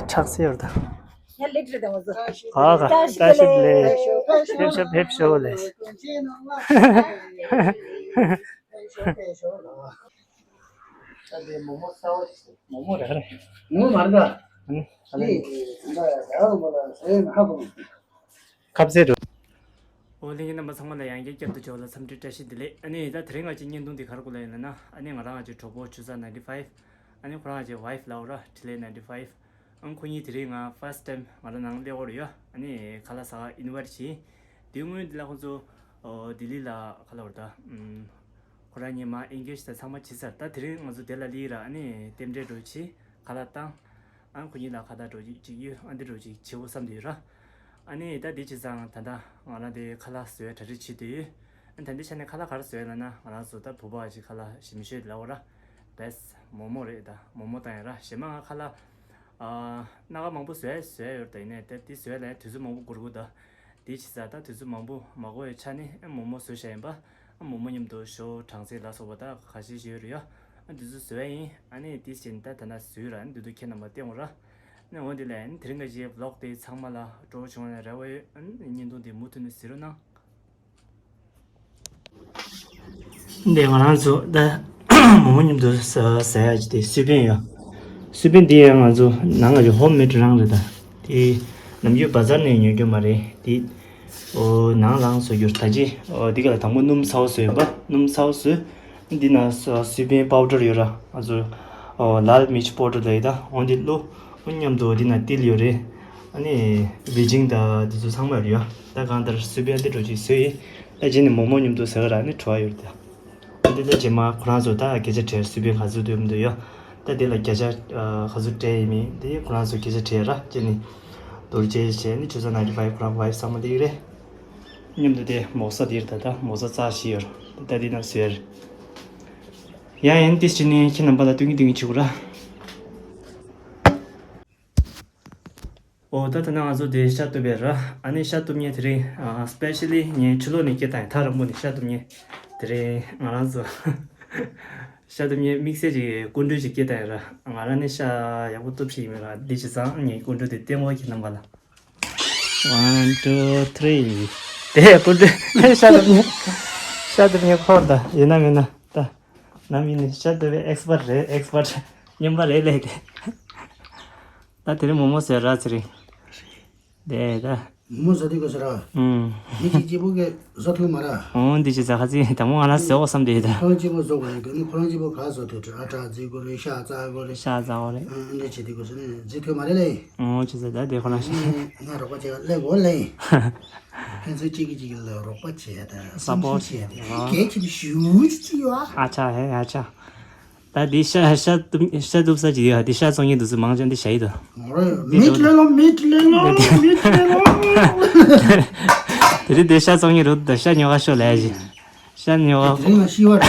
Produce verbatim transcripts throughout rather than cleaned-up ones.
ཁྲག་སེར་དང་། ཡ་ལེགས་རེད་དང་བཟོ། ཨ་ཁ་བཀྲ་ཤིས་བདེ་ལེགས། ཕེབས་ཤོག་ཕེབས་ཤོག་ལེ། ད་དེ་མོག་མོག་གསར་པ་ཞིག་མོག་མོག་རེད་རེད། མོག་མོག་མ་རེད་ད། ཨ་ནི་ཨ་ནི་ཁ་བཟེད་འགྲོ། ཨོ་ལྷན་རྒྱས་རྣམ་པ་ཚང་མ་ལ་ཡང་བསྐྱར་བསྐྱར་དུ་མཇལ་བ་ལ་འཚམས་འདྲི་བཀྲ་ཤིས་བདེ་ལེགས། ཨ་ནི་ད་དེ་རིང་ང་ཅིག་བརྙན་ཐུང་འདི་ག་རེ་སྐོར་ལ་ཡིན་ལབ་ན། ཨ་ནི་ང་རང་ང་ཅིག་གྲོགས་པོ་ཆུ་ཚ་ninety five། ཨ་ནི་ཁོ་རང་ང་ཅིག་ཝའིཕ་ལབ་ར་ཁྲི་ལེ་ninety five། ཨང་ཁོ་གཉིས་དེ་རིང་ང་first time ང་རང་ནང་སླེབས་ཡོད་རེད་ཡ། ཨ་ནི་ཁ་ལག་ཟ་ག་ཨིན་ཝའིཊ་བྱས། དེའི་སྔོན་འདི་ལ་ཁོ་ཚོ་ཨོ་ལྡི་ལི་ལ་ག་ལབ་རེད་ད། ཨམ་ཁོ་རང་གཉིས་མ་ཨེན་གེཇ་དང་ཚང་མ་བྱས་ཚར། ད་དེ་རིང་ང་ཚོ་དེ་ལ་སླེབས་ར། ཨ་ནི་རྟེན་འབྲེལ་འདྲ་བོ་བྱས་ཁ་ལག་བཏང་། ཨ་ཁོ་གཉིས་ལ་ཁ་བརྡ་འདྲ་བོ་ཅིག་ཅིག་ཡོད། ཨ་འདི་འདྲ་བོ་ཅིག་བྱེད་དགོས་བསམ་བསྡད་ཡོད་ར། ཨ་ནི་ད་དེ་བྱས་ཙང་ད་ལྟ་ང་རང་དེ་ཁ་ལག་བཟོ་ཡ་གྲ་སྒྲིག་བྱེད་བསྡད་ཡོད། ཨ་ད་ལྟའི་ཆ་ནས་ཁ་ལག་ག་རེ་བཟོ་ཡ་ལབ་ན། ང་རང་ཚོ་ད་བོད་པ་ཞིག་ཁ་ལག་ཞིམ་ཤོས་ལབ་དགོས་ར། བེསི་མོག་མོག་རེད། ད་མོག་མོག་བཏང་ཡ་ར། གཞན་མ་ང་ཁ་ལག་ཨ་སྣ་ཁ་མང་པོ་བཟོ་ཡ་བཟོ་ཡ་ཡོད་རེད། ད་ཡིན་ནའི་ད་དེ་བཟོ་ཡ་ལ་ཡང་དུས་ཚོད་མང་པོ་འགོར་གི་འདུག་དེ་བྱས་ཙང་ད་དུས་ཚོད་མང་པོ་མ་འགོར་བའི་ཆ་ནས་ཨ་མོག་མོག་བཟོས་བཞག་ཡིན་པ། ཨ་མོག་མོག་མཉམ་དུ་ཞོ་གྲང་ཚལ་ལ་སོགས་པ་ད་ཁ་ཤས་ཤིག་ཡོད་རེད་ཡ། ཨ་འདི་ཚོ་བཟོས་ཡིན། ཨ་ནི་དེ་བཞིན་ད་ད་ན་བཟོས་ར། ཨ་འདི་ཚོ་ཁྱེད་རྣམ་པ་བལྟས་འོང་ར། ཨ་ནི་འོ་འདི་ལས་ཨ་ནི་དེ་རིང་ག་ཅིག་བི་ལོག་དེ་ཚང་མ་ལ་སྤྲོ་བོ་བྱུང་བ་ན་རེ་བ་ཡོད། ཨ་ནི་བརྙན་ཐུང་དེ་མུ་མཐུད་ནས་གཟིགས་རོགས་གནང་། འདི་ང་རང་ཚོ་ད་མོག་མོག་མཉམ་དུ་ཟ་ཟ་ཡ་ཅིག་དེ་སུའུ་པན་ཡོད། སུའུ་པན་འདི་ཡང་ང་ཚོ་ནང་ང་ཅིག་ཧོམ་མེཌ་རང་རེད་ད། དེ་ནམ་རྒྱུན་བ་ཛར་ནས་ཉོ་རྒྱུ་མ་རེད། དེ་ཨོ་ནང་རང་བཟོ་རྒྱུ་རེད། ད་ཅི་ཨོ་འདི་ག་ལ་དང་པོ་སྣུམ་ཚ་བོ་བཟོས་པ། སྣུམ་ཚ་བོ་བཟོས། འདི་ན་སུའུ་པན་པའུ་ཌར་ཡོད་ར། ང་ཚོ་ཨོ་ལཱལ་མིར་ཅི་པའུ་ཌར་ལབ་ཡོད་ད། འོ་འདི་བླུགས། འོ་མཉམ་དུ་འདི་ན་ཏིལ་ཡོད་རེད། ཨ་ནི་བི་ཇིང་ད་འདི་ཚོ་ཚང་མ་ཡོད་རེད་ཡ། ད་གང་ལྟར་སུའུ་པན་འདི་འདྲ་ཅིག་བཟོས་ཡིན། ད་རྗེས་ནས་མོག་མོག་མཉམ་དུ་ཟ་ག་ར་ནི་བྲོ་བ་ཡོད་རེད་ད། འདི་ལ་རྗེས་མ་ཁོ་རང་ཚོ་ད་སྐད་ཆ་དྲིས། སུའུ་པན་ག་ཚོད་འདུག་མི་འདུག་ཡ། ད་འདི་ལ་བརྒྱ་ཆ་ཨ་ག་ཚོད་སྤྲད་ཡིན་མིན་འདི་ཁོ་རང་ཚོ་སྐད་ཆ་དྲིས་ར། རྗེས་ནས་རྡོ་རྗེ་བྱས་ནི་ཆུ་ཚོད་ninety five ཁོ་རང་ཝའིཕ་ཚང་མ་འདི་རེད། མཉམ་དུ་དེ་མོག་ས་འདིར་ད་ལྟ་མོག་ས་རྩ་བཞི་ཡོད་རེད། ད་འདི་ན་བཟོས་རེད། ཡང་ཡང་ཏིས་ཅི་ནི་ཁྱེད་རྣམ་པ་ལ་སྟོན་གི་སྟོན་གི་བྱེད་དགོས་ར། ཨོ་ད་ད་ན་ང་ཚོ་དེ་ཤ་གཏུབ་པའི་ར། ཨ་ནི་ཤ་གཏུབ་མཁན་དེ་རིང་ཨ་སི་པེ་ཤལ་ལི་ངས་ཕྱི་ལོགས་ནས་སྐད་བཏང་ཡིན། ཐག་རིང་པོ་ནས་ཤ་གཏུབ་མཁན་དེ་རིང་ང་རང་ཚོ་ཤ་གཏུབ་མཁན་དམིགས་བསལ་གྱི་སྐུ་མགྲོན་ཞིག་སྐད་བཏང་ཡིན་ར། ང་རང་ནི་ཤ་ཡག་པོ་གཏུབ་ཤེས་ཀྱི་མེད་ར། འདི་བྱས་ཙང་ངས་སྐུ་མགྲོན་དེ་བསྟན་འོག་གི་རྣམ་པ་ལ། One, two, three. དེ་སྐུ་མགྲོན་ཤ་གཏུབ་མཁན། ཤ་གཏུབ་མཁན་ཁོ་རེད་ད། ཡིན་ན་མིན་ན་ད། ནམ་ཡིན་ནི་ཤ་གཏུབ་པའི་ཨེག་སི་པར་རེད། ཨེག་སི་པར་རྙིང་པ་རེད་ལས་དེ། ད་དེ་རིང་མོག་མོག་ཟེར་ར་ཚེ་རིང་། དེ་ད། མོག་མོག་ཟ་དུས་ག་ཟེར་ར། ཨུམ། མི་གཅིག་གཅིག་པོ་གིས་བཟོ་ཐུབ་མ་ར། འོ་འདི་ཅི་ཟ་ཁ་ཚིག་དང་པོ་ང་རང་ཟེར་འོ་བསམ་དེ་ད། ཁོ་རང་གཅིག་པོ་བཟོ་དགོས་རེད། དེ་ནི་ཁོ་རང་གཅིག་པོ་ག་བཟོ་ཐུབ་ཀྱི་རེད། ཨ་ཁྲག་བརྫིས་དགོས་རེད། ཤ་བཙག་དགོས་རེད། ཤ་བཙག་དགོས་རེད། ཨ་འདྲ་བྱེད་དུས་ག་ཟེར་ནི་བརྫིས་ཐུབ་མ་རེད་ལས། འོ་ཅི་ཟེར་ད་དེ་ཁོ་རང་ཤ། ང་རོགས་པ་བྱེད་ག་སླེབས་དགོས་ལས། ཕན་ཚུན་གཅིག་གིས་གཅིག་ལ་རོགས་པ་བྱས་དང་སབ་པོར་ཊི་བྱས་ཏེ་གལ་ཆེ་བ་ཞུ་ཅི་ཡོད། ཨ་ཅག་ཧེ་ཨ་ཅག་ད་འདི་ཤ་ཤ་གཏུབ་ཤ་གཏུབ་ས་ཅིག་ཡོད། འདི་ཤ་བཙོང་མཁན་དེ་ཚོ་མང་ཆེ་འདི་ཤ་ཡི་དོ། མིད་ལེ་ལོ། མིད་ལེ་ལོ། མིད་ལེ་ལོ། དེ་རིང་འདི་ཤ་བཙོང་མཁན་རུ་ད་ཤ་ཉོ་ག་ཤོག་ལས་ཞིག་ཤ་ཉོ་བ། དེ་རིང་ང་ཤི་བ་རེད།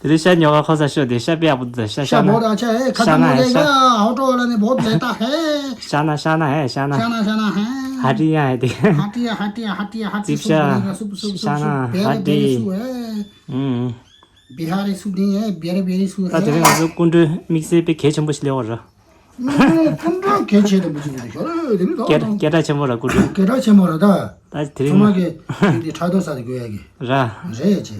དེ་རིང་ཤ་ཉོ་བ་ཁོ་ས་ཤོག་དེ་ཤ་དཔེ་ཡག་པོ་འདུག་ཤ་ཤ་ཤ་ན་བོ་ད་ཆ་ཨེ་ཁ་ཤ་ན་ཏ་མོ་ཧེ་ལེ་ཤ། ག་ཨོ་ཏོ་ལ་ནི་བོ་ལེ་ཏ་ཧེ། ཤ་ན་ཤ་ན་ཧེ་ཤ་ན། ཤ་ན་ཤ་ན་ཧེ། ཧ་ཏི་ཡ་ཧེ་དེ། ཧ་ཏི་ཡ་ཧ་ཏི་ཡ་ཧ་ཏི་ཡ་ཧ་ཏི་ཙིབ་ཤ། སུབ་སུབ་སུབ་ཤ་ན་སུབ་ཧ་བེ་རེ་ཏི། བེ་རེ་སུ་ཧེ། ཨུམ། བི་ཧ་རི་སུ་དེ་ཧེ་བེ་རེ་བེ་རེ་སུ་ཧེ། ད་དེ་རིང་ང་ཚོ་སྐུ་མགྲོན་དམིགས་བསལ་དཔེ་གལ་ཆེན་པོ་ཞིག་སླེབས་པ་རེད། སྐུ་མགྲོན་གལ་ཆེ་དང་པོ་ཅིག་རེད་ཤོད་རེད། དེ་ནི་ད་སྐད་སྐད་གྲགས་ཆེན་པོ་ར་སྐུ་མགྲོན། སྐད་གྲགས་ཆེན་པོ་ར་ད། ད་དེ་རིང་ཚང་མ་གི་དེ་དེ་ཕྲག་དོག་ཟ་དེ་དགོས་ཡ་གི་ར། རེད་ཅེ།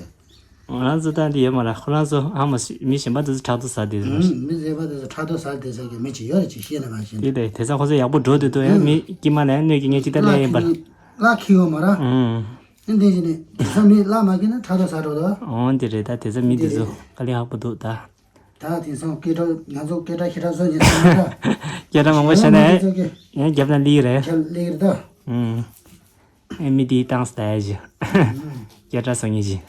ང་རང་ཚོ་ད་འདི་ཡོད་མ་ར། ཁོ་རང་ཚོ་ཨ་མ་མི་གཞན་པ་དེ་ཚོ་ཕྲག་དོག་ཟ་དེ་ཚོ། མི་གཞན་པ་དེ་ཚོ་ཕྲག་དོག་ཟ་དེ་ཟ་གི་མི་ཅིག་ཡོད་རེད་ཅེས་བཤད་ན་མ་ཤེས་ན། དེ་དེ་དེ་ཚོ་ཁོ་ཚོ་ཡག་པོ་འགྲོ་དེ་དུ་ཡ། མི་དཀྱིལ་མ་ལ་ཡ་གནོད་ཀྱི་ངས་ཅི་ལྟ་ལས་ཡིན་པར། ལ་ཁི་ཡོད་མ་ར། ཨེ་འདི་ཞིག་ནི་དེ་ཚོ་མི་བླ་མ་གི་ནི་ཕྲག་དོག་ཟ་འགྲོ་དོ། འོ་འདི་རེད། ད་དེ་ཚོ་མི་དེ་ཚོ་དཀའ་ལས་ཁག་པོ་འདུག་ད། ད་དེང་སང་སྐད་གྲགས་ང་ཚོ་སྐད་གྲགས་ཞེ་དྲག་བཟོ་ཉན་ཐུབ་མ་རེད། སྐད་གྲགས་མང་པོ་བཤད་ན་ཡང་རྒྱབ་ན་ལི་རེད། རྒྱབ་ལི་རེད་ད། ཨུམ། ཨེ་མི་དེའི་ཏང་སི་ད་ཡ་ཞིག་སྐད་གྲགས་བཟོ་ཉན་ཞིག་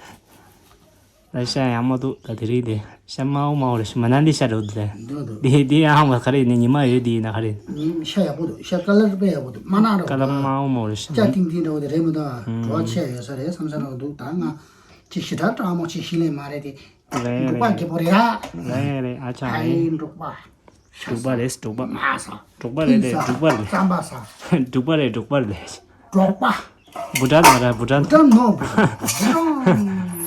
ད་ཤ་ཡག་མོ་འདུག་ད་དེ་རིང་དེ་ཤ་དམར་པོ་དམར་པོ་རེད་ཤག་མ་ན་ལི་ཤ་འདྲ་པོ་འདུག་ད། འདུག་འདུག་དེ་དེ་ཡང་ཧ་མ་ག་རེ་ཡིན་ནི་ཉི་མ་ཡོད་དེ་ཡིན་ན་ག་རེ། ཤ་ཡག་པོ་འདུག་ཤ་ཀ་ལར་དཔེ་ཡག་པོ་འདུག་དམར་ནག་འདྲ་པོ་འདུག་ཀ་ལར་དམར་པོ་དམར་པོ་རེད་ཤག་སྐྱ་ཏིང་ཏིང་འདྲ་པོ་དེ་རེད་མི་འདུག་བྲོ་བ་ཆེ་ཡོད་ས་རེད་བསམ་ས་འདྲ་པོ་འདུག་ད་ང་ཅིག་ཞེ་དྲག་སྐྲག་མོ་ཅིག་ཤི་ལེ་མ་རེད་དེ། རེད་འབྲོག་པ་རེད། རྒད་པོ་རེད་ཨ། རེད་རེད་ཨ་ཅག་ཨ་ཡེ་རེད། འབྲོག་པ། འབྲོག་པ་རེད་འབྲོག་པ། མ་ས། འབྲོག་པ་རེད་ལས་འབྲོག་པ་རེད། རྩམ་པ་ས། འབྲོག་པ་རེད་འབྲོག་པ་རེད་ལས། འབྲོག་པ། བུ་ཊན་མ་ར་བུ་ཊན། བུ་ཊན་ནོ་བུ་ཊན། བུ་ཊན་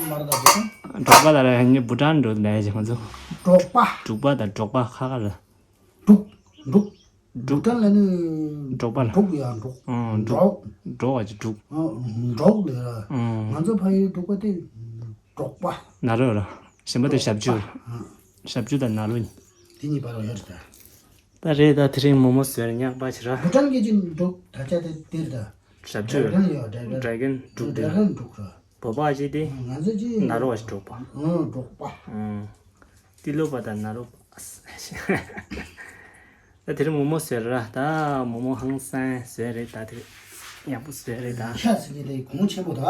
མ་ར་ད་བུ་ཊན། འབྲོག་པ་ལ་ར་ཧན་བུ་ཊན་འགྲོ་ལས་ཞེས་ང་ཚོ། འབྲོག་པ། འབྲོག་པ་དང་འབྲོག་པ་ཁ་ཁ་རེད། འབྲོག་འབྲུག་འབྲུག་ད་ལ་ནི་འབྲོག་པ་ལ། འབྲུག་ཡ་འབྲུག་ཨང་འབྲུག་འབྲོག་འབྲོག་བ་ཅིག་འབྲུག་ཨང་འབྲོག་ལ་ཡ། ཨང་ང་ཚོ་ཕ་ཡུལ་འབྲུག་པ་དེ་འབྲོག་པ། ན་རོ་ར། གཞན་པ་དེ་ཞབས་ཆུ། ཨང་ཞབས་ཆུ་དང་ན་རོ་གཉིས། དེ་གཉིས་བར་ལ་ཡོད་རེད་ད། ད་རེད་ད་དེ་རིང་མོག་མོག་བཟོས་རེད། ཉག་པ་ཞིག་ར། བུ་ཊན་གྱི་ཅིག་འབྲུག་ད་ཆ་དེ་དེར་ད། ཞབས་ཆུ་ཌེ་གོན་ཡོད་ཌེ་གོན་ཌེ་གོན་འབྲུག་ཌེ་ཌེ་གོན་འབྲུག་ར། བོད་པ་ཞིག་དེ། ང་ཚོ་ཅིག་ན་རོ་བ་ཞིག་འབྲོག་པ། ཨང་འབྲོག་པ། ཨང་། ཏི་ལོ་པ་དང་ན་རོ་པ། ད་དེ་རིང་མོག་མོག་བཟོས་ར། ད་མོག་མོག་ཧང་སང་བཟོས་རེད། ད་དེ་རིང་ཡག་པོ་བཟོས་རེད་ད། ཤ་ཟེར་གྱི་དེ་གོང་ཆེན་པོ་ད།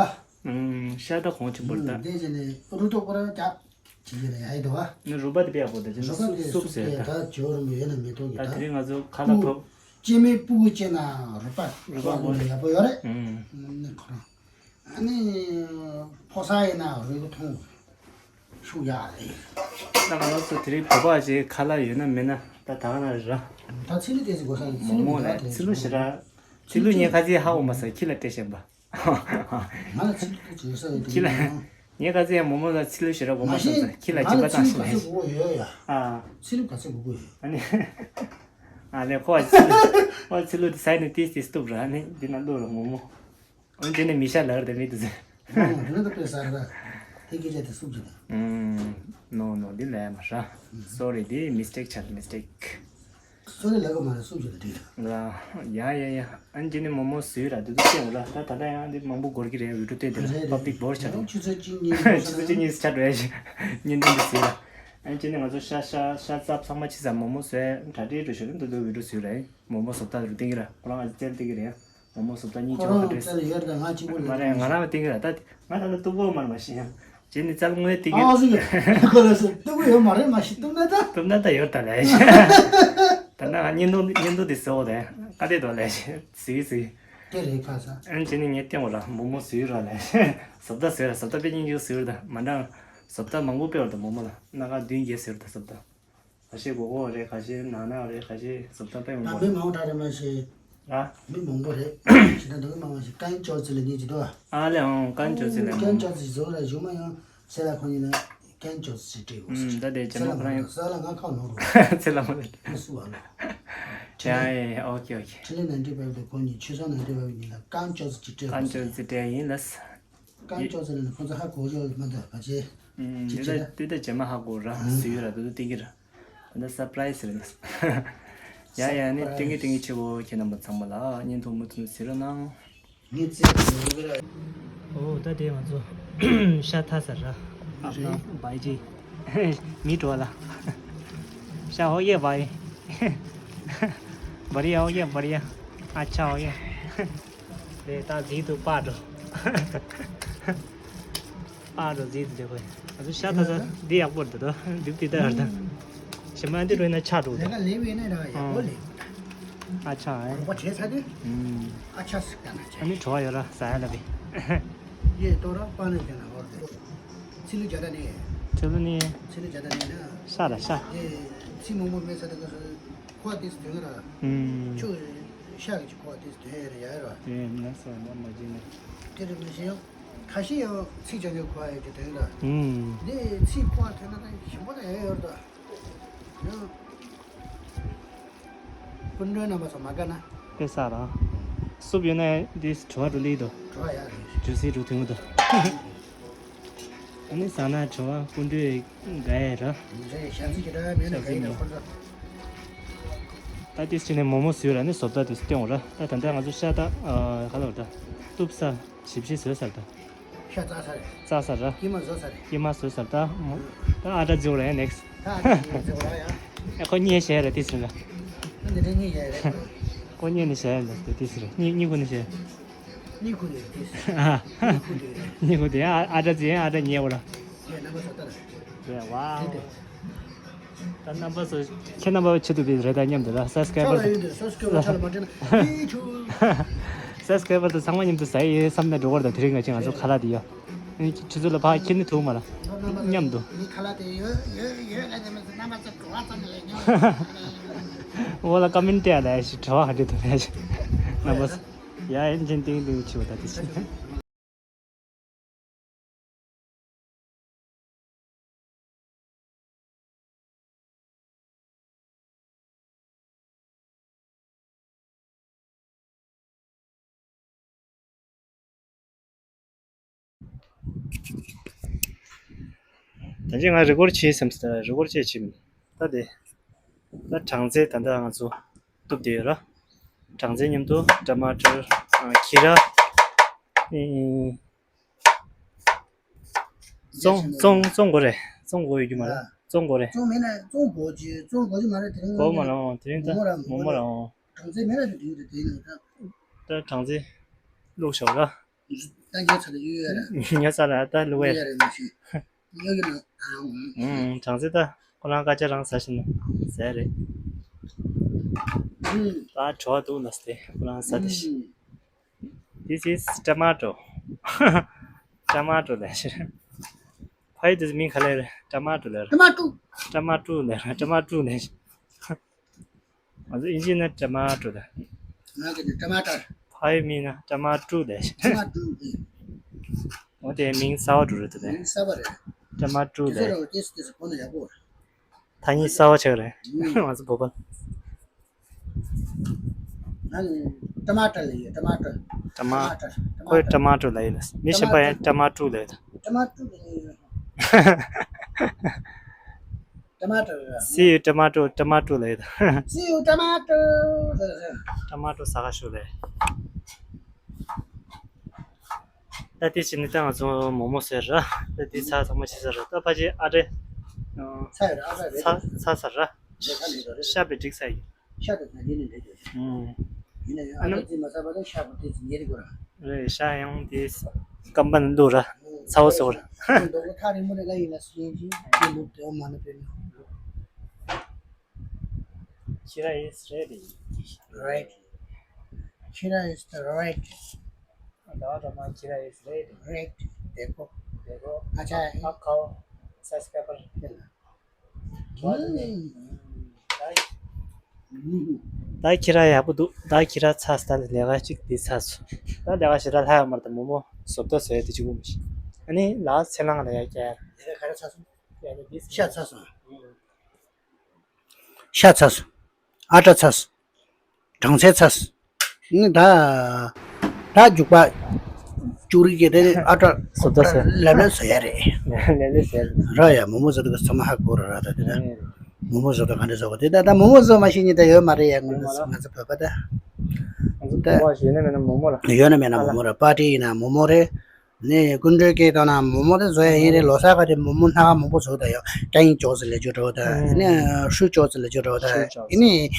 ཨང་ཤ་ད་གོང་ཆེན་པོ་རེད་ད། དེ་བྱས་ནས་རུ་ཏོག་པོ་ར་རྒྱག་བྱེད་ཀྱི་རེད་ཡ་ཡི་དོ་བ། ནི་རུ་པ་དེ་དཔེ་ཡག་པོ་ད་ཅི་རུ་པ་དེ་སུབ་སུབ་ཟེར་ད། ད་ཇོ་རུ་མི་ཡོད་ན་མི་ཐོག་གི་ད་ད། དེ་རིང་ང་ཚོ་ཁ་ལག་ཕབ། སྐྱེ་མེད་སྤུ་གུ་སྐྱེ་ན་རུ་པ་རུ་པ་ཕབ་ཡག་པོ་ཡོད་རེད། ཨང་། ནི་ཁོ་རང་ཨ་ནི་ཕོ་གསར་ཡིན་ན་རུས་པ་ཐོང་ཤུགས་ཡག་རེད། ད་ང་ཚོ་དེ་རིང་བོད་པ་ཞིག་ཁ་ལག་ཡོད་ན་མེད་ན་ད་ད་ག་ན་རེད་ར། ད་ཚི་ལི་དེ་ཟིག་གོ་ས་ཡིན། ཚི་མོག་མོག་ལ་ཚི་ལུ་ཞེ་དྲག་ཚི་ལུ་ངས་ཁ་ཚིག་ཧ་གོ་མ་སོང་། ཁྱི་ལ་སྤྲད་བཞག་པ། ང་ལ་ཚིག་ཐུག་ཅིག་ཟེར་ཡོད་ཁྱི་ལ། དེ་ངས་ཁ་ཚིག་ཡང་མོག་མོག་ལ་ཚིག་ལོས་ཞེ་དྲག་གོ་མ་སོང་ཟེར། ཁྱི་ལ་སྦྱིན་པ་བཏང་ཞིག་ལས། ང་ལ་ཚིག་ལོས་ག་ཚོད་གོ་ཡོད་ཡ། ཨ། ཚིག་ལོས་ག་ཚོད་གོ་གི་ཡོད། ཨ་ནི། ཨ་ལས་ཁོ་བ་ཚིག་ལོས་ཁོ་བ་ཚིག་ལོས་དེ་ཟ་ནས་ཏིས་ཏིས་སྟུབ་ར་ནི་འདི་ན་ལོ་ར་མོག་མོག་འོན་ཏེ་ནི་མི་ཤ་ལ་ར་དེ་མི་དུ་ཟེར། ཨ་ནི་དེ་ནི་ད་དཔེ་ཟ་ར་དེ་སྐད་ཆ་དེ་སུབ་ཀྱི་ད། ཨུམ། ནོ་ནོ་འདི་ལས་མ་ར། སོ་རི་འདི་མིས་ཊེག་ཆགས་མིས་ཊེག་སོ་རེ་ལབ་གི་མ་རེད། སུབ་ཀྱི་ལ་འགྲིག་ད། ལ། ཡ་ཡ་ཡ། ཨ་ནི་ཅི་ནི་མོག་མོག་བཟོས་ར་དེ་ཚོ་བསྟན་འོ་ར། ད་ད་ལྟ་ཡང་འདི་མང་པོ་འགོར་གི་རེད། བི་ཌིའོ་བལྟས་དེ་ར་རེད་པབ་ལིག་རེད། བོར་ཆགས་འདུག་ཆུ་ཚོད་གཅིག་གཉིས་ཆུ་ཚོད་གཅིག་གཉིས་ཆགས་འགྲོ་ཡ་ཞིག་བརྙན་ཐུང་འདི་བཟོས་ར། ཨ་ནི་ཅི་ནི་ང་ཚོ་ཤ་ཤ་ཤ་རྩབ་ཚང་མ་ཕྱིས་ཙང་མོག་མོག་བཟོས་གྲ་སྒྲིག་འགྲོ་ཞོར་འདི་ཚོ་བི་ཌིའོ་བཟོས་ར། མོག་མོག་བཟོ་ལྟ་རུ་བསྟན་གི་ར། ཁོ་རང་ཨ་ཙི་རྩལ་བསྟན་གི་རེད། མོག་མོག་བཟོ་ལྟ་གཉིས་ཁོ་ཆེ་བ་ཁ་རང་བྲལ་ཡོད་རེད། ད་ང་གཅིག་པོ་ལ་མ་རེད། ང་རང་ལ་བསྟན་གི་ར། ད་ང་ད་ལྟ་སྟུག་པོ་མར་མ་ཤེས་ཡང་། རྗེས་ནི་རྩལ་དངོས་བསྟན་གི་ཨ་སུ་ཡོད་ཁོ་ལ་སུ་སྟུག་པོ་ཡོད་མ་རེད། མ་ཤེས་སྟུག་ན་ད། སྟུག་ན་ད་ཡོད་ད་ལས། ད་ན་ང་བརྙན་ཐུང་བརྙན་ཐུང་དེ་བཟོ་དེ་ཀ་དེ་དོ་ལས་ཟིག་ཟིག་དེ་རེད་ཁ་ས། ཨན་ཅི་ནི་ངས་བསྟན་འོ་ར། མོག་མོག་བཟོས་ར་ལས། བཟོ་ལྟ་བཟོས་ར། བཟོ་ལྟ་དཔེ་སྙིང་རྗེ་བཟོས་ར། ད་མ་འདྲ་བཟོ་ལྟ་མང་པོ་དཔེ་བར་དུ་མོག་མོག་ལ་སྣ་ཁ་བདུན་བརྒྱད་བཟོས་ར། ད་བཟོ་ལྟ། ཁ་ཤས་སྒོར་སྒོར་རེད། ཁ་ཤས་ནག་ནག་རེད། ཁ་ཤས་བཟོ་ལྟ་དཔེ་མང་པོ་རེད། མི་མང་པོ་འདྲ་རེད་མ་ཤེས། ཨ། མི་མང་པོ་རེད། ཞེ་དྲག་འདུག་མང་བ་ཞིག་ཀན་ཅོ་ཙི་ལ་ཉེ་ཅི་འདུག་ཨ་ལེ་ཨང་ཀན་ཅོ་ཙི་ལ་ཀན་ཅོ་ཙི་བཟོ་ར་ཞུ་མ་ཡང་སེ་ལ་ཁོ་ཉིད་ལ་ཀན་ཅོ་ཙི་སྤྲད་དགོས་ཟེར། ད་དེ་ཇེ་མ་ཁོ་རང་ཡང་སེ་ལ་ང་ཁག་ནོར་རོ། ཚེ་ལ་མ་ལ་ཁོ་སུ་བ་ལོ། ཡ་ཡ་ཨོ་ཁེ་ཨོ་ཁེ། ཁྲི་ལེ་ནན་ཏི་བབ་དེ་ཁོ་ཉིད་ཆོས་སོང་ནན་ཏི་བབ་ཉིད་ལ་ཀན་ཅོ་ཙི་སྤྲད་དགོས་ཀན་ཅོ་ཙི་སྤྲད་ཡིན་ལ། ཀན་ཅོ་ཙི་ལ་ནི་ཁོ་ཚོ་ཧ་གོ་ཡོད་མ་འདུག་བ་ཅེ། ཅི་ཅི་ད། དེ་ད་ཇེ་མ་ཧ་གོ་ར་ཟེར་ཡོད་ར། དེ་ད་ཏིང་གི་ར། ད་སར་པ་རའི་ཟི་རེད། ཡ་ཡ་ནི་ཏིང་གི་ཏིང་གི་ཆེ་བོ་ཁྱེད་རྣམ་པ་ཚང་མ་ལ་བརྙན་ཐུང་མུ་མཐུད་གཟིགས་རོགས་གནང་། ངས་རྩེད་མོ་གི་ར། ཨོ་ད་དེ་ང་ཚོ་ཤ་ཐ་ས་ར། ཨ་རེད། བའི་ཅི། མི་འགྲོ་ལ། ཤ་ཧོ་ཡེ་བའི། བ་རི་ཡ་ཧོ་ཡེ་བ་རི་ཡ། ཨ་ཆ་ཧོ་ཡེ། དེ་ད་ཟིག་ཏུ་པ་འགྲོ། ཨ་རོ་ཟིག་ཏུ་དེ་ཁོས། ཨ་ཚོ་ཤ་ཐ་ས་འདི་ཡག་པོ་འདུག་དོ། འདི་འདི་ད་ཡར་ད། ཞི་མ་འདི་རོ་ན་ཆ་འགྲོ་དེ། ལས་ཀ་ལས་བས་ནས་ར་ཡག་པོ་ལས། ཨ་ཆ་ཨེ། གོ་བ་བྱས་ཚར་དུས། ཨ་ཆ་སི་ཀ་ན་ཆ། ཨ་ནི་བྲོ་བ་ཡོད་ར་ཟ་ཡ་ལ་བས། ཡེ་ཏོ་ར་པ་ནས་ཀྱང་ན་བར་དུ། ཚི་ལུ་ཇ་ད་ནས། ཚི་ལུ་ནི། ཚི་ལུ་ཇ་ད་ནས་ན། ཤ་ར་ཤ། ཡེ་ཚི་མོ་མོ་མེ་ས་ད་ན་སོ། ཁོ་དེ་སུ་དོན་ར། ཨུམ། ཆུ་ཤ་གི་ཁོ་དེ་སུ་དོན་ར་ཡ་ར། དེ་ན་སོ་ན་མ་ཇི་ན། དེ་རེ་མི་ཤེས་ཡང་ཁ་ཤས་ཡང་ཚིག་ཅང་ཡང་ཁོ་ཡ་གི་དོན་ར། ཨུམ། དེ་ཚིག་ཁོ་དོན་ན་ད་ཞིམ་པོ་ད་ཡ་ཡོད་ར་ད། ཡང་སྐུ་མགྲོན་རྣམ་པ་ཚོ་མ་དགའ་ན། དེ་ས་ར། སུབ་ཡོད་ན་དེ་བྲོ་བ་རུ་ལི་དོ། བྲོ་བ་ཡ་རེད། ཇུ་སི་རུ་ཐུང་དོ། ཨ་ནི་ཟ་ན་བྲོ་བ་སྐུ་མགྲོན་དགའ་ཡས་ར། རེད་ཞག་ཚི་གི་ད་མེད་ན་ག་ཡིན་ན་ཁོ་ཚོ། ད་ཏིས་ཅི་ནས་མོག་མོག་བཟོས་ར་ནི་བཟོ་ལྟ་དེ་སྟོན་འོ་ར། ད་ད་ལྟ་ང་ཚོ་ཤ་ད་ག་ལ་འོ་ད་གཏུབ་ས་ཞིབ་ཞིབ་བཟོས་ས་ར་ད། ཤ་རྩ་ས་རེད། རྩ་ས་ར། ཀྱེ་མ་བཟོ་ས་རེད། ཀྱེ་མ་བཟོས་ས་ར་ད། ད་ཨ་ད་རྫི་འོ་ར་ཡ་ནེགས། ད་ཨ་ད་རྫི་འོ་ར་ཡ། ཨ་ཁོ་གཉིས་བྱས་ར་ཏིས་ར། ད་འདི་འདྲ་གཉིས་བྱས་རེད། ཁོ་གཉིས་ནི་བྱས་ར་ད་ཏིས་ར་གཉིས་གཉིས་ཁོ་ནི་བྱས། གཉིས་ཁུ་དེ་རེད། གཉིས་ཁུ་དེ་རེད། གཉིས་ཁུ་དེ་ཨ་ཨ་ཏྲ་ཙི་ཨ་ཏྲ་ཉེ་བོ་ལ། ཡ་རྣམ་པ་ཚོ་ལྟ་ར། རེད་བ། དེ་དེ། ད་རྣམ་པ་ཚོ་ཁྱེད་རྣམ་པ་ཆེད་དུ་བིས་རེད་ད་མཉམ་དུ་ལ་སབ་སི་ཁ་རའི་བར་དུ། སབ་སི་ཁ་རའི་བར་དུ་ཚང་མ་མཉམ་དུ་ཟ་ཡི་བསམ་ནས་འགྲོ་བར་དུ་དེ་རིང་ང་ཅི་ང་ཚོ་ཁ་ལག་དེ་ཡོད། ཆུ་ཚོད་ལ་ཕ་ཁྱེད་ནི་ཐུག་མ་ལ། མཉམ་དུ། འོ་ལ་ཀ་མེན་ཊི་ཡ་ལ་ཞིག་དྲི་བ་ཧ་འདྲེ་དུ་ལ་ཞིག་རྣམ་པ་ཚོ། ཡ་ཨེན་ཅན་ཏིང་ཏིང་ཆི་བ་ད་དེ་ཆི། ད་ཅི་ང་རི་ཀོར་བྱེད་བསམ་སྟེ་རི་ཀོར་བྱེད་བྱེད་མི་ད་དེ། ད་གྲངས་ཚད་ད་ལྟ་ང་ཚོ་གཏུབ་བསྡད་ཡོད་ར། གྲངས་ཚད་མཉམ་དུ་ཊ་མ་ཊར་ཨ་ཁྱི་ར། ཨེ། བཙོང་བཙོང་བཙོང་དགོས་རེད། བཙོང་དགོས་ཡོད་རྒྱུ་མ་རེད། བཙོང་དགོས་རེད། བཙོང་མེད་ན་བཙོང་དགོས་ཀྱི་བཙོང་དགོས་ཀྱི་མ་རེད། དེ་རིང་དགོས་མ་རེད། དེ་རིང་ད་མོ་མོ་ར་མོ་མོ་ར་འོང་། གྲངས་ཚད་མེད་ན་དེ་དེ་དེ་ཡིན་ད། ད་གྲངས་ཚད་བླུགས་ཤོག་ར། ད་ཉོ་ཚར་ཡོད་ཡ་ར། ཉོ་ཚར་ར་ད་བླུགས་ཡ་ཡ་ར་མ་ཤི། ཉོ་གི་ན་ཨང་། གྲངས་ཚད་ད་ཁོ་རང་སྐད་ཆ་རང་ཟ་བཞིན་ན་ཟ་ཡ་རེད། ད་བྲོ་བ་འདུག་ན་སྟེ་ཁོ་རང་ཟ་དེ་ཤི། This is tomato. Tomato ལས། ཕ་ཡི་དེ་མིང་ག་ལས་རེད། ཊ་མ་ཊོ་ལས། ཊ་མ་ཊོ། ཊ་མ་ཊོ་ལས། ཊ་མ་ཊོ་ལས། ང་ཚོ་ཨིན་ཇི་ནས་ཊ་མ་ཊོ་ལས། ང་གི་ཊ་མ་ཊར། ཕ་ཡི་མིང་ན་ཊ་མ་ཊོ་ལས། ཊ་མ་ཊོ་ལས། འོ་དེ་མིང་གསར་བ་འགྲོ་རེད་དེ། མིང་གསར་བ་རེད། ཊ་མ་ཊོ་ལས། དེ་ཚོ་ར་དེ་ཚོ་དེ་ཚོ་གོ་ན་ཡག་པོ་རེད། ཐ་སྙད་གསར་བ་ཆགས་རེད། ང་ཚོ་བོད་པ། ང་ནི་ཊ་མ་ཊར་ལབ་ཡོད། ཊ་མ་ཊར། ཊ་མ། ཊར། ཁོས་ཊ་མ་ཊར་ལབ་ཡོད་ལ། མི་གཞན་པ་ཡང་ཊ་མ་ཊོ་ལབ་ཡོད། ཊ་མ་ཊོ་ལབ་ཡོད། ཊ་མ་ཊར། See you tomato, tomato ལབ་ཡོད། See you tomato. ཊ་མ་ཊོ་ཟ་ག་ཤོག་ལབ། ད་དེ་བྱས་ནས་ད་ང་ཚོ་མོག་མོག་ཟས་ར། ད་དེ་ཚར་ཚང་མ་བྱས་ཚར་ར། ད་ཕལ་ཆེར་ཨ་རེ། ཚར་ཡོད་ར། ཨ་རེ་རེད། ཚར་ཚར་ཚར་ར། ཤ་བའི་འགྲིག་ས་ཡིན། ཤ་དང་ད་དེ་ནས་འདྲ་རྒྱུ། ཨུམ། ཡིན་ན་ཡང་ཨ་ནི་ཨ་ད་དེ་མ་ཚར་བ་ད་ཤ་བུ་དེ་ཚོ་ཉེ་རི་གོ་ར། རེད། ཤ་ཡང་དེ་སྐམ་པ་ནས་བླུགས་ར། ཚ་བོ་བཟོ་ར། རྡོག་པོ་ཐག་རིང་པོ་ནས་ལ་ཡིན་ན་སུ་ཡིན་གྱི་དེ་བླུགས་དེ་འོ་མ་ནི་དཔེ་ནི། Kira is ready. Right. Kira is the right. Daughter, my Kira is ready. Right. देखो। देखो। अच्छा। अब खाओ। सस्पेपर। ད་ཁྱེད་རང་ཡག་པོ་འདུག་ད་ཁྱེད་རང་ཚར་སོང་། ད་ལས་ཀ་གཅིག་འདི་ཚར་སོང་། ད་ལས་ཀ་ཞེ་དྲག་ལྷག་ཡོད་མ་རེད། ད་མོག་མོག་བཟོ་ལྟ་བཟོ་ཡ་དེ་གཅིག་པུ་མ་ཤེས། ཨ་ནི་ལགས་ཚེ་ལང་ལ་ཡ་སྐྱ་ཡ་ལས་ཀ་ག་རེ་ཚར་སོང་། ཤ་ཚར་སོང་། ཤ་ཚར་སོང་། ཨ་ཊ་ཚར་སོང་། གྲངས་ཚད་ཚར་སོང་། ནི་ད་ད་རྒྱུག་པ་རྒྱུག་རིགས་ཀྱི་དེ་ཨ་ཊ་བཟོ་ལྟ་བཟོ། ལབ་ལབ་བཟོ་ཡ་རེད། ལབ་ལབ་བཟོ་ཡ་རེད། ར་ཡ་མོག་མོག་བཟོ་དུས་ཚང་མ་ཧ་གོ་ར་ར། ད་དེ་ད་མོག་མོག་བཟོ་ད་ག་འདྲ་བཟོ་གོ་དེ་ད་ད་མོག་མོག་བཟོ་མ་ཤེས་མཁན་ད་ཡོད་མ་རེད་ཡ། ང་ཚོ་ང་ཚོ་བོད་པ་ད་ང་ཚོ་ད་ཡོད་ན་མེད་ན་མོག་མོག་ར། ཡོད་ན་མེད་ན་མོག་མོག་ར། པར་ཊི་ཡིན་ན་མོག་མོག་རེད། ནས་སྐུ་མགྲོན་སྐད་བཏང་ན་མོག་མོག་དེ་བཟོ་ཡ་ཡིན་རེད། ལོ་གསར་ག་དེ་མོག་མོག་སྣ་ཁ་མང་པོ་བཟོ་ད་ཡོད། ཀྲ་ཡིན་ཅོག་ཙེ་ལས་ཅོ་འགྲོ་ད་ནས་ཧྲུ་ཅོག་ཙེ་ལས་ཅོ་འགྲོ་ད་ནས་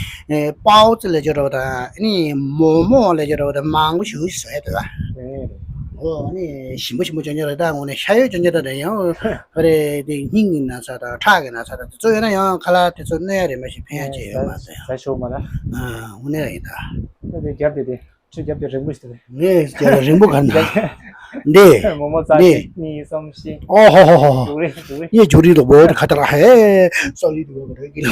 པའོ་ཙེ་ལས་ཅོ་འགྲོ་ད་ནས་མོག་མོག་ལས་ཅོ་འགྲོ་ད་མང་པོ་ཞིག་བཟོ་ཡ་འདུག་ད། འོ་ནས་ཞིམ་པོ་ཞིམ་པོ་ཅོ་ཉོ་རེད། ད་དངོས་གནས་ཤ་ཡོད་ཅོ་ཉོ་ད་ད་ཡང་ཧ་རེ་དེ་སྙིང་གི་ན་ཚ་དང་ཁྲག་གི་ན་ཚ་དང་དེ་ཚོ་ཡོད་ན་ཡང་ཁ་ལག་དེ་ཚོ་གནོད་ཡ་རེད། མ་གཞི་ཕན་ཡ་ཅིག་ཡོད་མ་རེད། ད་ཤོག་མ་ལ་དངོས་གནས་ཡིན་ད། ད་དེ་རྒྱབ་དེ་དེ། ཁྱོད་རྒྱབ་དེ་རིང་པོ་ཞིག་རེད། ངས་རྒྱབ་རིང་པོ་ག་ན། འདི། མོག་མོག་རྩ་འདི། གཅིག་གཉིས། གསུམ། བཞི། ཨོ་ཧོ་ཧོ་ཧོ། དྲུག་རེད། དྲུག་རེད། ངས་རྒྱུགས་རིང་དུ་བོར་ཁ་ཏ་ལ་ཧེ། སོ་ལི་དུ་བོར་ག་རེ་གི་ལ།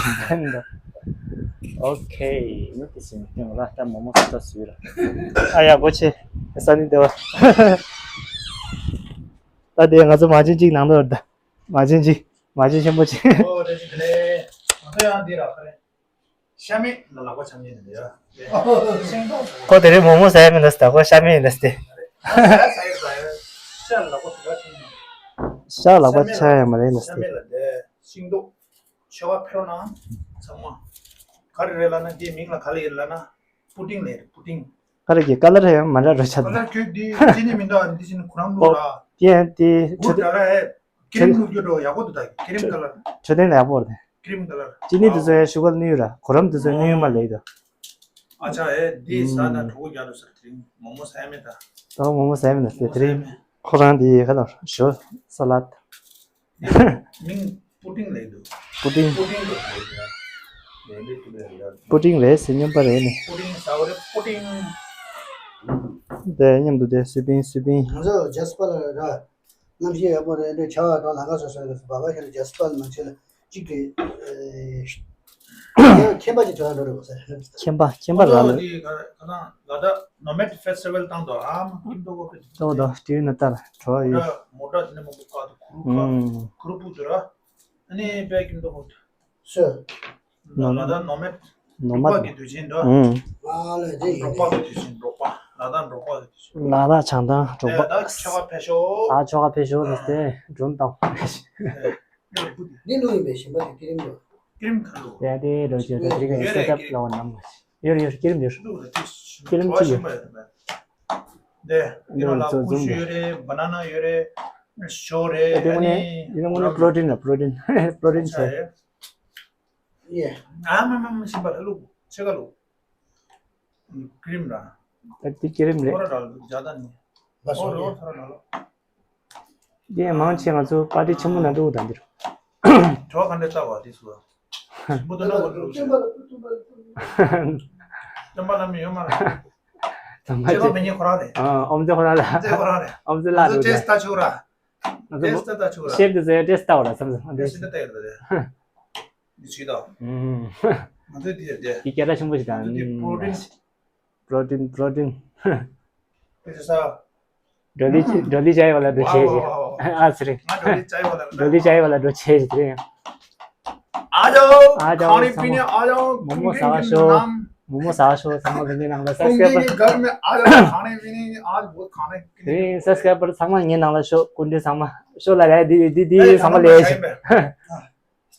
ཨོ་ཁེ། ནི་དེ་ཞིག་སྟེང་ལ་ད་མོག་མོག་ས་ཏོ་སུ་ར། ཨ་ཡ་བོ་ཆེ། ས་ནི་དེ་བ། ད་དེ་ང་ཚོ་མ་བྱན་གཅིག་ནང་དུ་ད། མ་བྱན་གཅིག་མ་བྱན་ཆེན་པོ་ཆེ། ཨོ་དེ་ཞིག་ལས། ང་ཚོ་ཡང་འདི་ར་ཁ་རེད། ཤ་མེད་ལ་ལག་པ་འཆང་མཁན་དེ་ཡ། ཤིང་ཏོག་ཁོ་དེ་རིང་མོག་མོག་ཟ་ཡ་མིན་ལ་སྟེ། ཁོ་ཤ་མེད་ལ་སྟེ། ཤ་ལག་པ་ཟ་ཡ་ཤ་ལག་པ་ཆག་ཡ་མ་རེད་ལ་སྟེ། ཤ་མེད་ལ་དེ་ཤིང་ཏོག་མཆོད་པ་ཕེབས་རོགས་གནང་ཚང་མ། ག་རེ་རེད་ལབ་ན་དེའི་མིང་ལ་ག་རེ་ཡིན་ལབ་ན་པུ་ཏིང་ལབ་རེད། པུ་ཏིང་། ག་རེ་གི་ཀ་ལར་ཡང་མ་འདྲ་རོ་ཆ་ད། ཀ་ལར་ཁྱོད་དེ་ཅི་ནས་མིན་འདུག་འདི་ཅི་ནས་ཁོ་རང་ལོ་ལ། དེ་ཡང་དེ་ཁོ་འདྲ་ལ་ཧེ། ཀི་རིམ་བླུགས་རྒྱུ་འགྲོ་ཡག་པོ་འདུག་ད་ཀི་རིམ་ཀ་ལར། འཕྲོད་བསྟེན་ལ་ཡག་པོ་རེད། ཀི་རིམ་ཀ་ལར། ཅི་ནི་དེ་ཚོ་ཡང་ཤུ་གར་གནོད་ཡོད་ར། གོ་རམ་དེ་ཚོ་གནོད་ཡོད་མ་ལེགས་དོ། ཨ་ཅག་ཨེ་འདི་ཟ་ན་གྲོད་ཁོག་རྒྱགས་འགྲོ་ཟེར། དེ་རིང་མོག་མོག་ཟ་ཡ་མེད་ད། ད་མོག་མོག་ཟ་ཡ་མེད་ད་དེ་རིང་། ཁོ་རང་དེ་ཁ་ལ་ཞོ་ས་ལད། མིང་པུ་ཏིང་ལེགས་འདུག་པུ་ཏིང་། པུ་ཏིང་ལེགས་འདུག་ཡ། ལེགས་འདུག་ལེགས་འདུག་པུ་ཏིང་རེད་ཟེར། སྨྱོན་པ་རེད་ནི། པུ་ཏིང་ཟ་བ་རེད་པུ་ཏིང་། དེ་མཉམ་དུ་དེ་སུའི་པིང་སུའི་པིང་། ང་ཚོ་ཇ་སི་པ་ལ་ར། གནམ་གཤིས་ཡག་པོ་རེད་འདུག་ཆར་པ་དང་ལམ་ཁ་སོ་སོ་རེད། སྦག་སྦག་ཤར་ཇ་སི་པ་ལ་མ་ཆེ་ལ་གཅིག་གི་ཁྱེད་པ་ཅིག་ཐོན་འགྲོ་རེད་གོ་ས། ཁྱེད་པ་ཁྱེད་པ་ར་ལ། ཁོ་ཚོ་དེ་ག་ག་ཚང་ལ་ད་ནོ་མེད་ཕེ་སི་ཊི་བལ་བཏང་དོ་ཨམ་ཀིམ་ཏོ་གོ་ཕེ། ཏོ་ཏོ་ཊི་ཝི་ནང་ལྟ་ལ་གྲོ་ཡོད། མོ་ཊ་དེ་ནས་མང་པོ་བཀག་དུ་ཁུ་རུ་བཀག་ཁུ་རུ་སྤུ་དུ་ར། ཨ་ནི་པེ་ཀིམ་ཏོ་གོ་སུ། ལ་ད་ནོ་མེད། ནོ་མ་འབྲོག་པ་གི་དུས་ཆེན་འདྲ། ཨང་། ཨ་ལ་ཇེ་ཡིན། འབྲོག་པ་གི་དུས་ཆེན་འབྲོག་པ། ལ་དྭགས་འབྲོག་པ། ལ་དྭགས་བྱང་ཐང་འབྲོག་པ། ད་ཆོ་ག་ཕེབས་ཤོག་ད་ཆོ་ག་ཕེབས་ཤོག་ཟེར་ཏེ་སྒྲུང་བཏང་། འདི་ལུ་ཡིན་པའི་ཞིང་པ་དེ་ཀི་རིམ་ལོ། ཀི་རིམ་ཁ་ལོ། ཡ་དེ་ལོ་ཅོ་ད་དེ་རིང་གི་སེ་ཊབ་ལོ་ནམ་ཡོད་རེད། ཡོད་རེད། ཀི་རིམ་ཡོད་རེད། ཀི་རིམ་གཅིག་ཡོད། འདི་ནང་ལ་ཀུ་ཤུ་ཡོད་རེད། བ་ན་ན་ཡོད་རེད། ཞོ་རེད། ཨ་དེ་དངོས་གནས་དེ་དངོས་གནས་པྲོ་ཏིན་ར། པྲོ་ཏིན། པྲོ་ཏིན་ཆེ། ཨ་མ་མ་མ་ཤིན་པ་ལ་ལུག་ཕྱེད་ཀ་ལུག་ཀི་རིམ་ར། ད་དེ་ཀི་རིམ་རེད། ཁོ་ར་ར་ལུག་ཇ་ད་ནི། ལ་སོ་ཨོ་རེད། ཨོ་ཐ་ར་ལ་ལ། དེ་མང་ཆེ་ང་ཚོ་པར་ཊི་ཆེན་པོ་ནང་འདུག་ད་འདིར། གྲོགས་ག་འདྲ་ལྟ་བ་དེ་སུ། ཞིམ་པོ་འདུག་ན་གོ་འདུག་སྟོན་པ་ལ་མི་ཡོད་མ་རེད། ཚང་མ་ཅེ་ལོ་མི་ཉན་ཁོ་རང་རེད། ཨ་ཨོམ་ཙེ་ཁོ་རང་རེད། ཨོམ་ཙེ་ཁོ་རང་རེད། ཨོམ་ཙེ་ལ་ང་ཚོ་འདུག་ཅེས་ད་ཆུ་ར། ང་ཚོ་ཅེས་ད་ད་ཆུ་ར། ཤེབ་དེ་ཚོ་ཡ་ཅེས་ད་བ་ར་བསམ་བསམ། ཨ་འདི་ཤེས་ད་ད་ཡོད་རེད། འདི་ཆུ་ད། ཨུམ། ང་ཚོ་འདི་ཡ་དེ། དེ་སྐད་གྲགས་ཆེན་པོ་ཞིག་དང་། ང་ཚོ་འདི་པྲོ་ཏིན། པྲོ་ཏིན། པྲོ་ཏིན། དེ་ཚོ་ས། ཌོ་ལི་ཌོ་ལི་ཅའི་ཝ་ལ་འགྲོ་ཆེ་ཞེས། ཨ་ཙི་རེད། ང་ཌོ་ལི་ཅའི་ཝ་ལ་འགྲོ་ཆེ་ཞེས་དེ་རེད། आ जाओ, आ जाओ, खाने पीने आ जाओ। མོག་མོག་ཟ་བར་ཤོག་མོག་མོག་ཟ་བར་ཤོག་ཚང་མ་ངའི་ནང་ལ་སབ་སི་ཀ་རའེ་བར། घर में आ जाओ, खाने पीने आज बहुत खाने पीने དེ་རིང་སབ་སི་ཀ་རའེ་བར་ཚང་མ་ངའི་ནང་ལ་ཤོག་སྐུ་མདུན་ཚང་མ་ཤོག་ལ་རེད། འདི་འདི་འདི་ཚང་མ་ལས།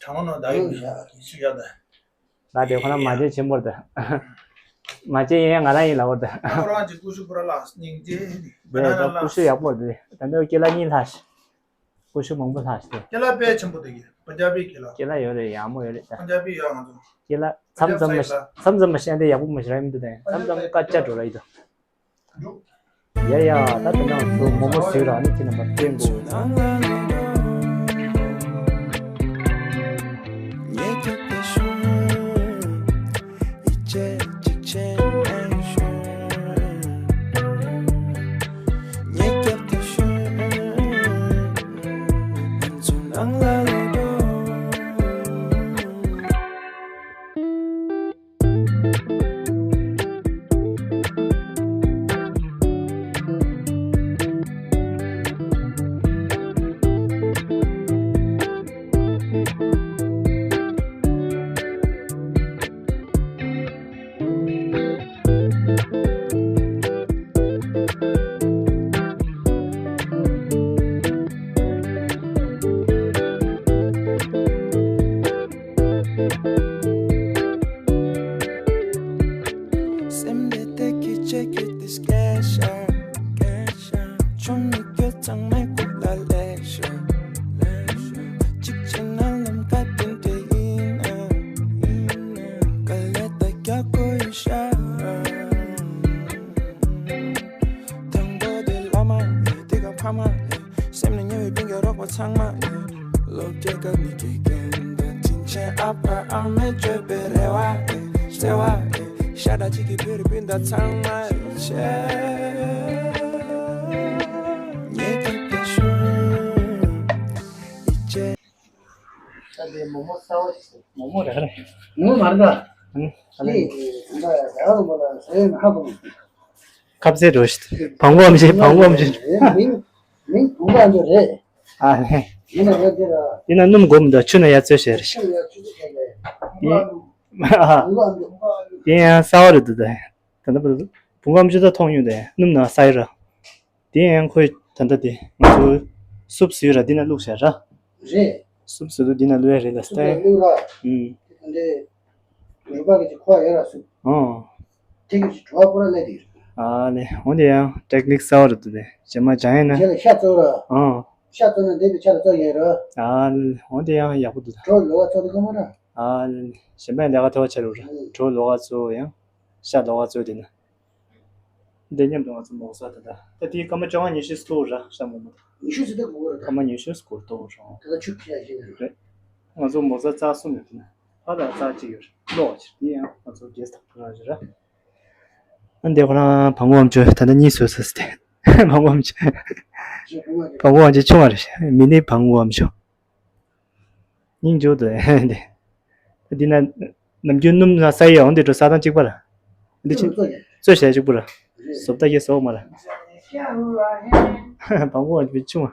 ཁྲང་ནོ་ད་ཡོད་ཤུ་ཡ་ད། ད་དེ་ཁོ་ན་མ་བྱན་ཆེན་པོར་ད། མ་བྱན་ཡིན་ང་རང་ཡིན་ལ་བོར་ད། ཁོ་རང་གི་ཀུ་ཤུ་པུ་ར་ལ་སྙིང་རྗེ། དེ་ད་ཀུ་ཤུ་ཡག་པོ་རེད། ད་འདི་ཀེ་ལ་གཉིས་ལྷག་ཤི། ཀུ་ཤུ་མང་པོ་ལྷག་ཤི། ཀེ་ལ་དཔེ་ཆེན་པོ་དེ་གི་པན་ཇ་བི་ཀེ་ལ། ཀེ་ལ་ཡོད་རེད། ཡག་མོ་ཡོད་རེད་ད། པན་ཇ་བི་ཡོད་ང་ཚོ། ཀེ་ལ་མཚམས་མཚམས་མ་མཚམས་མཚམས་མ་ཤི་ཨ་འདི་ཡག་པོ་མ་ཤི་ར་ཡིན་འདུག་ད། མཚམས་མཚམས་དཀའ་ཅག་འགྲོ་ར་ཡིན་འདུག་ཡ་ཡ། ད་དེ་ནང་དུ་མོག་མོག་བཟོས་ར་ནི་ཁྱེད་རྣམ་པར་སྟོན་དགོས། སེམས་བདེ་བདེ་སྐད་ཆ་བཤད་དེ་སྐད་ཆ། ཆུང་མི་སྐྱོ་ཚང་མའི་ཁུག་ལ་ལས་ཤོག་གཅིག་བྱས་ན་ལམ་ཁ་དེ་འདྲ་ཡིན་ན། དཀའ་ལས་ད་རྒྱག་དགོས་ཡོད་ཤག་དང་པོ་དེ་བླ་མ་ཡིན། དེ་ག་ཕ་མ་ཡིན། སེམས་ནས་ཉེ་བའི་སྤུན་ཀྱག་རོགས་པ་ཚང་མ་ཡིན། སློབ་གྲྭའི་སྐབས་ནས་དགེ་རྒན་དང་དྲིན་ཆེན་ཨ་ཕ་ཨ་མས་བཅོལ་བའི་རེ་བ་ཡིན། བརྩེ་བ་ཡིན། ཤ་ཁྲག་གཅིག་གི་བོད་རིགས་སྤུན་ཟླ་ཚང་མ་ཡིན། ཆེ་ཉེ་གི་དེ་ཤུ་ཡིད་ཆེས། ད་དེ་མོག་མོག་གསར་བ་ཞིག་ཟེར། མོག་མོག་རེད་རེད། ངོ་མ་རེད་ད། ཨ་ནི་ཨ་ནི། དེ་ད་ཡང་མོ་ལ་ཟེར་ན་ཧ་གོ་མི་འདུག་ཁ་ཟས་འགྲོ་ཞིག་བང་བུ་ཨམ་ཆི། བང་བུ་ཨམ་ཆི། མིང་མིང་བུ་ག་འདི་རེད། ཨ་ནི། ཡིན་ན་ཡང་འདི་ར། ཡིན་ན་སྣུམ་དགོས་མི་འདུག་ཆུ་ནང་ཡར་བཙོས་བྱས་རེད། ཆུ་ནང་ཡར་བཙོས་བྱས་རེད། དེ་ཨ་དེ་ཡང་གསར་བ་རེད་འདུག་ད་ད་ལྟ་བུ་ག་ཨམ་ཆི་ད་མཐོང་མྱོང་། དེ་སྣུམ་ནང་བསྲེས་ར། དེ་ཡང་ཁོས་ད་ལྟ་དེ་ང་ཚོ་སུབ་བཟོས་ར་འདི་ནང་བླུགས་བྱས་ར། རེད། སུབ་བཟོས་དུས་འདི་ནང་བླུགས་ཡ་རེད་ལ་སྟེ། སུབ་བཟོས་བླུགས་ར། ཨུམ། དེ་འདྲའི་རུས་པ་གི་ཅིག་ཁོ་ཡོད་ར་སུབ། ཨོ། དེ་གི་ཅིག་བྲོ་བ་པོ་ར་སླེབས་དེ། ཨ་ལེ་འོ་དེ་ཡང་ཊེག་ནིག་གསར་བ་རེད་འདུག་དེ་རྗེས་མ་སྦྱང་ཡིན་ན། རྗེས་ལ་ཤ་བཙོ་ར། ཨོ། ཤ་བཙོ་ན་འདེབས་པའི་ཆ་ལ་བཙོ་ཡིན་ར། ཨ་ལེ་འོ་དེ་ཡང་ཡག་པོ་འདུག་ད། བྲོ་ལོ་བ་བཙོ་དེ་གོ་མ་ར། ཨ་ལེ་གཞན་པ་ཡང་ལས་ཀ་ཐེ་བ་ཆེ་རུ་ར། ཨུམ། བྲོ་ལོ་བ་བཙོ་ཡང་། ཤ་ལོ་བ་བཙོ་དེ་ན། འདི་མཉམ་དུ་ང་ཚོ་མོག་ས་ད་ལྟ། ད་དེའི་སྐར་མ་བཅོ་ལྔ་ཉི་ཤུ་ཐུག་ར་ཤ་མོག་མོག་ད། ཉི་ཤུ་ཙམ་དེ་འགོར་ར་ད། སྐར་མ་ཉི་ཤུ་འགོར་ཏོ་རང་། ད་ལྟ་ཆུ་ཁྱེར་ཡ་ཞིག་རེད། རེད། ང་ཚོ་མོག་ས་རྩ་གསུམ་ཡོད་དེ་ན། ཕ་ད་རྩ་གཅིག་ཡོད་རེད། ལོག་ཕྱིར་དེ་ཡང་ང་ཚོ་རྒྱས་ཐག་ཐག་ར་ཞིག་ར། ཨ་འདི་ཁོ་རང་བང་བུ་ཨམ་ཆི་ད་ལྟ་གཉིས་བཟོས་ས་སི་ཏེ། བང་བུ་ཨམ་ཆི། བང་བུ་ཨམ་ཆི་ཆུང་བ་རེད་ཤག་མི་ནི་བང་བུ་ཨམ་ཆི། སྙིང་རྗེ་པོ་འདུག་ཨེ་འདི། འདི་ན་ནམ་རྒྱུན་སྣུམ་ལ་ས་ཡི་འོང་དེ་འགྲོ་ས་དང་གཅིག་པ་ར། འདི་ཕྱིན་བཙོས་བྱས་གཅིག་པུ་ར། བཟོ་ལྟ་གི་བཟོ་མ་ར། བང་བུ་ཨམ་ཆི་ཆུང་བ།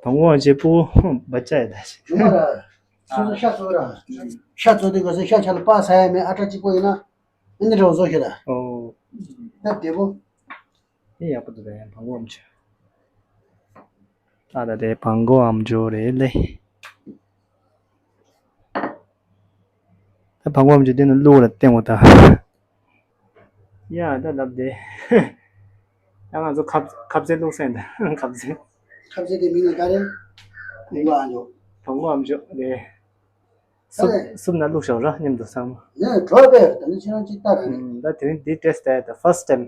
བང་བུ་ཨམ་ཆི་སྤུ་གུ་བ་ཅག་ཡ་ད་ཞིག་ཡོད་མ་ར། སོ་སོ་ཤ་བཙོ་ར། ཤ་བཙོ་དུས་ག་ས་ཤ་ཆ་ལ་པ་ས་ཡ་མེད་ཨ་ཁྲ་གཅིག་པོ་ཡིན་ན། ཨེ་འདི་འདྲ་བཟོ་ཤེས་ད། ཨོ། ད་བདེ་པོ། དེ་ཡག་པོ་འདུག་རེད། བང་གོ་ཨམ་ཅོག་ད་ད་དེ་བང་གོ་ཨམ་ཅོག་རེད་ལེ། ད་བང་གོ་ཨམ་ཅོག་དེ་ནི་བླུག་ལ་བསྟན་འོ་ད། ཡ་ད་ལབ་དེ། ད་ང་ཚོ་ཁབ་ཁབ་ཟས་བླུག་སེན་ད་ཁབ་ཟས། ཁབ་ཟས་དེ་མིང་ལ་ག་རེ། བང་གོ་ཨམ་ཅོག་བང་གོ་ཨམ་ཅོག་རེད། སུབ་ཨ་སུབ་ན་བླུགས་ཤོག་ར་མཉམ་དུ་ཚང་མ། ནས་གྲོགས་པས་ད་ནི་ཁྱེད་རང་གཅིག་ལྟ་ར་ནི། ཨུམ། ད་དེ་རིང་འདི་ཊེསི་ལྟ་ཡ་ད་ཕར་སི་ཊི་ཊེམ།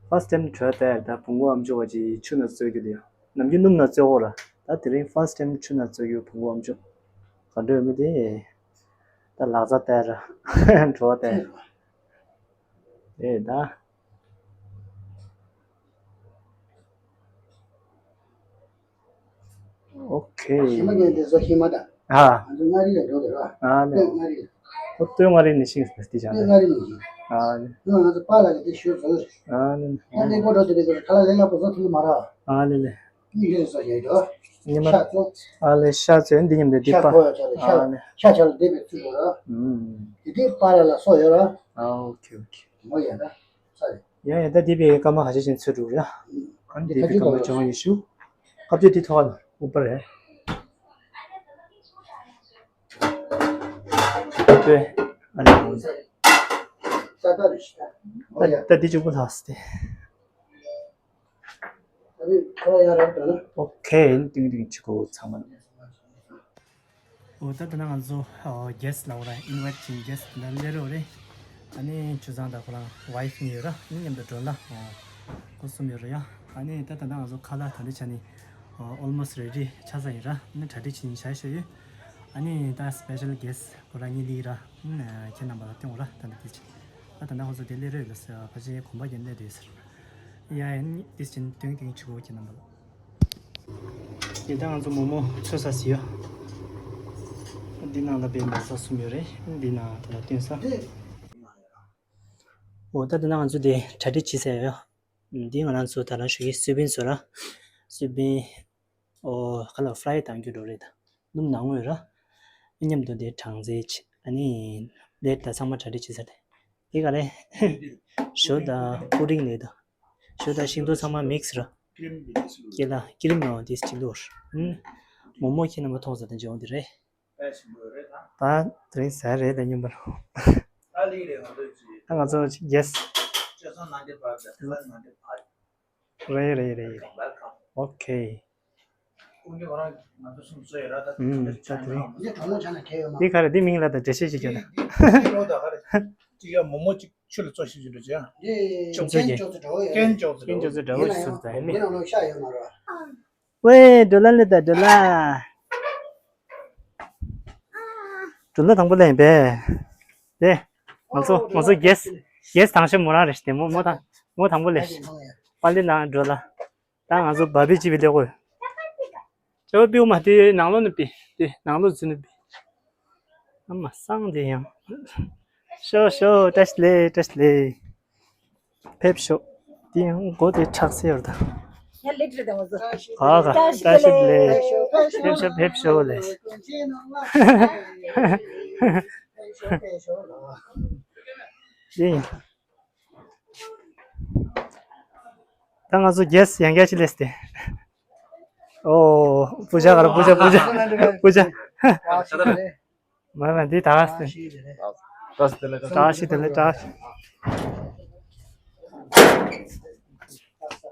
ཕར་སི་ཊི་ཊེམ་གྲོགས་ལྟ་ཡ་ད་བང་གོ་ཨམ་ཅོག་བ་ཅིག་ཆུ་ན་བཙོས་རྒྱུ་དེ་ཡ། ནམ་རྒྱུན་སྣུམ་ན་བཙོས་གོ་ར། ད་དེ་རིང་ཕར་སི་ཊི་ཊེམ་ཆུ་ན་བཙོས་རྒྱུ་བང་གོ་ཨམ་ཅོག་ག་འདྲ་ཡོད་མེད་དེ། ད་ལག་ཚ་ལྟ་ཡ་ར་གྲོགས་ལྟ་ཡ། ཨེ་ད། ཨོ་ཁེ། ཤི་མ་ཉན་དེ་ཚོ་ཤི་མ་ད། ཨ། ང་ཚོ་མངའ་རིས་ལ་འགྲོ་དེ་ར། ཨ་ནི། སྟོད་མངའ་རིས་ལ། ཁོ་སྟོད་མངའ་རིས་ནས་ཤིང་སི་དེ་ཅང་། སྟོད་མངའ་རིས་ནས་ཤིང་། ཨ་ནི། ང་ཚོ་པཱ་ལགས་ཀྱི་དེ་ཞུ་ཚོད། ཨ་ནི། ང་གནས་སྐོར་འགྲོ་དེ་དེ་ཁ་ལག་ལེན་ལ་པོ་ཚོ་ཐུག་མ་ར། ཨ་ནི་ལེ། ཉི་ཤུ་སོ་ཡོད་དོ། ཉི་མ། ཤ་ཚོ། ཨ་ལེ་ཤ་ཚོ་འདི་ཉིན་དེ་འདི་ཤ་པ། ཁོ་ཡ་ཆ་ལ་ཤ། ཨ་ནི། ཤ་ཆ་ལ་འདི་པའི་ཚུལ་དུ་ར། ཨུམ། དེ་དེ་པཱ་ལགས་ལ་སོ་ཡོད་ར། ཨ་ཨོ་ཁེ་ཨོ་ཁེ། མོ་ཡ་ར། ཡ་ཡ་ད་འདི་པའི་སྐར་མ་ཁ་ཤས་ཤིག་ཚོད་འགྲོ་ར། ཨ་འདི་པའི་སྐར་མ་བྱུང་ཡོད་ཤུ། སྐབས་དེ་འདི་ཐོག་ལ་ཨུ་པ་རེད། པེ། ཨ་ནི། ད་ད་འདི་གཅིག་པོ་ལྷག་སྟེ། ཨོ་ཁེ། ཏིང་ཏིང་ཆི་ཁོ་ཚང་མ། ཨོ་ད་ད་ན་ང་ཚོ་ཨོ་གེ་སི་ལ་འོ་ར་ཨིན་ཝའི་ཊི་བྱིན་གེ་སི་ད་ལེ་རོ་རེ། ཨ་ནི་ཆུ་ཚང་ད་ཁོ་རང་ཝའི་ཕི་གཉིས་ཡོད་ར། ཨ་ནི་མཉམ་དུ་སྒྲོན་ལ་ཨོ་ཁོ་གསུམ་ཡོད་ར་ཡ། ཨ་ནི་ད་ད་ན་ང་ཚོ་ཁ་ལག་ད་ལེ་ཆ་ནི་ཨོ་ཨོལ་མོ་སི་རེ་ཌི་ཆགས་ས་ཡིན་ར། ཨ་ནི་གྲ་སྒྲིག་བྱེད་ཉིན་བྱ་ཤོ་ཡོད། ཨ་ནི་ད་སི་པེ་ཤལ་གེ་སི་ཁོ་རང་གཉིས་ལི་ར། ཨ་ནི་ཁྱེད་རྣམ་པ་ལ་སྟོན་འོ་ར་ད་ད་དེ་ཆ། ད་ད་ན་ང་ཚོ་དེ་ལེ་རོ་ཡོད་ལ་ཕ་ཆེ་གོམ་པ་རྒྱན་ལེ་རེད་ཟེར། ཡ་ཡ་ནི་དེ་ཅིན་ཏིང་ཏིང་ཆུ་བོ་ཁྱེད་རྣམ་པ་ལ། དེ་ལྟར་ང་ཚོ་མོག་མོག་ཚོད་ས་ཟིན་ཡོད། འདི་ནང་ལ་བའི་མ་ས་གསུམ་ཡོད་རེད། འདི་ནང་དེ་ལ་བཏོན་ས། འོ་ད་དེ་ན་ང་ཚོ་དེ་གྲ་སྒྲིག་བྱེད་ས་ཡོད། འདི་ང་རང་ཚོ་ད་རང་ཞུ་གི་སུའི་བིན་བཟོ་ར། སུའི་བིན། ཨོ་ཁ་ལག་ཧྥ་རའི་བཏང་རྒྱུ་འགྲོ་རེད་ད། སྣུམ་ནང་ངོས་ར། མཉམ་དུ་དེ་གྲང་ཚལ་ཆེ་ཨ་ནི། ལེ་ད་ཚང་མ་གྲ་སྒྲིག་བྱེད་ས་རེད། འདི་ག་རེ། ཞོ་དང་པུ་ཌིང་ལེ་དང་། ཞོ་དང་ཤིང་ཏོག་ཚང་མ་མིག་སི་ར། ཀེ་ལ་ཀི་རིམ་ཡང་དེ་སྤྱི་ལོར། མོག་མོག་ཁྱེད་རྣམ་པ་མཐོང་ས་དང་འཇོག་འདི་རེད། ད་དེ་རིང་ཟ་རེད་ད་སྙོམས་པར། ད་ང་ཚོ་གེ་སི། རེད་རེད་རེད། ཨོ་ཁེ། ཨུམ། ད་དེ་རིང་། འདི་ག་རེ་འདི་མིང་ལ་ད་འགྲེལ་བཤད་ཞིག་བརྒྱབ་ན། ཅིག་ཡ་མོག་མོག་ཅིག་ཆུ་ལ་བཙོ་ཤེས་ཀྱི་འདུག་ཅེ། ཅིག་ཅོག་ཙེ་རྒྱན། རྒྱན་ཅོག་ཙེ་འདྲ་བོ་ཞིག་བཟོས་ད་ཡིན་མིན། ཝེ་འགྲོ་ལ་ལེ་ད་འགྲོ་ལ། འགྲོ་ལ་དང་པོ་ལེན་པས། དེ། ང་ཚོ་ང་ཚོ་གེ་སི་གེ་སི་དང་ཤོས་མོ་རང་རེད་ཤི་དེ་མོ་མོ་དང་མོ་དང་པོ་ལེན་ཤི། པ་ལི་ནང་འགྲོ་ལ། ད་ང་ཚོ་བ་བི་ཅི་བི་ལེ་གོ། ཅོ་པིའུ་མ་དེ་ནང་ལོགས་ནས་པི། དེ་ནང་ལོགས་འཛུལ་ནས་པི། ཨ་མ་སང་དེ་ཡང་། ཤོ་ཤོ་བཀྲ་ཤིས་ལེ་བཀྲ་ཤིས་ལེ། ཕེབས་ཤོག་དེ་ཡང་མགོ་དེ་ཁྲག་སེ་ཡོད་ད། ཡ་ལེ་ཏྲི་དང་བཟོ། ག་ག་བཀྲ་ཤིས་ལེ། ཕེབས་ཤོག་ཕེབས་ཤོག་ལེ། དེ་ཡིན། ད་ང་ཚོ་གེ་སི་ཡང་བསྐྱར་ཅིག་སླེབས་ཏེ། ཨོ། པུ་ཇ་ག་ར་པུ་ཇ་པུ་ཇ་པུ་ཇ། མ་མ་འདི་ད་ག་སྟེ། ད་ཤི་དེ་ལེ་ད་ཤི།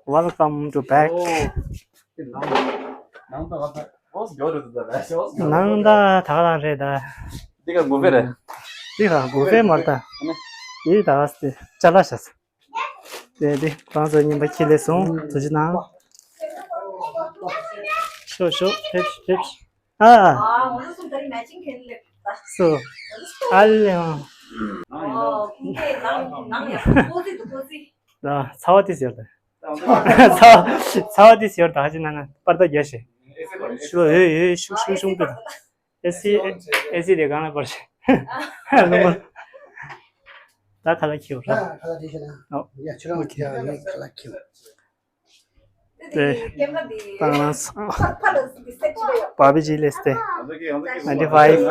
Welcome to back. ནང་ད་ད་ག་རང་རེད་ད། འདི་ག་མགོ་པེ་རེད། འདི་ག་མགོ་པེ་མ་རེད་ད། འདི་ད་ག་སྟེ་ཅ་ལག་ཤ་ས། དེ་དེ་ཁོ་རང་ཚོ་རྙིང་པ་ཁྱི་ལས་སོང་དུ་ཅི་ནང་། ཤོ་ཤོ་ཕེབས་ཕེབས། ཨ། ཨ་ང་ཚོ་གསུམ་ད་རིང་མེ་ཅིང་ཁན་ལེ། སོ། ཨ་ལེ་ཨ། ཨོ་ཁུང་ཀེ་ནང་ནང་ཡང་ཀོ་ཙི་འདུག་ཀོ་ཙི། ད་ཚ་བ་ཏིས་ཡོད་ད། ཚ་བ་ཚ་བ་ཏིས་ཡོད་ད་ཧ་ཅི་ན་ན་པར་ད་རྒྱ་ཤེ། ཤུ་ཨེ་ཨེ་ཤུ་ཤུ་ཤུང་པེ་ད། ཨེ་སི་ཨེ་སི་དེ་གང་ལ་པར་ཤེ། ལུང་མ། ད་ཁ་ལག་ཁྱེར་ར། ཁ་ལག་དེ་ཤེ་ན། ཨོ། ཡ་ཁྱེད་རང་ཨོ་ཁེ། ཁ་ལག་ཁྱེར། དེ་ཏང་ལ་སང་། བ་བི་ཇི་ལེ་སྟེ། ninety five།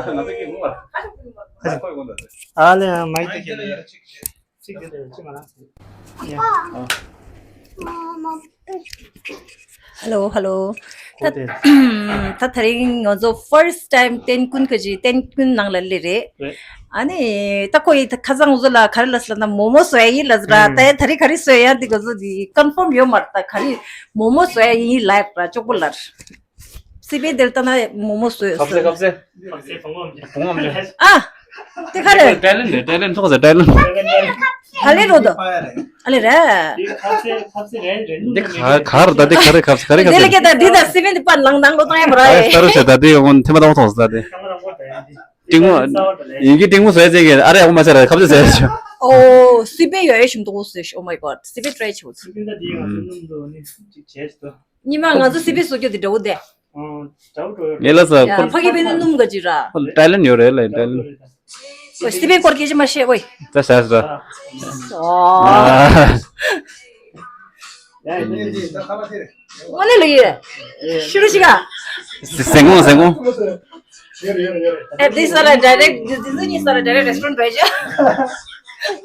ཨ་ལེ་མའི་ཏི་ཁེ་ལེ། ཚིག་དེ་ལ་ཅི་མ་རང་ཟེར། ཧ་ལོ་ཧ་ལོ། ད་ད་དེ་རིང་ང་ཚོ་first time ཏན་ཀུན་གྱི་ཏན་ཀུན་ནང་ལ་སླེབས་རེད། རེད། ཨ་ནི་ད་ཁོ་ཡིས་ད་ཁ་སང་ང་ཚོ་ལ་ག་རེ་ལབ་ཟེར་ན་མོག་མོག་བཟོ་ཡ་ཡིན་ལབ་ཟེར་ར། ད་ད་རེས་ག་རེ་བཟོ་ཡ་འདི་ང་ཚོ་འདི་confirm ཡོད་མ་རེད། ད་ག་རེ་མོག་མོག་བཟོ་ཡ་ཡིན་ལབ་ར། ཅོག་པོ་ལབ། སི་པན་དེར་ལྟ་ན་མོག་མོག་བཟོས་ཁ་ཟས་ཁ་ཟས། ཁ་ཟས་བུ་ངོམ་ཅིག་བུ་ངོམ་ཅིག་ཨ། དེ་ག་རེ། ཏའི་ལན་རེད། ཏའི་ལན་ཐོག་ཟེར་ཏའི་ལན། ཧ་ལས་རོ་དོ། ཨ་ལས་ར། དེ་ཁ་ཟས་ཁ་ཟས་རེད་རེད། འདི་ག་ག་རེ་ད། འདི་ག་རེ་ཁ་ཟས་ག་རེ་ཁ་ཟས། དེ་ལ་སྐད་ད་འདི་ད་སི་པན་དེ་པར་ལང་དང་ལོ་དང་ཡ་མ་ར་ཨ་ཡ། ས་རུ་བྱེད་ད་འདི་ཡོང་ཐེ་མ་དང་ཐོག་ཟེར་ད་འདི། ཏིང་མོ། ཡིན་གྱི་ཏིང་མོ་བཟོས་ཅན་གྱི་ཨ་རེ་ཨོ་མ་ཆ་ར་ཁ་ཟས་ཟེར་ཆོ། ཨོ་སི་པན་ཡོད་ཨེ་ཤུམ་དུ་ཟེར། Oh my god སི་པན་try ཆོ། སི་པན་ད་འདི་ཡང་སྣུམ་དུ་ནི་ཅིག་བྱས་སོ། ཉི་མ་ང་ཚོ་སི་པན་བཟོ་རྒྱུ་དེ་འདྲ་བོ་དེ། ཨང་། འདྲ་བོ་འགྲོ་ཡོད་ཡ་རེད། ཕ་གི་པའི་ནི་སྣུམ་ག་ཅི་ར། ཏའི་ལན་ཡོད་རེད་ལ་ཏའི་ལན། འགྲོ་ཡོད་རེད། ཨོ་སི་པན་སྐོར་སྐད་ཆ་མ་བཤད་ཨོ་ཡ། ད་ཟ་ཟ། ཨོ། ཨ། ཨོ་ནི་ལོ་ཡོད། ཤུ་རུ་ཤི་ག་ཟེང་གོང་ཟེང་གོང་། ཨེ་འདི་ས་ལ་direct འདི་འདི་ཚོ་གཉིས་ས་ལ་direct restaurant འགྲོ་ཡ། ཨོ།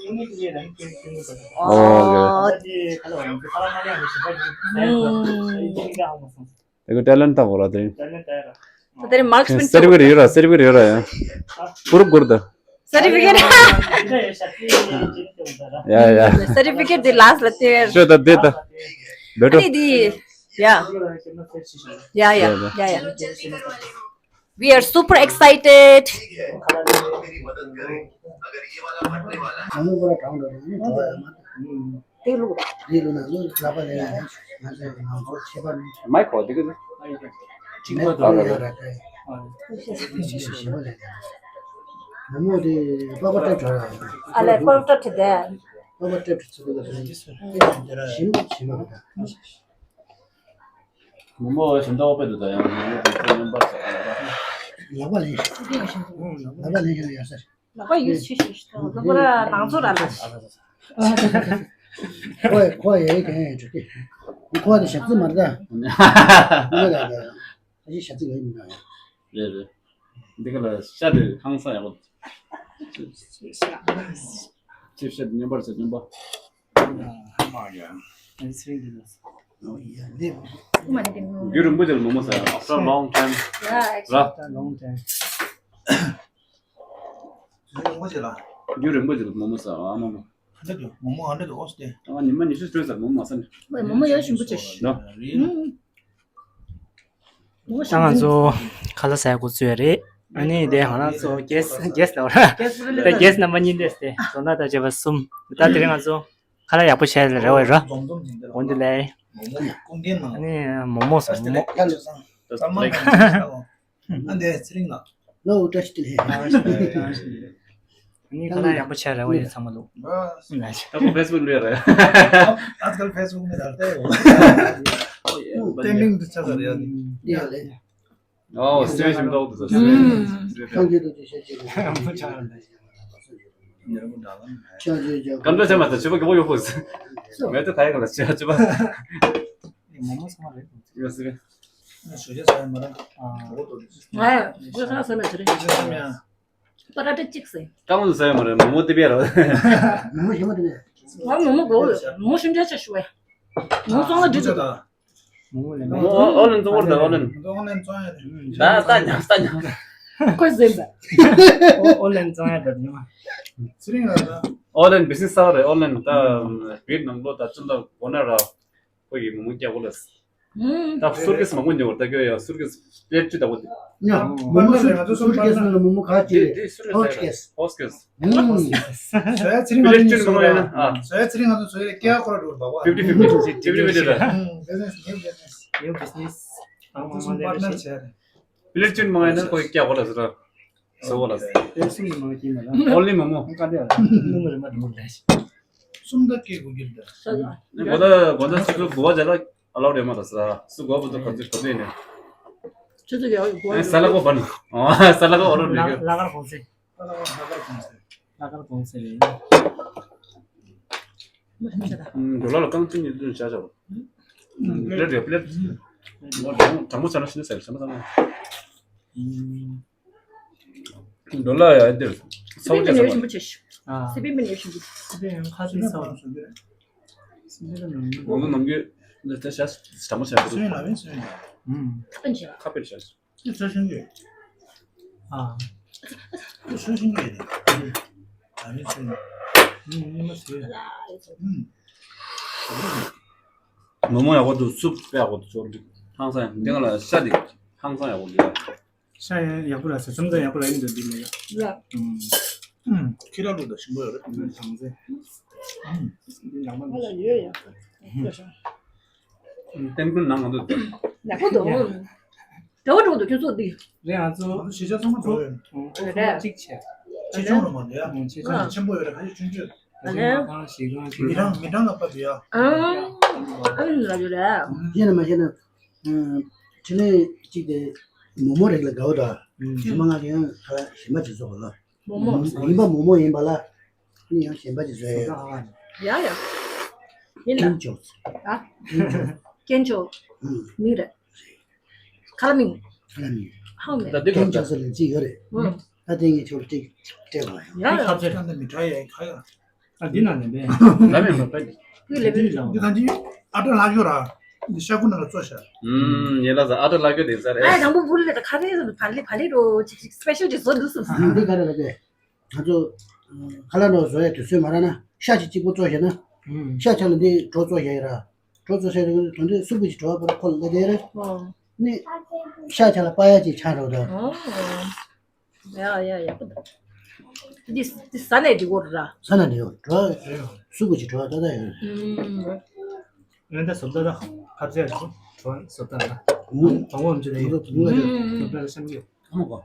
ཨུམ། དེ་གི་ཏའི་ལན་ལྟ་བོ་ར་དེ། ད་དེ་མར་ཀི་མེན་སེར་བི་ཡོད་ར་སེར་བི་ཡོད་ར་ཡ། པུ་རུབ་གུར་ད། སེར་ཏི་ཕི་ཀེ་ཊི། ཡ་ཡ། སེར་ཏི་ཕི་ཀེ་ཊི་དེ་ལ་སི་ཊི་ལ་དེ། ཤོད་ད་དེ་ད། བེ་ཊོ། ཨ་ནི་དེ། ཡ། ཡ་ཡ་ཡ་ཡ། We are super excited. དེ་ལུགས་དེ་ལུགས་ན་ལུགས་ལག་པ་ལེན་ཡ་ང་ཚོ་ང་ཚོ་ཁྱད་པར་མེད། མའི་ཁོ་དེ་གི་ཁྱིམ་པ་དང་ཡོད་རེད། ཞེ་ཞེ་ཞེ་བ་ལེན་ཡ། མོ་མོ་དེ་པགས་པ་སྤྲད་བྱོས་ར། ཨ་ལས་པགས་པ་སྤྲད་དེ། པགས་པ་སྤྲད་བྱོས་ཚུལ་དུ་ཞིམ་ཞིམ་མ་གི་ད། མོ་མོ་ཞིམ་ཐག་པ་དཔེ་འདུག་ད་ཡང་མོ་མོ་དེ་ཚོ་མཉམ་པར་བྱས་ཨ་ལ། ལག་པ་ལེན་ལག་པ་ལེན་ཡོད་ཡོད་ས་རེད། ལག་པ་ཡོད་ཆེ་ཤོས་ཤིག་དང་ལག་པ་ར་ནང་ཚོ་ར་ལ། ཁོ་ཁོ་ཡེ་གན་ཡེ་ཆུ་ཀི། ཁོ་དེ་ཞབས་ཚི་མར་ད། ཁོ་ལ་ད་ཞབས་ཚི་ཡོད་མི་འདུག་རེད་རེད། འདི་ག་ལ་ཤ་དེ་ཧང་སང་ཡག་པོ། ཅིབ་ཤ་དེ་མཉམ་པར་བྱས་མཉམ་པ། རྒྱུན་རིང་པོ་ཅིག་ལ་མོ་མོ་ཟ་ཡ། After long time. Yeah, ར། After long time. རྒྱུན་རིང་པོ་ཅིག་ལ། རྒྱུན་རིང་པོ་ཅིག་ལ་མོ་མོ་ཟ་ཨ་མ་མ། ཧ་འདྲ་འདུག་མོ་མོ་ཧ་འདྲ་འདུག་ཨོ་སྟེ། ཨ་ཉི་མ་ཉི་ཤུ་སྤྲོད་ཟ་མོ་མོ་ཟ་ནི། ཨོ་མོ་མོ་ཡ་ཞིམ་པོ་ཅིག་ནོ། ད་ང་ཚོ་ཁ་ལག་ཟ་ཡ་འགོ་བཙུགས་ཡ་རེད། ཨ་ནི་དེ་ང་རང་ཚོ་གེ་སི་གེ་སི་ལ་བ་ར། དེ་གེ་སི་རྣམ་པ་གཉིས་འདས་ཏེ་བཟོ་ལྟ་དང་བཅས་པ་གསུམ། ད་དེ་རིང་ང་ཚོ་ཁ་ལག་ཡག་པོ་བྱས་ལ་རེ་བ་ར། འོན་ཏེ་ལས། ཨ་ནི་མོ་མོ་ཟ་མོ་མོ། ཨ་འདས་ཚེ་རིང་ལགས། ལོ་བཀྲ་ཤིས་བདེ་ལེགས། ཨ་ནི་ཁ་ལག་ཡག་པོ་བྱས་རེ་བ་ཡོད་ཚང་མ་ལོ། ད་ཁོ་ཕེ་སི་བུག་ལ་རེད། आजकल Facebook में डालते हैं वो। ट्रेंडिंग तो चल रहा है अभी। ཡ་ལེ། ཨོ་སི་ཊི་ཝི་ཞིམ་ཏོག་ཏུ་ཟ། ཁྱོད་ཀྱི་ཏུ་ཅི་བཤད་ཀྱི་རེད། ཀམ་པེ་བྱས་མ་ཐག་ཕྱུ་པ་གི་བོ་ཡོད་ཕུག་མེ་ཏོ་ཁ་ཡག་ལ་ཕྱུ་ཕྱུ་པ། མོ་མོ་ཚང་མ་རེད། ཡོད་སྲིད། ང་ཡང་སྒོ་ཁ་ཟེར་ན་ཅི་རེད། པ་ར་ཏ་གཅིག་ཟེར། ཀ་མོ་ཟེར་མ་རེད། མོ་མོ་དེ་བས་ར། མོ་མོ་ཞིམ་པོ་དེ་བས། ང་མོ་མོ་གོ་མོ་ཞིམ་ཆ་ཆ་ཞུ་བས། མོ་ཚང་ལ་འདྲི་ཐུབ། མོ་མོ་ལེན། མོ་མོ་ཨོ་ལེན་ཙོང་བར་ད་ཨོ་ལེན། ད་ད་ཉག་ད་ཉག་ཁོས་ཟེར་ད། ཨོ་ལེན་ཙོང་ཡ་ད་ཉི་མ། ཨོ་ལེན་བི་སི་ནེ་སི་ས་རེད། ཨོ་ལེན་ད་བིར་ནང་ལོ་ད་ཅུང་ད་གོ་ན་ར། ཁོ་ཡི་མོ་མོ་སྐྱ་བོ་ལ། ད་སུར་ཀེ་སི་མང་པོ་ཉོ་བར་ད་ཁྱོད་ཡ་སུར་ཀེ་སི་པླེཊ་བཅུ་ད་བོ་དེ། ཡ་མོ་མོ་སུར་སུར་ཀེ་སི་ནང་ལ་མོ་མོ་ག་ཅི་རེད། ཧོ་ཆི་ཀེ་སི། ཧོ་ཆི་ཀེ་སི། བཟོ་ཡ་ཚེ་རིང་པླེཊ་བཅུ་ནང་ལོ་ཡ་ན། བཟོ་ཡ་ཚེ་རིང་ང་ཚོ་བཟོ་ཡ་སྐྱ་ཁོ་ར་འགྲོ་བ། ཕིབ་ཊི་ཕིབ་ཊི་ཕིབ་ཊི་ཕིབ་ཊི་ར། བྷི་ཛི་ནེ་སི་ནིའུ་བྷི་ཛི་ནེ་སི། ང་ཚོ་གསུམ་པར་ཊི་ནར་བྱས་རེད། པླེཊ་བཅུ་མང་ཡ་ན་ཁོ་ཡི་སྐྱ་ཁོ་ལ་ཟེར་ར། ཟེར་བ་ལ་ཟེར། པེ་སུམ་གྱི་མ་གྱིས་མ་ལ། ཨོན་ལི་མོ་མོ། ཀ་ཏེ་ཨ་ནུ་མོ་རེ་མ་འགྲོ་ལས། སུམ་ད་ཀེ་གུ་གིར་ད། ནི་གོ་ད་གོ་ད་སུ་གུ་གོ་བ་ཇ་ལ་ཨ་ལའོ་རེ་མ་ད་ཟེར། སུ་གོ་བ་ད་ག་ཚོད་ག་ཚོད་ཡིན་ནས། ཆུ་ཚོད་ཀྱི་ཨ་གོ་ཨེ་ས་ལ་གོ་བ་ནི། ཨ་ས་ལ་གོ་ཨོ་རོ་མི་གི། ལ་ཀར་གོང་ཚེ། ལ་ཀར་གོང་ཚེ། ལ་ཀར་གོང་ཚེ་རེད། ཨ་འགྲོ་ལ་ལ་རྐང་ཚིགས་གཉིས་བདུན་བྱ་བྱ་བ། པླེཊ་རེད་པླེཊ། དྲང་མོ་བྱ་ན་ཤི་ན་ཟེར་བྱ་མ་ཚང་མ། འགྲོ་ལ་ཡ་འདིར་ཚ་བོ་ཅན་ཚང་མ། ཨ། སི་པན་པན་ཡོད་ཤིང་གི། སི་པན་ཡང་ཁ་ཤས་ས་བ། སི་པན་པན་ནམ་རྒྱུན། ང་ཚོ་ནམ་རྒྱུན་ནས་དེ་ཤ་དྲང་མོ་བྱས་པ་སོན་ལ་བས་སོན། ཨུམ། ཁ་པན་བྱས་པ། ཁ་པན་བྱས། ཁྱོད་ཚོ་ཤེས་ཀྱི། ཨ། ཁྱོད་ཚོ་ཤེས་ཀྱི་རེད། ཨ་ནི་ཚོ། ཨུམ། ཉི་མ་ཚོ། ཨུམ། མོག་མོག་ཡག་པོ་འདུག་སུབ་དཔེ་ཡག་པོ་འདུག་ཅོག་འདུག་ཧང་སང་ཡག་འདི་ང་ལ་ཤ་འདི་ཧང་སང་ཡག་པོ་འདུག་ཤ་ཡང་ཡག་པོ་ར་ཟེར་སེམས་ཚ་ཡག་པོ་ར་ཡིན་འདུག་འདི་ལ་ཡ། ཡ། ཨུམ། ཨུམ། ཁྱི་ར་ལུག་དང་ཞིམ་པོ་ཡོད་རེད། ཨུམ། བྱང་སེ། ཨུམ། འདི་ཡག་མ་ང་ལ་ཡོད་ཡ། ཨུམ། ཏན་ཏན་ནང་ང་འདུག་ཡག་པོ་འདུག་ཡ། དགྲ་བོ་འགྲོ་འདུག་ཁྱོད་ཚོ་འདི། རེད་ང་ཚོ། ང་ཚོ་གཞིས་ཆགས་ཚང་མ་འགྲོ་ཡོད། ཨུམ། ཁོ་ཚོ་གཅིག་བྱས། ཆེ་ཆུང་རུ་མ་འདུག་ཡ། ཨུམ། ཆེ་ཆུང་། ཆེན་པོ་ཡོད་རེད། ཁ་ཤས་ཆུང་ཆུང་། ཨ་ལས། ཁང་ཞིག་ཁང་ཞིག་མི་གྲངས་མི་གྲངས་ལ་བབས་ཡ། ཨང་། ཨ་ནི་ལ་ཡོད་རེད། ཤེས་ན་མ་ཤེས་ན། ཕྲིན་ལས་གཅིག་དེ་མོག་མོག་རིགས་ལ་དགའ་བོ་འདྲ། ཨུམ། ཞིམ་པ་ང་གི་ཡང་ཁ་ལག་ཞིམ་པ་ཅིག་བཟོ་དགོས་ལ། མོག་མོག་ཡིན་པ་མོག་མོག་ཡིན་པ་ལ། ཨ་ནི་ཡང་ཞིམ་པ་ཅིག་བཟོ་ཡ་ཡོད། ཡ་ཡ། ཡིན་ལ། ཀན་ཅོ། ཨ། ཀན་ཅོ། ཀན་ཅོ། ཨུམ། མིང་རེད། ཁ་ལ་མིང་། ཁ་ལ་མིང་། ཧང་མེད། ད་འདི་ཀན་ཅོ་ཟེར་ལ་ཅི་ཡོད་རེད། ཨུམ། ད་དེ་ངས་ཁྱོད་སྤྲད་སྤྲད་པ་ཡིན། ཡ་ཡ། ཁ་ཚེ་ཁ་འདི་མི་ཁྲ་ཡ་ཁ་ཡ། ཨ་འདི་ན་ནས་པས། ད་མེད་པ་པས། འདི་ལས་པས། འདི་ད་འདི་ཨ་ཏྲ་ལག་ཡོད་ར། འདི་ཤ་ཁུ་ནང་ལ་བཙོ་ཤ། ཨུམ། ཡེ་ལ་ཟ་ཨ་ཏྲ་ལག་ཡོད་དེ་ཟ་རེད། ཨ་དང་པོ་བུ་ལས་ད་ཁ་རེ་ཟ་བ་ལེ་བ་ལེ་རོ་ཅིག་ཅིག་སི་པེ་ཤལ་ཅིག་བཟོ་འདུག་སུ། འདི་ག་རེ་ལ་པས། ང་ཚོ་ཁ་ལག་ནང་བཟོ་ཡ་དུས་ཚོད་མ་རག་ན་ཤ་ཅིག་གཅིག་པོ་བཙོ་བཞག་ན། ཤ་ཆ་ལ་འདི་གྲོ་བཙོ་བཞག་ཡོད་ར། གྲོ་བཙོ་བཞག་ཡོད་དོན་དུ་སུབ་ཀུ་ཅིག་གྲོ་བ་པར་ཁོ་ལ་བླུགས་བསྡད་རེད། ནི་ཤ་ཆ་ལ་པ་ཡ་ཅིག་ཆགས་འགྲོ་འདུག་ཡ་ཡ་ཡ། འདི་འདི་ཟ་ནས་འགྲིག་གོ་ར། ཟ་ནས་འགྲིག་གོ་གྲོ་བ་སུབ་ཀུ་ཅིག་གྲོ་བ་ཏག་ཏག་ཡོད་རེད། ཡོན་ཏན་བཟོ་ལྟ་ལ་ཁ་ཚད་རེད། གྲོ་བ་བཟོ་ལྟ་ལ། ཨུ། དང་པོ་འཇུ་རེད། བཟོ་ལྟ་ལ་བཤམས་ཀྱི་ཡོད། ཨ་མ་གོ།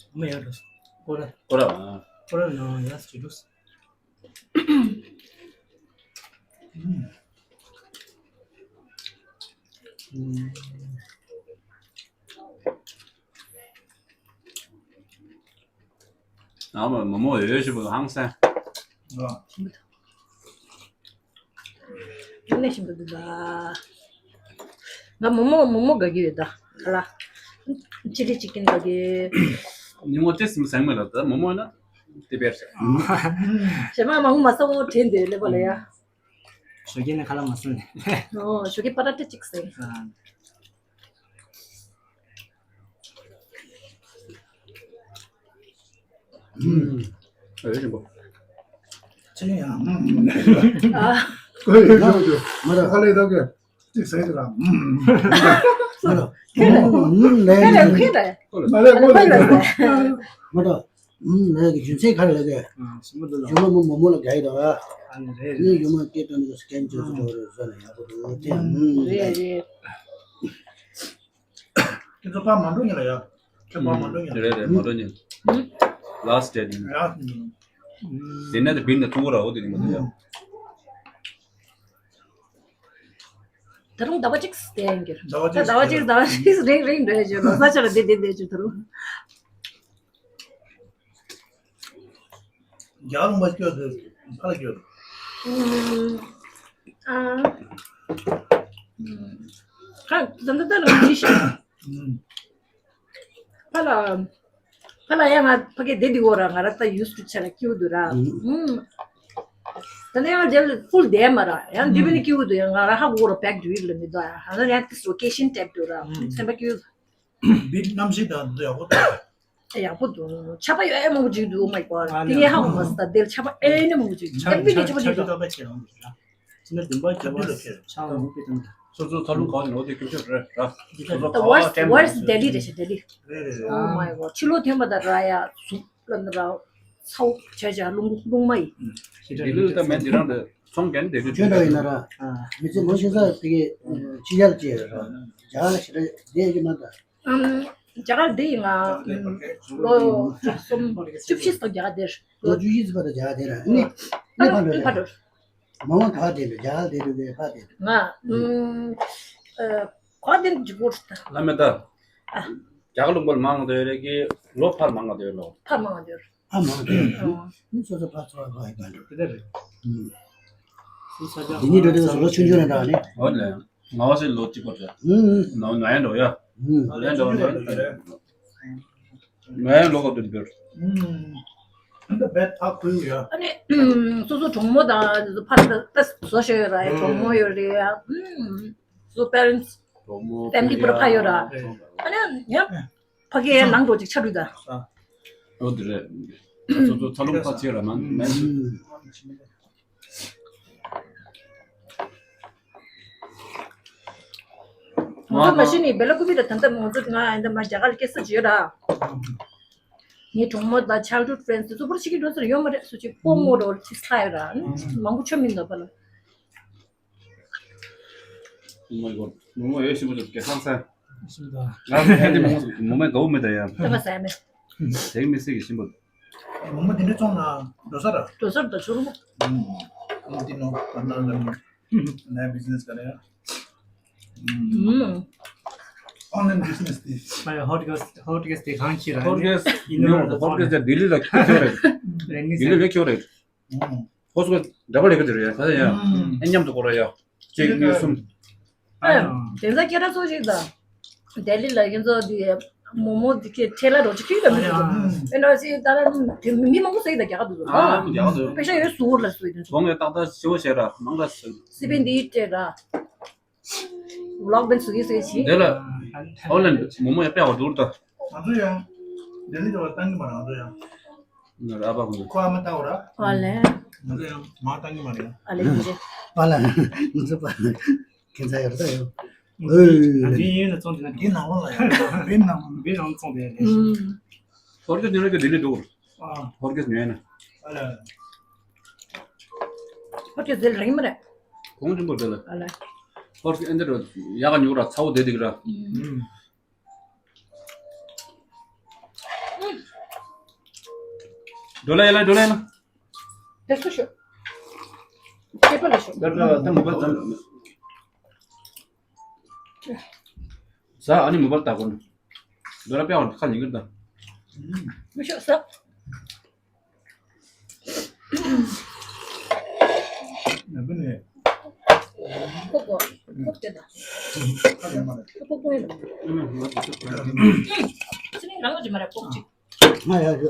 ཨ་མ་ཡར་འགྲོ། ཀོ་ར། ཀོ་ར། ཀོ་ར་ནང་ཡར་ཅིག་འགྲོ། ཨ་མ་མོག་མོག་ཡོད་ཞིག་པོ་ཧང་སང་། ཨ་ནེ་ཞིམ་པོ་འདུག་ད། ང་མོག་མོག་མོག་མོག་དགའ་གི་ཡོད་ད། ཁ་ལག་ཅི་ལི་ཅི་ཀིན་དགའ་གི། ཉིན་མོ་ཏེ་སིམ་སེང་མེད་ལ་ད་མོག་མོག་ན་དེ་བེར་ཟེར། ཞེ་མ་མང་པོ་མ་ཟ་བོ་དྲན་དེ་ལེ་པ་ལ་ཡ། ཞོགས་ཀས་ནས་ཁ་ལག་མ་ཟ་ནས། ཨོ་ཞོགས་ཀས་པ་ར་ཏ་ཅིག་ཟེར། ཨ། ཨུམ། ཨེ་རིང་པོ། ཅི་ཡང་། ཨ། ཁོ་ཡོད་ཡོད་ཡོད། མ་ར། ཁ་ལས་ཐོག་གི་ཅིག་ཟེར་གི་ར། མ་ར། ཁེ་རེད། ཁེ་རེད། མ་ར་ཁེ་རེད། མ་ར་ཁོ་ལས་ཐོག་གི་མ་ར། ཨུམ། ལས་ཀྱི་རྒྱུ་མཚན་ག་རེ་ལབ་དགོས། ཨ་ཞིམ་པོ་འདུག་ལ། ཞུ་མ་མོ་མོ་མོ་ལ་དགའ་ཡི་འདུག་ཨ། ཨ་ནི་རེད་རེད། ནི་ཞུ་མ་སྐད་བཏང་ནི་སི་ཀན་ཅོ་སི་འགྲོ་རེད་ཟེར་ན་ཡག་པོ་འདུག་དེ། ཨུམ། རེད་རེད། ཁྱེད་ཚོ་ཕར་མ་འགྲོ་ཉིན་ལ་ཡ། ཁྱོད་ཕར་མ་འགྲོ་ཉིན་ལ། རེད་རེད་མ་འགྲོ་ཉིན། ལཱ་སི་ཊི་ཌེ་ཡིན། ལཱ་སི་ཊི་ཌེ་ཡིན། དེ་ནས་དེ་བིན་ནས་ཐུག་གོ་ར་འོ་དེ་ནི་མ་འདུག་ཡ། ད་རུང་ཟླ་བ་གཅིག་བསྡད་ཡིན་གྱི། ཟླ་བ་གཅིག་ཟླ་བ་གཅིག་ཟླ་བ་གཅིག་རིང་རིང་འགྲོ་ཡ་བྱོས། ལོ་གསར་ཆ་ལ་བསྡད་བསྡད་བསྡད་བྱོས་ད་རུང་། རྒྱ་ལུང་པ་སྐྱོ་དེ་ཕ་ལ་སྐྱོ། ཨ། ཁ་ད་ད་ད་ལ་མི་ཤེས། ཕ་ལ། ཕ་ལ་ཡ་ང་ཕ་གི་བསྡད་འདི་འོ་ར་ང་ར་ད་ཡུས་ཊུ་ཆ་ལ་སྐྱིད་འདུག་ར། ད་ནི་ཡང་རྒྱབ་ལ་ཕུལ་བསྡད་མ་ར་ཡང་འདི་བས་ནི་སྐྱིད་འདུག་ཡང་ང་ར་ཧ་གོ་ར་བེག་ཌུ་ཡིག་ལ་མི་འདུག་ཡ་ཧ་ན་ཡང་ཏིས་ཝེ་ཀེ་ཤན་ཊའིཔ་འདུག་ར་སེམས་པ་སྐྱིད། བིད་གནམ་གཤིས་དང་འདི་ཡག་པོ་འདུག་ཡག་པོ་འདུག་ཆར་པ་ཡོད་ཨེ་མང་པོ་ཅིག་འདུག Oh my God དེ་ངས་ཧ་གོ་མ་སོང་། ད་དེར་ཆར་པ་ཨེ་ནི་མང་པོ་ཅིག་འདུག་ཆར་པ་ཆར་པ་ཆར་པ་ཆར་པ་ཆེ་རང་འདུག་ར། ཅི་ན་དུམ་པ་རྒྱབ་པ་ཆར་པ་ལ་ཆར་པ་མང་པོ་དང་། སོ་སོ་ཚ་ལུང་གང་ནས་འོ་དེ་ཁྱོད་ཆོད་རེད་ར། སོ་སོ་ཚ་ལུང་གང་ནས་འོ་དེ། The worst worst Delhi རེད་ཤག Delhi རེད་རེད། Oh my God ཕྱི་ལོགས་ཐོན་པ་དང་ར་ཡ་ཟུག་ལ་ནི་ར་ཚ་བོ་བྱ་བྱ་རླུང་རླུང་མ་ཡིན། དེ་ལུགས་ད་མེད་འདི་རང་དེ་ཚོང་རྒྱག་ནི་དེ་དུས་ཁྱོད་འདྲ་ཡིན་ན་ར། མི་ཚེ་ལོ་ཤི་ས་དེ་གི་ཕྱི་རྒྱལ་ཅི་ཡོད་ར། རྒྱ་གར་ལ་ཞེ་དྲག་བསྡད་ཡོད་ཀྱི་མ་ད། ཨམ། རྒྱ་གར་འདི་ཡིན་ང་ལོ་བཅུ་གསུམ་བཅུ་བཞི་སོགས་རྒྱ་གར་འདིར། ལོ་བཅུ་བཞི་ཙམ་བར་དུ་རྒྱ་གར་འདིར་ནི་ནི་ཕར་འགྲོ་ཕར་རེད། འགྲོ། མ་འོངས་ག་བར་འདིར་རྒྱ་གར་འདིར་འགྲོ་གི་ཕར་འདིར། ང་ཨམ། ཨ། ག་བར་འདིར་འཇུག་གོ་རེད། བླ་མེད་ད། ཨ། རྒྱ་གར་ལུང་པར་མང་དུ་ཡོད་རེད་ཀི་ལོ་ཕར་མང་དུ་ཡོད་ལོ། ཕར་མང་དུ་ཡོད་རེད། ཕར་མང་དུ་ཡོད་རེད། ཨ། ནི་སོ་སོ་ཕར་ཚོར་བ་ཡིན་པ་འགྲོ། དེ་འདྲ་རེད། ཨུམ། འདི་ནི་འགྲོ་དུས་སུ་ལོ་ཆུང་ཆུང་རེད་འདྲ་ནི། འོ་ལེ། ང་བ་སེ་ལོ་གཅིག་པ་རེད། ཨུམ། ང་ང་ཡང་འགྲོ་ཡ། ཨུམ། ང་ཡང་འགྲོ་ནི། ང་ཡང་ལོ་ག་དུ་འགྱུར། ཨུམ། འདི་བས་ཐག་ཁུར་ཡོད། ཨ་ནི་སོ་སོ་གྲོགས་མོ་དང་ཕར་ད་ད་བཟོ་ཤེས་ཡོད་ར། ཡ་གྲོགས་མོ་ཡོད་རེད། ཡ་སོ་parents། གྲོགས་མོ་family་པུ་ར་ཕ་ཡོད་ར། ཨ་ནི་ཡ་ཕ་གིའི་ནང་དུ་ཅིག་ཆ་རུ་ད། ཨོ་དེ་རེད། སོ་སོ་ཚ་ལུང་ཕ་ཆེ་ར་མ་མེད། ང་ཚོ་མ་གཞི་ནས་སྦེ་ལ་ཀུ་པི་ད་ད་ལྟ་ང་ཚོ་ང་ཨ་འདི་མ་རྒྱ་གར་སྐད་ས་བརྗོད་ར། ངའི་གྲོགས་མོ་དང་childhood friends་དེ་ཚོ་པུ་ར་ཤི་ཀི་འགྲོ་ཟེར་ཡོད་མ་རེད། སུ་ཅིག་པོ་མོ་རོ་ཅིག་ཚ་ཡོད་ར། མང་པོ་ཆོ་མིན་འདུག་པ་ལ། མོ་མོ་ཡོད་ཤི་མོ་ཅིག་གེ་ཧང་སན། ང་ཚོ་ཧན་དེ་མོ་མོ་མོ་མེ་དགའ་བོ་མེད་ད་ཡ། ད་མ་ཟ་མེད། དེ་མི་སྲིད་ཀྱི་ཤིན་པོ། མོ་མོ་དེ་འདྲ་བཙོང་ན་འགྲོ་ས་ར། འགྲོ་ས་ར་ད་ཆུ་རུ། ཨ་འདི་ནོ་ཨ་ན་ལ་ནི། ནའི་business་ག་རེ། online business་དེ། ཨ་ཡ་ཧོ་ཊེལ་ཧོ་ཊེལ་དེ་གང་ཁྱེར་ར། ཧོ་ཊེལ་ཡིན་ནོ་ཧོ་ཊེལ་དེ་ལྡི་ལི་ལ་ཁྱོད་རེད། ལྡི་ལི་ལ་ཁྱོད་རེད། ཁོ་ཚོ་འདྲ་པར་ལས་ཀ་དེ་རེད་ཡ། ད་ཡ། ཨེ་མཉམ་དུ་སྐོར་ར་ཡ། གཅིག་གཉིས་གསུམ། ཨ་ཡ། དེ་ཚ་སྐད་གྲགས་ཚོ་ཞིག་དང་། ལྡི་ལི་ལ་ཡིན་ཚོ་དེ་མོ་མོ་དེ་ཁྱེད་ཁྲེ་ལ་རོ་ཅིག་ཁྱེར་ད་མི་འདུག་ཨེ་ན་སི་ད་ལ་དེ་མི་མང་པོ་ཟེར་ད་རྒྱ་གར་འདུག་ཨ་རྒྱ་གར་འདུག་པེ་ཤ་ཡོད་སུ་ལ་སུ་ཡིན་ཚོ། གོང་ཡོད་ཏག་ཏག་ཞི་བོ་བྱས་ར་མང་ལ་སུ། སི་པན་དེ་སྤྲད་ར། ཝི་ལོག་བན་སུ་ཡི་སུ་ཡི་ཆི། དེ་ལ་ཨོ་ལན་མོ་མོ་ཡ་པེ་ཨོ་དུར་ད། ང་ཚོ་ཡང་ལྡི་ལི་འགྲོ་བ་བཏང་གི་མ་རེད། ང་ཚོ་ཡང་། ང་ར་ཨ་ཕ་ཁོང་ཁོ་ཨ་མ་ལྟ་བ་ར། ཨ་ལེ། ང་ཚོ་ཡང་མ་བཏང་གི་མ་རེད། ཨ་ལེ་ཡིན་རེད། ཨ་ལ་ང་ཚོ་པ་ཁྱེད་ཚ་ཡོད་ད་ཡོད། ཨོ་ལེ། ཡིན་ཡིན་ལ་བཙོང་དེ་ན་འདི་ནང་ལོགས་ལ་ཡ་བེམ་ནང་བེམ་ནང་བཙོང་དེ་ལེ། ཧོར་གྱི་ནི་ལ་གི་ལྡི་ལི་འགྲོ་བར། ཧོར་གྱི་ཉོས་ན། ཨ་ལེ། ཧོར་གྱི་ཟེར་རིང་མ་རེད། གོང་ཆེན་པོ་དེ་ལ། ཨ་ལེ། ཧོར་གྱི་ཨེ་འདི་ར་ཡག་ཉོ་ར་ཚ་བོ་དེ་དེ་གི་ར། འགྲོ་ལ་ཡ་ལ་འགྲོ་ལ་ཡ་ལ། དེ་སུ་ཤོད། སྐྱེས་པ་ལ་ཤོད། ད་ད་ད་མོ་པ་ཙམ། ཟ་ཨ་ནི་མོ་པ་ལྟ་གོ་ན། འགྲོ་ལ་དཔེ་བ་ཁ་ཉིན་གི་ད། མི་ཤོད་ཟ། ནམ་པ་ནས། ཁོག་གོ། ཁོག་དེ་ད། ཁ་ཡ་མ་རེད། ཁོག་ཁོག་ཡིན། ཨ་མ་ང་ཚོ་ཁོག་ཁོག་ཡིན། ཚེ་རིང་རང་གི་མ་རེད་ཁོག་ཅིག་ང་ཡ་ཡོད།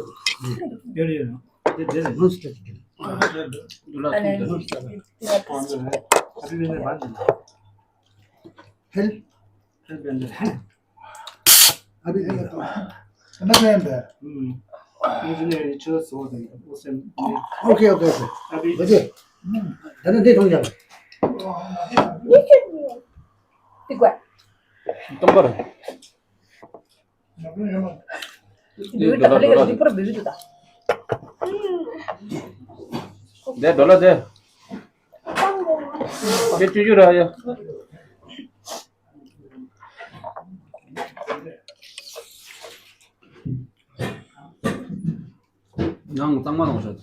ཡོད་རེད་ཡོད། དེ་དེ་རེད། ཧོན་སི་ཏྲེ་ཏི་ཀི། ཨ་ལེ། ཧོན་སི་ཏྲེ་ཏི་ཀི། ཧེལ། ཧེལ་བེན་ཧེལ། ཨ་བི་ཨ་ན་ཧེན་བེ། ཨུམ། ཨོ་ཁེ་ཨོ་ཁེ་ཨོ་ཁེ། ཨ་བི། ད་ནི་འདི་མཐོང་ཡག་དེ་དགོས། སྟོང་པར། འདི་ད་ལེ་འདི་པར་བེ་བི་དུ་ད། འདི་ཌོ་ལར་དེ། དེ་བཅུ་བཅུ་ར་ཡ། ནང་གཙང་མ་ལོངས་ཤོག་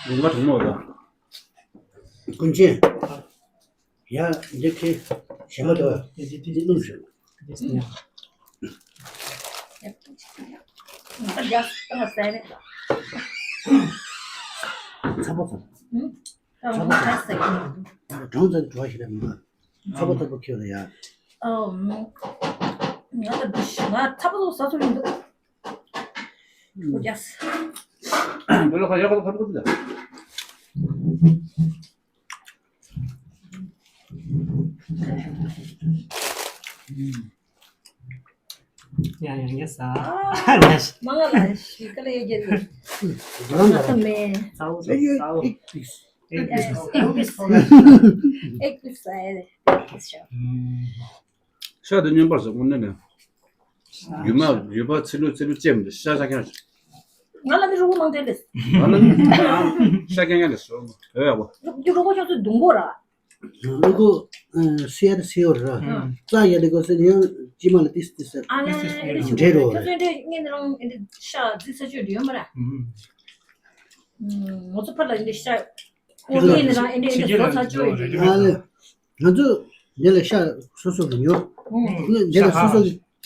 ལུང་པ་གྲོང་མོ་ར། ཀུན་མཁྱེན། ཡ་འདི་ཁྱེད་ཞེ་མ་དོ། འདི་སྣུམ་ཞིག་ཚ་པོ་ཚ། ཚ་པོ་ཚ། གྲང་ཚ་འགྲོ་ཞིག་རེད་མ། ཚ་པོ་ཚ་པོ་ཁྱོད་ལ་ཡ། ཨོ། ང་ད་འདི་ང་ཚ་པོ་ཚ་ཚ་ཚ་ཡིན་འདུག་འོ་ཡ། འདི་ལ་ཁ་ཡག་པོ་ཁ་ཐུག་ད། ཡང་ཡང་ཡ་ས། ལ་ཤི། མ་ང་ལ་ཤི་ཀ་ལ་ཡ་རྒྱལ་ཡོད། ང་ཚ་མེད། ས་འོ་ས་འོ། ཨེག་པིས། ཨེག་པིས། ཨེག་པིས། ཤ་དེ་མཉམ་པར་ཟ་དགོས་ནས་ནས། རྒྱུ་མ་རྒྱུ་པ་ཚི་ལུ་ཚི་ལུ་ཅེམ་དེ་ཤ་ཤ་ཁྱང་། ང་ལ་ནི་རུ་བོ་མང་དེ་ལས། ང་ལ་ནི་ཤ་ཁྱང་ཁྱང་ལས་སོ། ཨེ་ཡ་བོ། རྒྱུ་རུ་བོ་ཁྱང་ཚོ་དུང་གོ་ར། ལུ་གུ་སེར་སེར་ར། རྩ་ཡ་ལི་གོ་སེར་ཡང་ཅི་མ་ལ་ཏིས་ཏིས་ཟེར། ཨ་ལ་ཨེ་འདྲ་ཞིག་འདྲེ་རོ། ཁྱོད་ཚོ་འདྲེ་ངས་ནི་རང་ཨེ་འདྲ་ཤ་རྫི་ས་ཆོད་འདྲེ་ཡོད་མ་ར། ང་ཚོ་ཕར་ལ་ཨེ་འདྲ་ཤ། ངས་ནི་རང་ཨེ་འདྲ་ཨེ་འདྲ་བཟོ་ས་ཆོད་འདྲེ་ཡོད། ཨ་ལེ། ང་ཚོ་འདི་ལ་ཤ་སོ་སོ་གི་ཉོ། ཨུ། འདི་ལ་སོ་སོ་གི་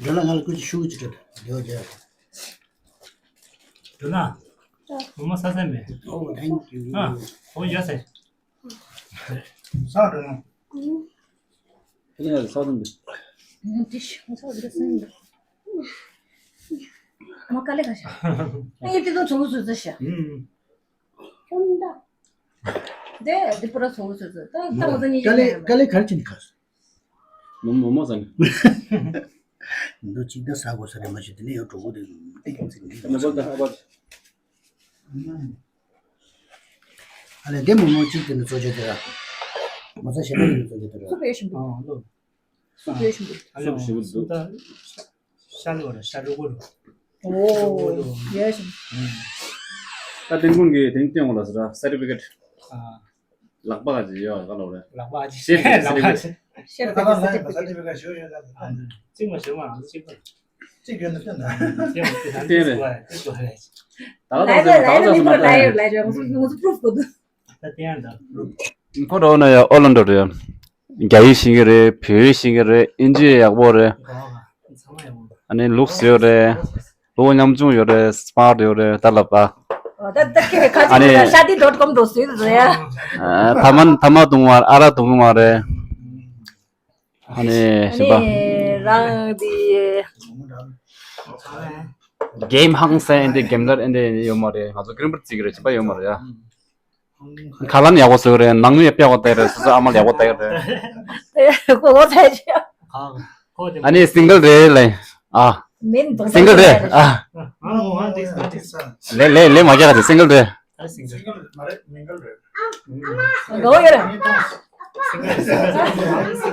འགྲོ་ལ་ང་ལ་སྐུ་མཁྱེན་ཞུ་ཅིག་སྤྲད་དེ་ཡོད་ཀྱི། འགྲོ་ན། ངོ་མ་ས་ས་མེད། Oh, thank you. ཨ། ཨོ་ཡ་སེ། ས་འགྲོ་ན། ཁྱེད་ཡར་ས་འགྲོ་འདི། ངོ་དེ་ཤི་ངོ་ས་འགྲོ་སེ་འདི། མ་ཀ་ལེ་ཁ་ཤ། ཨ་ཡེ་དེ་དང་ཚོགས་སུ་ཚ་ཤ། ཨུམ། ཁྱོད་འདྲ། དེ་དེ་པུ་ར་ཚོགས་སུ་ཚ། ད་ད་ང་ཚོ་གཉིས་ཀ་ལེ་ཀ་ལེ་ག་རེ་བྱེད་ནི་ཁ། མོ་མོ་མོ་ཟ་ནི། འདི་གཅིག་ད་ཟ་དགོས་ས་རེད། མ་གཞི་དེ་ནས་ཡང་གྲོགས་པོ་དེ་ཏིག་ཙམ་འདི་ཟ། ཨ་བར་ད་ཨ་བར། ཨ་ལས་དེ་མོ་མོ་གཅིག་དེ་ནི་གཙོ་ཆེ་དེ་ར། མ་ཚ་ཞེ་དྲག་དེ་ནི་གཙོ་ཆེ་དེ་ར། སུ་བེད་ཤིང་བུ། ཨ་ལོ། སུ་བེད་ཤིང་བུ། ཨ་ལོ། སུ་བེད་ཤིང་བུ། ད། ཤ་ལུ་ར་ཤ་ལུ་གུ་རུ། ཨོ། ཡེ་ཤིང་། ད་ཏན་ཀུན་གྱི་དེང་སྟེང་འོག་ལ་ཟེར་ར་སར་ཊི་ཕི་ཀེ་ཊི། ཨ། ལག་པ་ག་ཅི་ཡོད་ག་ལོ་རེད། ལག་པ་ཅི་ཤེར་ལག་པ་ཅི། ཤེར་ལག་པ་ཅི་ཤེར་ལག་པ་ཅི་ཤེར་ལག་པ་ཅི། ཅིག་མ་ཤེར་མ་ཅིག་པ། ཅིག་ཡོད་ན་ཤེར་ན། ཅིག་ཡོད་ན་ཤེར་ན། ད་ལ་ད་ལ་ད་ལ་ད་ལ་ད་ལ་ད་ལ་ད་ལ། ད་ལྟ་ཡང་ད། ཁོ་རང་ན་ཡང་ཨོ་ལན་ཌོ་རེད། རྒྱ་ཡིག་ཤེས་ཀྱི་རེད། བོད་ཡིག་ཤེས་ཀྱི་རེད། ཨིན་ཇི་ཡག་པོ་རེད། ག་བ་ག་ཚང་མ་ཡག་པོ་རེད། ཨ་ནི་ལུགས་ཡོད་རེད། ལུགས་ཉམ་ཆུང་ཡོད་རེད། སི་མར་ཊི་ཡོད་རེད། ད་ལབ་པ། ཨོ་ད་ད་ཁྱེད་ཁ་ཨ་ནི་ཅིག་ཤ་ཏི་ཌོཊ་ཀོམ་འགྲོ་སྲིད་རེད། ཨ་ཐ་མ་ཐ་མ་དུང་བ་ཨ་ར་དུང་བ་རེད། ཨ་ནི་ཨ་ཞིམ་པ། ནི་རང་དེ། གེམ་ཧང་སང་ཨེ་འདི་གེམ་ལར་ཨེ་འདི་ཡོད་མ་རེད། ང་ཚོ་སྐྲན་པར་བརྩི་གི་རེད། བྱེད་པ་ཡོད་མ་རེད་ཡ། ཁ་ལན་ཡག་པོ་བཟོས་རེད། ནང་མི་དཔེ་ཡག་པོ་བལྟས་རེད། སོ་སོ་ཨ་མ་ལ་ཡག་པོ་བལྟས་རེད། ཁོ་ཁོ་ཚད་ཅི། ཨ་ནི་སིང་གལ་རེད་ལེ། ཨ། མིན་སིང་གལ་རེད། ཨ། ལེ་ལེ་ལེ་མ་རྒྱག་ག་དེ་སིང་གལ་རེད། ཨ་སིང་གལ་མ་རེད། མིང་གལ་རེད། ག་བ་ཡོད་རེད།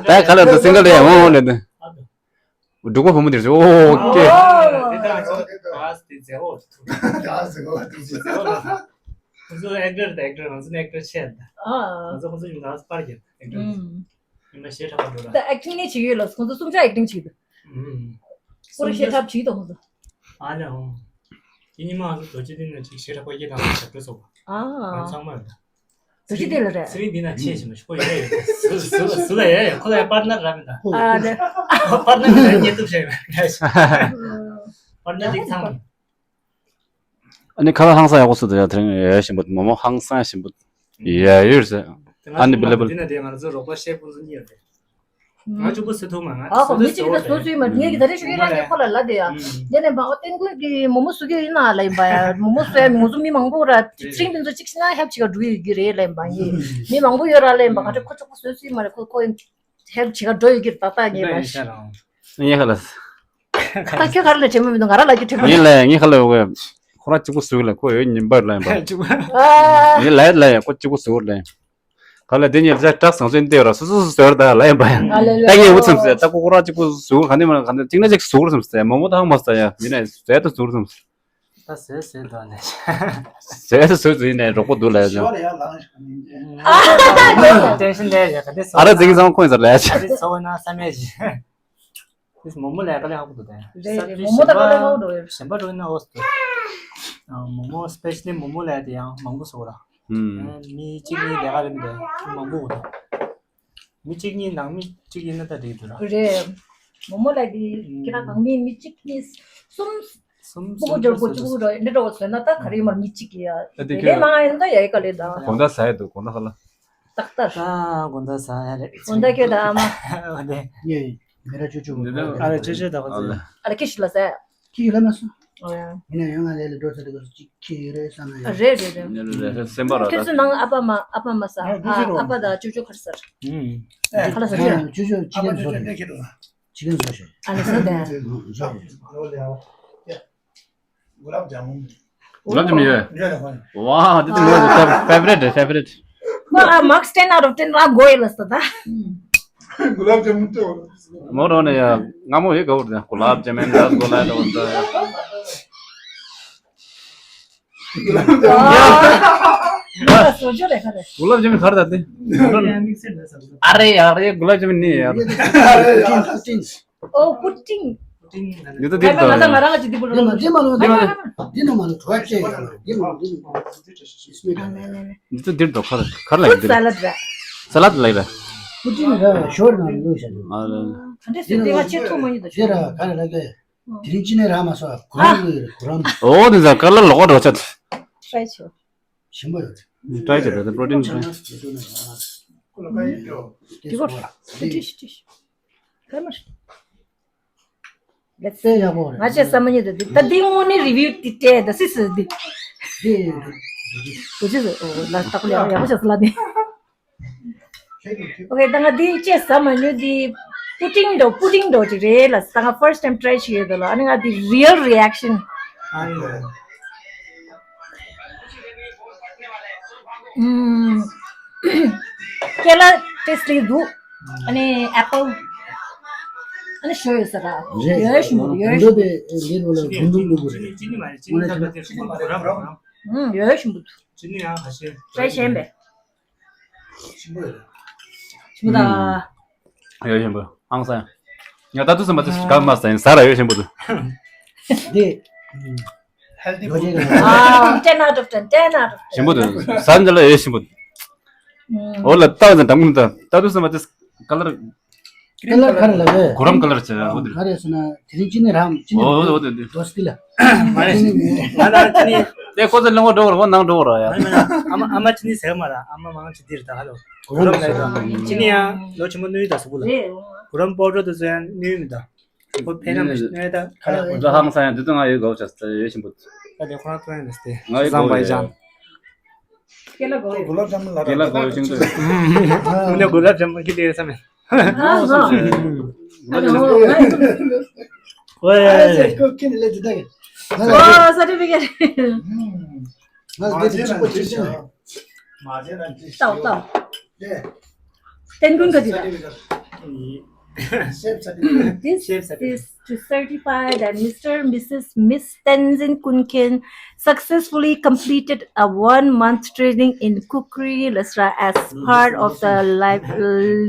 ད་ག་ལ་འདུག་སིང་གལ་རེད། འོང་འོང་ལེ་འདི། འབྲུག་པ་བུ་མོ་དེར་ཞུ། ཨོ་ཀེ། ཨོ། དེ་དང་ཚོ་ག་ཟེ་ཟེ་ཨོ། ག་ཟེ་ག་ཟེ་ཟེ་ཨོ། ཁོ་ཚོ་ཨེག་ཊར་དང་ཨེག་ཊར། ང་ཚོ་ནི་ཨེག་ཊར་ཆེ་ད། ཨ། ང་ཚོ་ཁོ་ཚོ་ཡོང་ད་སྤར་གྱི་ཨེག་ཊར། ཨུམ། ཡིན་ན་ཞེ་དྲག་པ་འགྲོ་ད། ད་ཨེག་ཊིང་ནི་བྱེད་ཡོད་ལ། ཁོ་ཚོ་གསུམ་ཆ་ཨེག་ཊིང་བྱེད་འདུག། ཨུམ། ཁོ་རེ་ཞེ་དྲག་བྱེད་དོ་ཁོ་ཚོ། ཨ་ལེ་ཨོ། དེ་ཉི་མ་ང་ཚོ་རྡོ་རྗེ་གདན་ནས་ཅིག་ཞེ་དྲག་པ་སྐྱེས་དང་ཞབས་བྲོ་ཚོགས་པ། ཨ། ང་ཚང་མ་ཡོད་ད། རྡོ་རྗེ་གདན་ལ་རེད། ཚེ་རིང་འདི་ན་ཆེ་ཞིང་ཤོ་ཡ་ཡོད། སུ་སུ་སུ་ལ་ཡ་ཡ་ཁོ་ལ་ཡ་པར་ནར་ར་མི་ད། ཨ་ལེ། པར་ནར་མི་ད་སྐྱེ་ཐུབ་ཤེས་མེད། པར་ནར་ཅིག་ཚང་མ། ཨ་ནི་ཁ་ལག་ཧང་སང་ཡག་པོ་བཟོས་འདུག་ཡ། དེ་རིང་ཡ་ཞིམ་པོ་མོ་མོ་ཧང་སང་ཞིམ་པོ་ཡ་ཡོད་ཟེར། ཨ་ནི་བི་ལེ་བི་ལེ། འདི་ན་དེ་ང་ཚོ་རོགས་པ་ཤེ་ཕུན་ཚོགས་གཉིས་ཡོད་དེ། ང་གཅིག་པུ་བཟོས་ཐུབ་མ། ང་ཨ་ཁོ་མི་གཅིག་ལ་བཟོ་ཚུལ་མ་ངས་ཀྱི་ད་རེས་ཞུ་ཡ་ལ་ངས་ཁོ་ལ་ལབ་དེ་ཡ། དེ་ནས་མ་ཨོ་ཏན་ཀུན་གྱི་མོ་མོ་བཟོ་གི་ཡིན་ན་ལབ་ཡིན་པ་ཡ། མོ་མོ་བཟོ་ཡ་མི་ང་ཚོ་མི་མང་པོ་ར་ཚིག་ཕྲེང་དེ་ཚོ་གཅིག་ཤི་ན་ཧེབ་ཅིག་ག་འགྲོ་ཡི་གི་རེད་ལབ་ཡིན་པ་ཡིན། མི་མང་པོ་ཡོད་ར་ལབ་ཡིན་པ། ག་ཚོད་ཁོ་གཅིག་པུ་བཟོ་ཚུལ་མ་རེད། ཁོ་ཁོ་ཧེབ་ཅིག་ག་འགྲོ་ཡི་གི་ད་ལྟ་ངས་མ་ཤེས། ངས་ཁ་ལ། ད་ཁྱོད་ག་རེ་ལ་དྲན་མོ་མི་འདུག། ང་ར་ལ་ཁྱོད་དྲན་མོ་ངས་ལ་ངས་ཁ་ལ་ཡོད་གི། ཁོ་ར་གཅིག་པུ་བཟོ་གི་ལ་ཁོ་ཡོད་ཉིན་པར་ལ་ཡིན་པ། ངས་ལ་ཡ་ལ་ཡ་ཁོ་གཅིག་པུ་བཟོ་གི་ལ་ཡིན། ག་ལ་དེ་ཉིད་ལ་སྐྲག་སང་སོན་ཏེ་ར་སོ་སོ་སོ་ཟེར་ད་ལ་ཡིན་པ་ཡང་། ཨ་ལེ་ལེ། ད་ངས་འུ་ཚམ་ཟེར་ད་ཁོ་ཁོ་ར་གཅིག་པུ་ཟུར་ག་ནས་མ་ག་ནས་གཅིག་ན་གཅིག་ཟུར་ཙམ་ཟེར། མོ་མོ་ཐང་མ་ཟེར་ཡ་མི་ན་ཟེར་ད་ཟུར་ཙམ་ཟེར། ད་ཟེར་ཟེར་ད་ནས། ཟེར་ད་ཟུར་ཟེར་ནས་རོགས་པོ་འདུག་ལ་ཡ་ཟེར། ཞོར་ལ་ཡང་ལངས་ཤིག་ནི། ཨ་ཏེན་ཤན་ལས་ཡ་ག་དེ་སོ། ཨ་ར་འཛིང་ཙང་ཁོང་ཡིན་ཟེར་ལ་ཡ་ཆ། ཨ་རི་ཚོ་བ་ན་བསམ་ཡས་ཞིག། དེ་མོ་མོ་ལས་ཀ་ལས་ཧ་གོ་འདུག་དེ། རེད་རེད། མོ་མོ་ད་ཀ་ལས་ཧ་གོ་འདུག་ཡོད། གཞན་པ་འགྲོ་ཡིན་ན་ཨོ་སི་འདུག། མོ་མོ་སི་པེ་ཤ་ལི་མོ་མོ་ལས་དེ་ཡང་མང་པོ་བཟོ་ར། ཧུམ། མི་གཅིག་གཉིས་ལས་ཀ་ལས་མི་འདུག་མང་པོ་འདུག། མི་གཅིག་གཉིས་ནང་མི་གཅིག་ཡིན་ན་ད་འགྲིག་འདུག་ར། རེད། མོ་མོ་ལས་དེ་ཁྱེད་རང་ནང་མི་མི་གཅིག་གཉིས་གསུམ། གསུམ་སྤུ་གུ་འབྱོར་པོ་གཅིག་པུ་འགྲོ་འདི་འདྲ་བ་བཟོས་ན་ད་ག་རེ་མར་མི་གཅིག་གི་ཡ། ད་དེ་ལས་ཁྱོད་མང་ཡིན་ད་ཡ་ཡི་ཀ་ལས་ད། དགོང་དག་ཟ་ཡ་འདུག་དགོང་དག་ཧ་ལ། ཏག་ཏག་ད་དགོང་དག་ཟ་ཡ་རེད། དགོང་དག་ཁྱོད་ད་ཨ་མ། འོ་དེ། ངས་མི་ར་ཅོ་ཅོ་འདི་ད་ཨ་རེ་ཅོ་ཅོ་ད་ག་ཚོད། ཨ་རེ་ཁྱི་ཞིག་ལ་ཟ་ཡ། ཁྱི་ལ་མ་སོང་། ཨོ་ཡ། ཡིན་ན་ཡང་ང་ལས་ལ་འགྲོ་ས་དེ་ག་ཅིག་ཁྱི་རེད་བསམ་ན་ཡང་། རེད་རེད་རེད། ངས་ལ་ལས་སེམས་པ་ར་ཁྱོད་ད། ཚོའི་ནང་ཨ་ཕ་མ་ཨ་ཕ་མ་ཟ། ཨ་ཨ་ཕ་དང་ཅོ་ཅོ་ག་རེ་ཟ། ཨུམ། ཨ་ཁ་ལ་ཟ་ཅོ་ཅོ་ཅོ་ཅོ་ཅིག་ཨ་ཕ་ཅོ་ཅོ་ཅོ་ཅོ་ཅོ་ཅོ། ཅི་གན་བཟོ་ཤོག་ཨ་ནི་ཟ་དེ། བཟོ། གུ་ལབ་ཇ་མུན། གུ་ལབ་ཇ་མུན་ཡོད། ཡོད་རེད་ཧོན། ཝ་འདི་ཚོ་མོ་ཕེ་ཕེ་ཝ་རེཊ་རེད་ཕེ་ཕེ་ཝ་རེཊ། ཁོ་ཨ་མག་སི་ཊེན་ཨའུ་ཊི་ཨོཕ་ཊེན་ར་གོ་ཡི་ལ་ས་ད། གུ་ལབ་ཇ་མུན་ཏོ། མོ་རོ་ནས་ཡ་ང་མོ་ཡི་ག་བུར་དེ་གུ་ལབ་ཇ་མུན་ར་གོ་ལ་ད་བུར་དེ། གུ་ལབ་ཇ་མུན་ག་རེ་ད་དེ། ཨ་རེ་ཡ་རེ་གུ་ལབ་ཇ་མུན་ནི་ཡ། ཨོ་པུ་ཏིང་། ཡོད་དོ་འདི་ང་ཚོ་ང་རང་ལ་ཅིག་འདི་པོ་འདི་མ་འདི་མ་ལོ་འདི་མ་ལོ་འདི་ནོ་མ་ལོ་གྲོ་ཅེ་ཡ་འདི་མ་འདི་མ་འདི་མ་འདི་ཚོ་འདིར་འགྲོ་ཁར་ཁར་ལ་འདི་ས་ལ་ད། པུ་ཏིང་ར་ཞོར་ན་ལོས་ཤ་འདུག། ཨ་ལ་ལ། ག་འདྲས་སེ་དེ་ང་ཆེ་ཐུག་མ་ཡིན་ད་འདི་ར་ག་རེ་ལ་གེ་དེ་རིང་ཅི་ནས་ར་མ་སོ་གུ་རམ་གུ་རམ། ཨོ་འདི་ཚ་ཀར་ལ་ལོག་འགྲོ་ཆ། ཏྲའི་ཆོ། ཞིམ་པོ་ཡོད། ཏྲའི་ཆོ་ད་པྲོ་ཏིན་ཏྲའི། འདི་གོ་ཏྲིཤ་ཏྲིཤ། ཧེ་མར། ལེགས་སེ་ཡག་པོ་རེད། ང་ཅག་ས་མ་ཉིད་དུ་འདི་ད་འདི་དངོས་གནས་རི་བིའུ་དེ་སྤྲད་ད་སི་སི་འདི། འདི་འདི་འདི་འདི་ཅི་ཟེར་ཨོ་ལ་སྟག་ལ་ཡག་པོ་ཤ་སི་ལ་འདི། ཨོ་ཁེ་ད་ང་འདི་ཅེ་ས་མ་ཉིད་འདི་པུ་ཏིང་འདྲ་པུ་ཏིང་འདྲ་ཅིག་རེད་ལ་ད་ང་ཕར་སི་ཊི་ཊེམ་ཏྲའི་བྱེད་ཡོད་ད་ལ་ཨ་ནི་ང་འདི་རི་ཡལ་རི་ཨེག་ཤན། ཨ་ཡོ། ཨུམ། ཀེ་ལ་ཏེ་སི་ཊི་ལེགས་འདུག་ཨ་ནི་ཨེ་པལ། ཨ་ནི་ཞོ་ཡོད་ས་ར། རེད། ཡོད་ཞིམ་པོ་འདུག་ཡོད་ཞིམ་པོ་འདུག་ཅི་ནི་མ་རེད། ཅི་ནི་ད་ག་དེར་ཁོ་མ་ར་ར། ཨུམ་ཡོད་ཞིམ་པོ་འདུག་ཅི་ནི་ཡང་ཁ་ཤས་ཅའི་ཞན་པས། ཞིམ་པོ་རེད། ཞིམ་པོ་ད། ཡོད་ཞིམ་པོ། ཨང་ས། ཡང་ད་དུས་སུ་མ་དུས་ག་མ་ས་ཡིན་ས་ར་ཡོད་ཞིམ་པོ་འདུག་འདི། Healthy food. Wow, ten out of ten, ten out of ten. ཞིམ་པོ་འདུག་ས་འདི་ལ་ཡོད་ཞིམ་པོ་འདུག་ཨུམ། འོ་ལ་ཏག་ཙམ་འགྲམ་ངུ་ད་ད་དུས་སུ་མ་དུས་ཀ་ལར། ཀ་ལར་ག་རེ་ལབ་རེད། གུ་རམ་ཀ་ལར་བྱས་འོ་དེ། ག་རེ་ཟེར་ན་དེ་རིང་ཅི་ནི་རམ་ཅི་ནི་འོ་འོ་དེ་དེ། དོ་སི་ལ། མ་རེད། ང་ད་ཅི་ནི། དེ་ཁོ་ཚོ་ལོང་བ་འགྲོ་བར་འོ་ནང་འགྲོ་བར་ཡ། ཨ་མ་ཨ་མ་ཅི་ནི་ཟེར་མ་ར་ཨ་མ་མང་ཅི་དེར་ད་ཧ་ལོ། གུ་རམ་ལ་ད་ཅི་ནི་ཡང་ལོ་ཆེན་པོ་ནུས་ད་སུ་གུ་ལ། གུ་རམ་པའོ་ཌར་དུ་ཚོ་ཡང་ནུས་མི་ད། ཁོ་ཕན་ན་མི་ཤེས་ད་ཁ་ལ་ཁོ། འགྲོ་ཧང་སང་ཡང་དེ་ཚོ་ང་ཡོད་དགའ་བོ་བྱ་ས་ཡོད་ཞིམ་པོ། ད་དེ་ཁོ་རང་ཐོན་ཡིན་ཟེར། ང་ཡོད་དགའ་བོ་ཟམ་བྷའི་ཇན། ཀེ་ལ་གོ་གུ་ལབ་ཇམ་ལ་ར། ཀེ་ལ་གོ་ཅིང་ཏུ། ཨ་ནི་གུ་ལབ་ཇམ་གི་ལེ་ས་མེ། ཨ་ཧ། ཨ་ཧ། ཨོ་ཡ་ཡ་ཡ། ཁོ་ཁྱེད་ལེ་དེ་ད་གི། ཨོ་certificate། ང་ལ་དེ་ཅིག་པོ་ཅིག་ཅིག་ཏའོ་ཏའོ། ཏན་ཀུན་ག་དུས་ལ། This is to certify that Mister Missus Miss Tenzin Kunken successfully completed a one-month training in cookery, ལ་སྲ། As part of the live,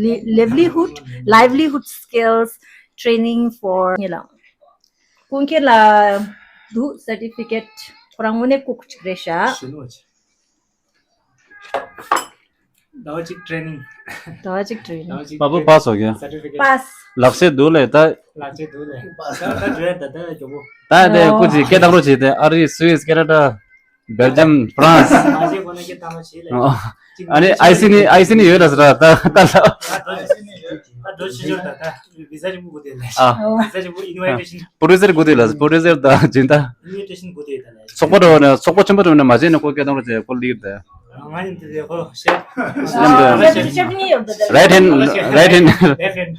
li- livelihood livelihood skills training for ཉེ་ལ། ཀུན་མཁྱེན་ལ་འདུག certificate ཁོ་རང་དངོས་གནས་ཀུག་ཅིག་རེད་ཤག་ཞུ་ནོ་ཆེ། ཟླ་བ་གཅིག་training། ཟླ་བ་གཅིག་training། ཟླ་བ་གཅིག་པ་པོ་པ་སོགས་ཀྱི་certificate pass། ལག་ཤེས་འདུག་ལས་ད། ལག་ཤེས་འདུག་ལས། ད་ད་འགྲོ་ཡ་ད་ད་མགྱོགས་པོ། ད་དེ་ཀུ་ཅིག་སྐད་བཏང་རོགས་བྱེད་དེ། Are you Swiss, Canada, Belgium, France? མ་བྱེད་ཁོ་ན་སྐད་བཏང་རོགས་བྱེད་ལས། ཨ་ནི་ཨའི་སི་ནི་ཨའི་སི་ནི་ཡོད་ལ་ཟེར་ད་ད་ལ། ད་འགྲོ་ཕྱི་ཕྱོགས་ད་ད་བི་ཟ་ཅིག་མུ་གུ་དེ་ལས། ཨ། བི་ཟ་ཅིག་མུ་invitation། པུ་རོ་ཌུ་སར་གུ་དེ་ལ་པུ་རོ་ཌུ་སར་ད་ཇིན་ད། Invitation གུ་དེ་ད་ལས། ཚོགས་པ་འགྲོ་ནས་ཚོགས་པ་ཆེན་པོ་འགྲོ་ནས་མ་བྱས་ནས་ཁོ་སྐད་བཏང་རོགས་བྱས་ཁོ་ལིར་ད། ང་ཡིན་དེ་ཁོ་ཤེས། ཤེས་ཤེས་གཉིས་ཡོད་འདུག right hand, right hand. Left hand.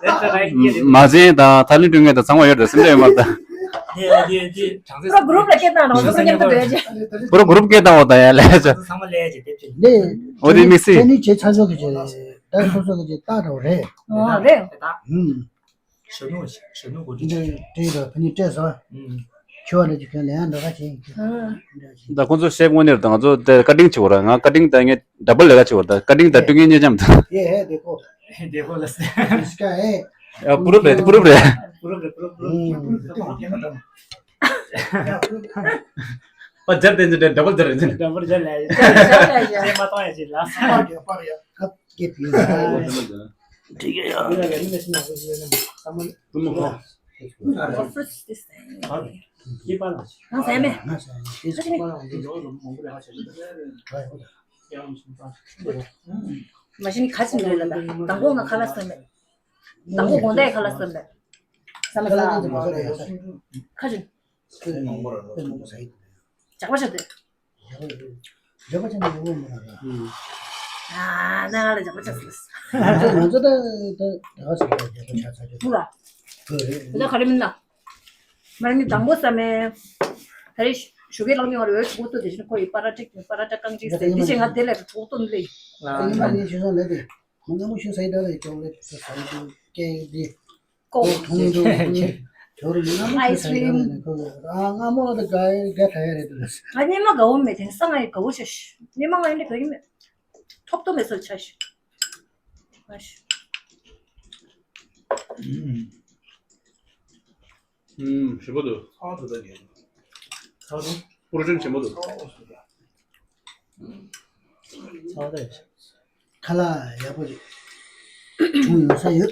Left right. མ་བྱས་དང་ཐ་ལི་འགྲོ་མཁན་དང་ཚང་མ་ཡོད་ད་སེམས་ཁྲལ་ཡོད་མ་ད། དེ་དེ་དེ་གྲངས་ཚད། ཁོ་group ལ་སྐད་བཏང་རོགས་ཁོ་མཉམ་དུ་འགྲོ་ཡ་ཅེ། པུ་རོ་group སྐད་བཏང་བ་ད་ཡ་ལས་ཅེ། ཚང་མ་ལས་ཅེ་དེབ་ཅེ། ནས། འོ་དེ་དམིགས་བསལ། ཁྱེད་ནི་བྱེད་ཚར་ཚོད་ཀྱི་ཅེ་ད་སོ་སོ་གི་ཅེ་ལྟ་འགྲོ་རེད། ཨོ་རེད། ཨུམ། གཞོན་ནུ་གཞོན་ནུ་གོ་འདི་འདྲ་འདྲ་ཡོད་པ་ཕ་ནི་སྤྲད་སོང་། ཁྱོད་རེ་ཅིག་ཁྱོད་ལས་ཡང་འགྲོ་ཁ་ཆེ་ཡིན་གྱི། ད་ཁོང་ཚོ་ཤེབ་དངོས་གནས་ད་ང་ཚོ་དེ་ཀ་ཏིང་བྱེད་དགོས་ར། ང་ཀ་ཏིང་ད་ངས་double ལས་ཀ་བྱེད་དགོས་ར། ད་ཀ་ཏིང་ད་སྤྲོད་མཁན་གཉིས་ཅམ་ད། ཡེ་ཧེ་དེ་ཁོ། དེ་ཁོ་ལ་སེ། ཨ་པུ་རུབ་རེད་པུ་རུབ་རེད། པུ་རུབ་རེད་པུ་རུབ་པུ་རུབ། པ་ཇར་དེ་འདྲ་double ཇར་རེད། double ཇར་ལས་ཡ། ཇར་ལས་ཡ། མ་གཏོང་ཡ་ཅིག་ལ། སྐད་པི། འགྲིག་གི་ཡོད། མ་གཞི་ནི་ཁ་ཅིག་རེད་ལ་ད། དང་པོ་ང་ཁ་ལག་ཟ་མེད། དང་པོ་དགོང་དག་ཁ་ལག་ཟ་མེད། ཟ་མེད་ཟ། ཁ་ཅིག་ཇག་པ་ཆགས་ཏེ། ཇག་པ་ཆགས་ནས་ཡོང་མ་རེད། ཨ་ན་ང་ལ་ཇག་པ་ཆགས་སོང་། ང་ཚོ་ང་ཚོ་ད་ད་ད་ག་ཟེར་ད་ཇག་པ་ཆགས་ཚར་གྱི་འདུག་ལ། ཧོ་རེད། ད་ག་རེ་མིན་ན། ང་ནི་དང་པོ་ཟ་མེད། ད་རེས་ཞོགས་ཀས་ལངས་ནས་ང་རོའི་གྲོགས་པོ་དེ་བཞིན་ཁོ་ཡི་པ་ར་ཊ་པ་ར་ཊ་རྐང་གཅིག་ཟས་འདི་བཞིན་ང་དེ་ལས་གྲོགས་པོ་ལས། ཨ་ནི་ང་ནི་ཞུ་སོང་ལས་དེ། ང་སྔ་མོ་ཞུ་ས་ཡི་ད་ལས་ཅོག་ལེ་ཊི་ཟ་ཡི་འདུག་ཀེག་འདི། ཀོ། ཐུང་ཐུང་ཐུང་། ཇོ་རུ་མི་ང་མོ་ཨའི་སི་ཀྲིམ། ཁོ་ཨ་ང་མོ་ལ་དགའ་དགའ་ད་ཡ་རེད་འདུག་ང་སྙེ་མ་དགའ་བོ་མེད་དེང་སང་ང་ཡི་དགའ་བོ་ཆ་ཤི། སྙེ་མ་ང་ཡི་འདྲ་དགའ་གི་མེད། ཐོབ་ཐོབ་མེད་སོ་ཆ་ཤི། ང་ཤི། ཨུམ། ཞིམ་པོ་འདུག་ཚ་བ་འདུག་ད་ངས། ཚ་བ་འདུག་པོ་རོ་ཊིན་ཆེན་པོ་འདུག་ཚ་བ་འདུག་ཚ་བ་འདུག་ཁ་ལག་ཡག་པོ་རེད། བྱུང་ཡོང་ས་ཡོད།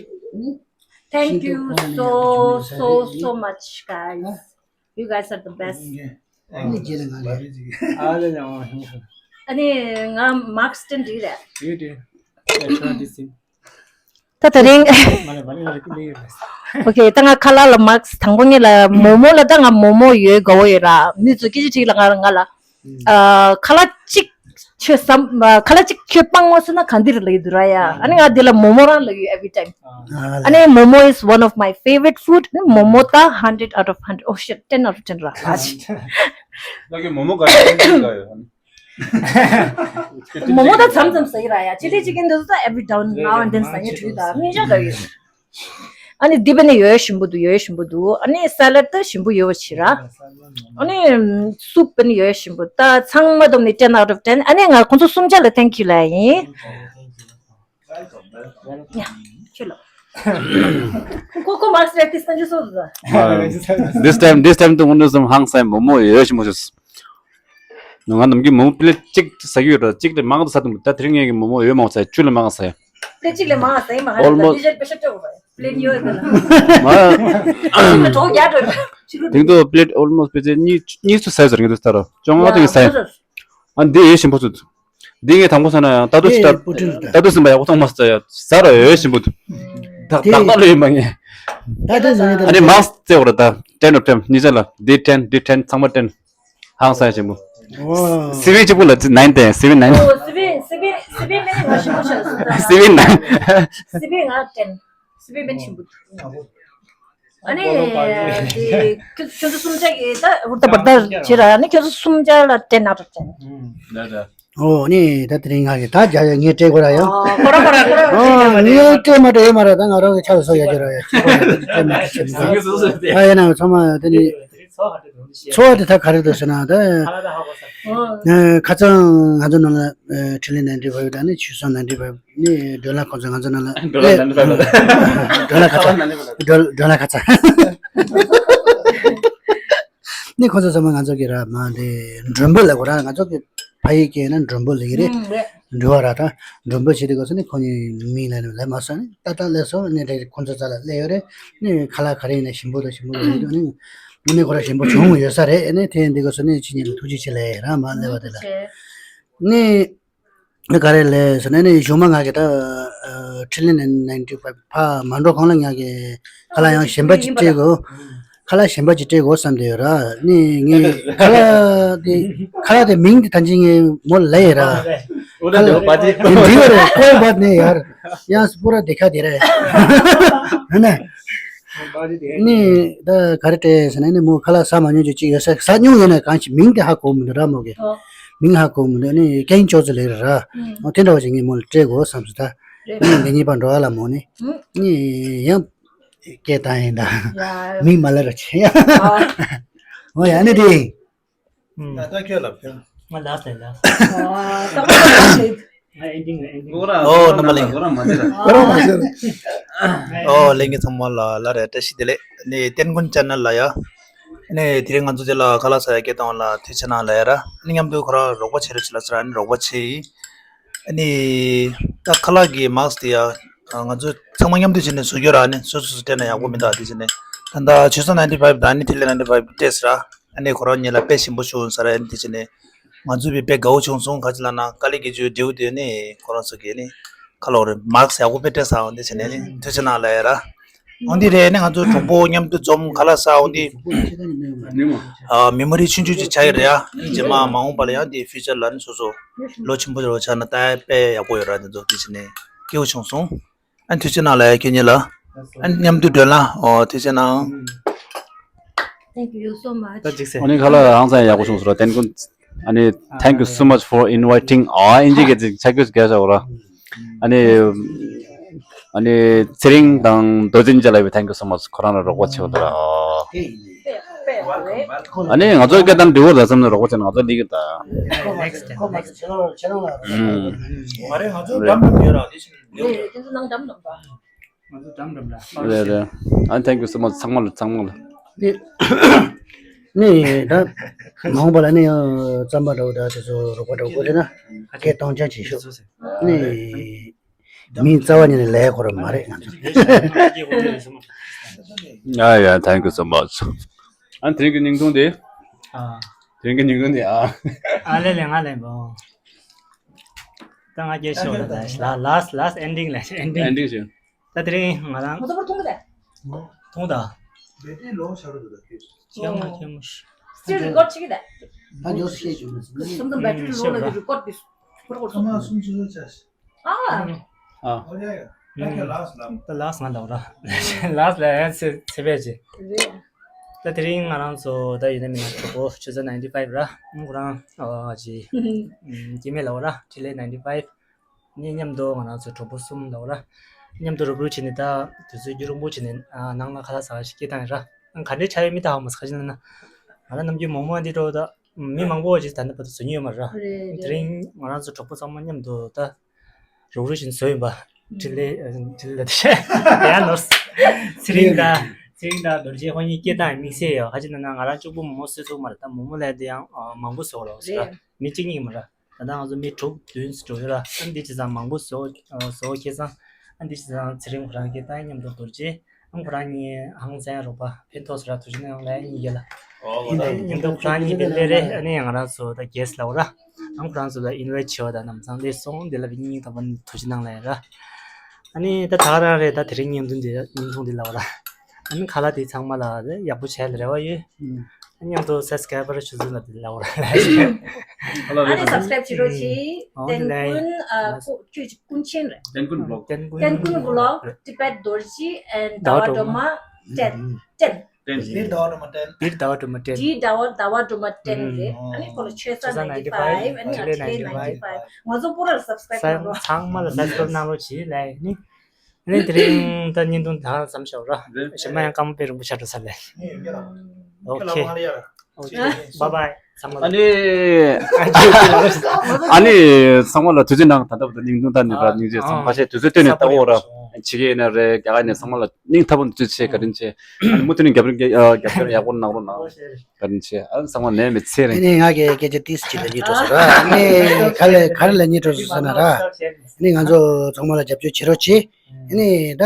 Thank you so so so much, guys. You guys are the best. ཨ་ནི་རྗེས་ལ་ང་ལ། ཨ་ལེ་ལེ། ཨ་ནི་ང་མཱག་སི་སི་ཊེན་འགྲིག་རེད། ད་ད་རིང་། ཨོ་ཁེ། ད་ང་ཁ་ལག་ལ་མཱག་སི་དང་པོ་ངེད་ལ་མོ་མོ་ལ་ད་ང་མོ་མོ་ཡོད་དགའ་བོ་ཡོད་ར། མི་ཚོ་སྐད་ཆ་དྲིས་ལ་ང་ང་ལ། ཨ། ཁ་ལག་གཅིག་ཁྱོད་བསམ། ཁ་ལག་གཅིག་ཁྱོད་སྤང་བ་སོང་ན་ག་འདིར་ལ་ཡོད་དུ་ར་ཡ། ཨ་ནི་ང་འདི་ལ་མོ་མོ་རང་ལ་ཡོད་every time. ཨ་ནི་མོ་མོ is one of my favorite food. མོ་མོ་ད་hundred out of hundred. Oh shit, ten out of ten ར། ད་གི་མོ་མོ་ག་རེ་ཡོད། མོ་མོ་ད་མཚམས་མཚམས་ཟ་ཡི་ར་ཡ། ཅི་ལི་ཅི་ཀན་འདི་ཚོ་ད་every now and then ཟ་ཡི་འགྲིག་ད་ངེད་ཅག་ག་ཡོད། ཨ་ནི་འདི་བས་ནི་ཡོད་ཞིམ་པོ་འདུག་ཡོད་ཞིམ་པོ་འདུག་ཨ་ནི་ས་ལད་ད་ཞིམ་པོ་ཡོད་པ་ཞིག་ར། ཨ་ནི་སུབ་བས་ནི་ཡོད་ཞིམ་པོ། ད་ཚང་མ་བསྡོམས་ནི་ten out of ten། ཨ་ནི་ང་ཁོང་ཚོ་གསུམ་ཆ་ལ་thank you ལབ་ཡིན། ཡ། ཁྱོད་ལ། ཁོ་ཁོ་མར་སི་རེ་ཏིས་ཏན་ཇུ་སོ་ཟ། This time, this time དུ་ངོ་ནུ་སུམ་ཧང་སའི་མོ་མོ་ཡོད་ཞིམ་པོ་ཞིག་ང་ནམ་གྱི་མོ་མོ་པི་ལེ་གཅིག་ཟ་གི་ཡོད་ར། གཅིག་དེ་མང་དུ་ཟ་དུ་མི་ད་དེ་རིང་ངས་ཀྱི་མོ་མོ་ཡོད་མང་ཟ་བཅུ་ལས་མང་ཟ། པི་ལེ་གཅིག་ལས་མང་ཟ་ཡིན་མ་ཧ་ལས་ད་Almost ཌི་ཇེ་པེ་ཤ་སྤྲོ་བ་པི་ལེ་ཉོ་ཡོད་ལ། མ་གྲོགས་རྒྱ་གྲོགས་ཕྱི་རུ་དེང་དུ་པི་ལེ་ཨོལ་མོ་སི་པེ་ཙེ་གཉིས་གཉིས་སུ་ཟ་ཟེར་གི་འདུག་ད་ར་བཅོ་ལྔ་དུ་ཡིན་ཟ་ཡིན། ཨ་འདི་ཡོད་ཞིམ་པོ་ཚུད། འདི་ངས་དང་པོ་ཟ་ན་ཡང་ད་དུ་ཞིག་ད་ད་དུ་ཟིན་པ་ཡག་པོ་མཐོང་མ་སོང་ཡ་ཟ་ར་ཡོད་ཞིམ་པོ་འདུག་ད་ད་ད་ལོས་ཡིན་པ་ངས། ད་དུ་ཟ་ནི་ད་ཨ་ནི་མང་སྟེ་འོ་ར་ད་ten of ten གཉིས་ཆ་ལ་འདི་ten འདི་ten ཚང་མ་ten ཧང་སང་ཞིམ་པོ། ཨོ། སི་བི་གཅིག་པུ་ལ་nine སྟེ་སི་བི་nine། ཨོ་སི་བི་སི་བི་མེ་ནི་ང་ཞིམ་པོ་ཆགས་སོང་ད། སི་བི་nine། སི་བི་ང་ten། སི་བི་མེ་ནི་ཞིམ་པོ་འདུག་ཨ་ནི། དེ་ཁྱོད་ཚོ་གསུམ་ཆ་གི་ད་ཧུར་ཐག་བར་ཐག་བྱེད་ར་ནི་ཁྱོད་ཚོ་གསུམ་ཆ་ལ་ten out of ten། ཨོ་ནི་ད་དེ་རིང་ང་གི་ད་རྒྱ་ཡ་ངས་སྤྲད་དགོས་ར་ཡ། ཨོ་ཁོ་ར་ཁོ་ར་ཁོ་ར་ཨོ་ངས་སྤྲད་མ་སྤྲད་ཡོད་མ་ར་ད་ང་རང་གི་ཆ་ལ་སོ་ཡ་རྒྱུ་ར་ཡ་ཁྱེད་ཁོ་ར་ད་སྤྲད་མ་སྤྲད་བྱེད་མི་ད་ཡ་ན་ཚང་མ་ད་ནི་ཚོ་བ་དེ་ད་ག་རེ་འདུག་ཟེར་ན་ད་ཁ་ཚང་ང་ཚོ་ནང་ལ་འཕྲིན་ལས་ninety five ད་ནི་ཆུ་སང་ninety five ནི་ཌོ་ལར་ཁོང་ཚོ་ང་ཚོ་ནང་ལ་ཌོ་ལར་ནང་ལ་ཌོ་ལར་ཁ་ཚ་ཌོ་ཌོ་ལར་ཁ་ཚ་ནི་ཁོང་ཚོ་ཚང་མ་ང་ཚོ་གི་ར་མ་དེ་མགྲོན་པོ་ལབ་དགོས་ར། ང་ཚོ་གི་ཕ་ཡི་སྐད་ན་མགྲོན་པོ་ལབ་ཀྱི་རེད། ཨུམ་རེད། འགྲོ་བ་ར་ད་མགྲོན་པོ་བྱེད་དུས་སྐབས་སུ་ནི་ཁོང་གཉིས་མིང་ལབ་ནས་ལབ་མ་སོང་ནི་ཏག་ཏག་སླེབས་སོང་ནི་རེད། ཁོང་ཚོ་རྩ་ལ་སླེབས་ཡོད་རེད། ནི་ཁ་ལག་ག་རེ་ཡིན་ན་ཞིམ་པོ་དང་ཞིམ་པོ་ལབ་ཡོད་ནི་ནི་ཁོ་ར་ཞིམ་པོ་བྱུང་ཡོད་ས་རེད། ནི་དེ་ཡིན་དུས་སྐབས་སུ་ནི་ཁྱེད་གཉིས་ལ་ཐུགས་རྗེ་ཆེ་ལབ་ཡ་ར་མ་སླེབས་པ་དེ་ལ་ནི། ཨ་ག་རེ་ལས་ཟེར་ན་ནི་གཞུག་མ་ང་གི་ད་ཨ་འཕྲིན་ལས་ནི་ninety five ཕ་མ་འགྲོ་གོང་ལ་ང་གི་ཁ་ལག་ཡང་གཞན་པ་ཅིག་སྤྲད་དགོས། ཁ་ལག་གཞན་པ་ཅིག་སྤྲད་དགོས་བསམ་བསྡད་ཡོད་ར། ནི་ངས་ཁ་ལག་དེ་ཁ་ལག་དེ་མིང་དེ་ད་ཅི་ངས་མོ་ལབ་ཡོད་ར། ཁ་ལག་འདི་ཡོད་རེད་ཀོ་བ་ནས་ཡར་ཡང་སྤུ་ར་དེ་ཁ་དེ་རེད། ཧ་ན། ནི་ད་ག་རེ་སྤྲད་ཟེར་ན་ནི་མོ་ཁ་ལག་ཟ་མ་མྱོང་རྒྱུ་ཅིག་ཡོད་ས་ཟ་མྱོང་ཡོད་ན་གང་ཞིག་མིང་དེ་ཧ་གོ་མི་འདུག་ར་མོ་གི། ཨོ། མིང་ཧ་གོ་མི་འདུག་ནི་ཀེང་ཅོ་ཙི་ལེ་རེད་ར། ཨོ་དེ་འདྲ་བ་ཞིག་ངས་མོ་ལ་སྤྲད་དགོས་བསམ་སོང་ད། ནི་འདི་གཉིས་པ་འགྲོ་བ་ལ་མོ་ནི། ནི་ཡང་སྐད་བཏང་ཡིན་ད། མིང་མ་ལབ་ར་ཆེ་ཡ། ཨོ་ཡ་ནི་དེ། ད་ཁྱོད་ལབ་ཁྱོད། ང་ལ་ཟེར་ལ། ཨོ་རྣམ་པ་ལེན། ཨོ་ལེན་གྱི་ཚང་མ་ལ་ལ་རེ་བཀྲ་ཤིས་བདེ་ལེགས། ནི་ཏན་ཀུན་ཅན་ནལ་ལ་ཡ། ནི་དེ་རིང་ང་ཚོ་དེ་ལ་ཁ་ལག་ཟ་ཡ་སྐད་བཏང་བ་ལ་ཐུགས་རྗེ་གནང་ལ་ཡ་ར། ནི་མཉམ་དུ་ཁོ་ར་རོགས་པ་བྱེད་རོགས་བྱེད་ལ་ཟེར་ཨ་ནི་རོགས་པ་བྱེད་ཡིན། ཨ་ནི་ད་ཁ་ལག་གི་མཱ་སི་དེ་ཡ། ང་ཚོ་ཚང་མ་མཉམ་དུ་བྱས་ནས་བཟོ་རྒྱུ་ར་ནི་སོ་སོ་སོ་སྤྲད་ན་ཡག་པོ་མི་འདུག་དེ་བྱས་ནས་ད་ལྟ་ཆུ་སང་ninety five དང་ཨ་ནི་འཕྲིན་ལས་ninety five སྤྲད་ཟེར་ར། ཨ་ནི་ཁོ་རང་གཉིས་ལ་དཔེ་ཞིམ་པོ་བྱུང་ཟེར་ར། ཨ་ནི་དེ་བྱས་ནས་ང་ཚོ་བས་དཔེ་དགའ་བོ་བྱུང་སོང་། ག་ཅི་ལབ་ན་དཀའ་ལས་ཀྱི་ཇུས་འབྲས་བུ་དེ་ནི་ཁོ་རང་ཚོ་གིས་ནི་ཁ་ལོ་རེ་མཱ་སི་ཡག་པོ་དཔེ་སྤྲད་ས་འོང་དེ་བྱས་ནས་ནི་ཐུགས་རྗེ་གནང་ལབ་ཡ་ར། འོན་ཏེ་རེད་ནི་ང་ཚོ་གྲོགས་པོ་མཉམ་དུ་འཛོམས་ཁ་ལག་ཟ་འོན་ཏེ། ཨ་མེ་མོ་རི་ཆུང་ཆུང་ཅིག་ཆགས་ཡོད་རེད་ཡ། རྗེས་མ་མ་འོངས་པ་ལ་ཡང་དེ་ཕིའུ་ཅར་ལ་ནི་སོ་སོ་ལོ་ཆེན་པོ་ཅིག་ལ་ཆགས་ན་ད་དཔེ་ཡག་པོ་ཡོད་ར། དེ་ཚོ་དེ་བྱས་ནས་སྐྱིད་པོ་བྱུང་སོང་། ཨ་ཐུགས་རྗེ་གནང་ལ་ཡ་ཁྱེད་གཉིས་ལ། ཨ་མཉམ་དུ་མགྲོན་ལ་ཨོ་ཐུགས་རྗེ་གནང་། Thank you so much. ད་ཅིག་སེ། ཨ་ནི་ཁ་ལག་ཧང་སང་ཡག་པོ་བྱུང་སོང་ར། ཏན་ཀུན། ཨ་ནི། Thank you so much for inviting. ཨ་ཨིན་ཇི་སྐད་ཅིག་ཆ་རྒྱུས་རྒྱག་བྱ་བ་ར། ཨ་ནི། ཨ་ནི་ཚེ་རིང་དང་རྡོ་རྗེ་གཉིས་ཆ་ལ་བའི་thank you so much. ཁོ་རང་ལ་རོགས་པ་བྱེད་དགོས་འདུག་ར། ཨ་ནི་ང་ཚོའི་སྐད་དང་འདྲི་བོ་ད་བསམ་ནས་རོགས་པ་བྱས་ན་ང་ཚོ་ལི་གི་ད། Next time, next time. ཁོ་མ་ཁྱེད་རང་ལ་རོགས་པ་བྱེད་ཁོ་མ་ཁྱེད་རང་ལ་རོགས་པ་བྱེད། ཨུམ། མ་རེད་ང་ཚོ་འགྲམ་འགྲམ་ཡོད་ར་དེ་བཞིན་ལེའུ་ཡོད། ང་ཚོ་འགྲམ་འགྲམ་ལ། རེད་རེད། ཨ་thank you so much. ཚང་མ་ལ་ཚང་མ་ལ། ནི་ནི་ད་མ་འོངས་པ་ལ་ནི་ཡང་རྩམ་པ་འདྲ་བོ་ད་དེ་ཚོ་རོགས་པ་འདྲ་བོ་དགོས་ཟེར་ན་སྐད་གཏོང་རྐྱང་བྱེད་ཤོག་ནི་མིའི་རྩ་བ་ཉིད་ནས་ལས་ཁོ་ར་མ་རེད་ང་ཚོ། ཡ་ཡ། Thank you so much. ཨ་དེ་རིང་གི་བརྙན་ཐུང་དེ། ཨ། དེ་རིང་གི་བརྙན་ཐུང་དེ་ཨ། ཨ་ལེ་ལེ་ང་ལེ་བོ། ད་ང་སྐྱེ་ཤོག་ལ་ད་last last ending ལ་ending. Ending ཞུ། ད་དེ་རིང་ང་རང་ང་ཚོ་པར་མཐོང་གི་ད། མཐོང་ད། Battery low ཆགས་འགྲོ་འདུག་ད། ཁྱེད་མ་ཁྱེད་མ། Still record བྱེད་ཀྱི་ད། ད་ཉོ་སི་ཤེས་བྱུང་ན་སུམ་ཙམ་battery low ལ་record དེ་པར་གོ་སོང་། ཨ་མ་སུམ་ཅུ་སོ་ཆ་ཤི། ཨ། ཨ། ཨོ་ཡ་ཡ། ད་ཁྱེད་last ལ། ད་last ང་ལ་ར། last ལ་ཡང་ཚེ་ཚེ་བས་ཅི། རེད། ད་དེ་རིང་ང་རང་ཚོ་ད་ཡིན་ན་མིན་ན་གྲོགས་པོ་ཆུ་ཚོད་ninety five ར། ཁོ་རང་ཨ་ཅི། སྐྱེ་དམན་ལ་ར་འཕྲིན་ལས་ninety five། ནི་མཉམ་དུ་ང་རང་ཚོ་གྲོགས་པོ་གསུམ་ལ་ར། མཉམ་དུ་རུབ་རུབ་བྱས་ནས་ད་དུས་ཚོད་རྒྱུན་རིང་པོ་བྱས་ནས་ཨ་ནང་ལ་ཁ་ལག་ཟ་བ་ཞིག་སྐྱེལ་བཏང་ཡིན་ར། ཨ་ག་འདྲའི་ཆགས་ཡོད་མེད་ད་ཧ་མ་སོང་། ཁ་ཅིག་ན་ན་ང་རང་ནམ་རྒྱུན་མོག་མོག་འདི་འགྲོ་ད་མི་མང་པོ་ཞིག་ད་ལྟ་བར་དུ་བཟོ་མྱོང་ཡོད་མ་ར། རེད། དེ་རིང་ང་རང་ཚོ་གྲོགས་པོ་ཚང་མ་མཉམ་དུ་ད་རུབ་རུབ་བྱས་ནས་བཟོས་ཡིན་པ། འཕྲིན་ལས་འཕྲིན་ལས་དེ་ཡང་ནོར། ཚེ་རིང་དང་ཚེ་རིང་དང་རྡོ་རྗེ་ཁོ་གཉིས་སྐྱེལ་སྟངས་དམིགས་བསལ་ཡོད། ཁ་ཅིག་ན་ན་ང་རང་གཅིག་པུ་མོག་མོག་བཟོས་ཐུབ་མ་རེད། ད་མོག་མོག་ལས་དེ་ཡང་མང་པོ་བཟོ་རོགས་ཟེར་ར། མི་གཅིག་གཉིས་མ་ར། ད་ལྟ་ང་ཚོ་མི་དྲུག་བདུན་ཙམ་འགྲོ་ཡོད་ར། ཨ་འདི་བྱས་ཙང་མང་པོ་བཟོ་བཟོ་ཁེ་སང་། ཨ་འདི་བྱས་ཙང་ཚེ་རིང་ཁོ་རང་གིས་ད་མཉམ་དུ་རྡོ་རྗེ་ཨང་ཁོ་རང་གཉིས་ཧང་སང་རོགས་པ་ཕན་ཐོགས་ཟེར་ར། ཐུགས་རྗེ་གནང་ལ་གཉིས་ཡོད་ལ། ཨིན་ད་མཉམ་དུ་ཁོ་རང་གཉིས་ཕན་ལས་རེད། ཨ་ནི་ང་རང་ཚོ་ད་རྒྱས་ལ་འོ་ར། ཨང་ཁོ་རང་ཚོ་ལ་ཨིན་ཝའིཊ་བྱས་པ་ད་ནམ་ཚང་ལས་སོང་འདི་ལ་བི་ཉིན་ད་བ་ཐུགས་རྗེ་གནང་ལ་ཡ་ར། ཨ་ནི་ད་ད་ག་རང་རེད། ད་དེ་རིང་བརྙན་ཐུང་འདི་བརྙན་ཐུང་འདི་ལ་འོ་ར། ཨ་ནི་ཁ་ལག་དེ་ཚང་མ་ལ་ཡག་པོ་བྱས་ལ་རེ་བ་ཡོད། ཨ་ནི་ཡང་དུ་སབ་སི་ཀ་རའེ་བར་ཆུ་ཚོད་ལ་དེ་ལ་འོ་ར་ལ། ཨ་ནི་སབ་སི་ཀ་རའེབ་བྱེད་རོགས་གྱིས། ཨོ་ཏན་ལེ། ཀུན་ཨ་ཀུ་ཁྱོད་ཀྱི་ཀུན་ཆེན་རེད། ཏན་ཀུན་བི་ལོག་ཏན་ཀུན་ཏན་ཀུན་བི་ལོག་ཊི་བེཊ་རྡོ་རྗེ་ཨེན་ཟླ་བ་སྒྲོལ་མ་ཏན་ཏན། ཏན་ཏན། ཟླ་བ་སྒྲོལ་མ་ཏན། ཟླ་བ་སྒྲོལ་མ་ཏན། ཟླ་བ་སྒྲོལ་མ་ཏན་རེད། ཨ་ནི་ཁོ་ལ་ཆོས་ས་ནའིན་ཊི་ཕའིབ། ཨ་ནི་ཨ་ཁེ་ནའིན་ཊི་ཕའིབ། ང་ཚོ་པོ་ར་ལ་སབ་སི་ཀ་རའེབ་གནང་རོགས། ཚང་མ་ལ་སབ་སི་ཀ་རའེབ་གནང་རོགས་གྱིས་ལ་ནི། ཨ་ནི་དེ་རིང་ད་བརྙན་ཐུང་ད་ཙམ་ཞོག་ར། གཞན་པ་ཡང་སྐར་མ་དཔེ་རིང་པོ་ཆགས་འགྲོ་ས་ལས། ཨོ་ཁེ། ཨོ་ཁེ། བཱའི་བཱའི། ཚང་མ་ལ། ཨ་ནི། ཨ་ནི་ཚང་མ་ལ་དུས་ཚོད་ནང་ད་ལྟ་བར་དུ་སྙིང་ཐུང་ད་ནི་ར་སྙིང་རྗེ་ཚང་མ་ཁ་ཤས་དུས་ཚོད་བཏོན་ནས་ལྟ་འོ་ར། ཕྱི་རྒྱལ་ཡིན་ན་རེད། རྒྱ་གར་ནས་ཚང་མ་ལ་སྙིང་ཐག་པ་ནས་དུས་ཚོད་ཆེ། བཀའ་དྲིན་ཆེ། ཨ་ནི་མུ་མཐུད་ནས་རྒྱབ་སྐྱོར་རྒྱབ་སྐྱོར་ཡག་པོ་གནང་རོགས་གནང་། བཀའ་དྲིན་ཆེ། ཨ་ཚང་མ་ནས་མི་ཚེ་རིང་། ཨ་ནི་ང་གི་སྐད་ཆ་ཏིས་ཅིག་ལ་ཉིད་འགྲོ་ས་ར། ཨ་ནི་ག་ལ་ག་རེ་ལ་ཉིད་འགྲོ་ས་ཟེར་ན་ར། ཨ་ནི་ང་ཚོ་ཚང་མ་ལ་རྒྱབ་སྐྱོར་བྱེད་རོགས་གྱིས། ཨ་ནི་ད་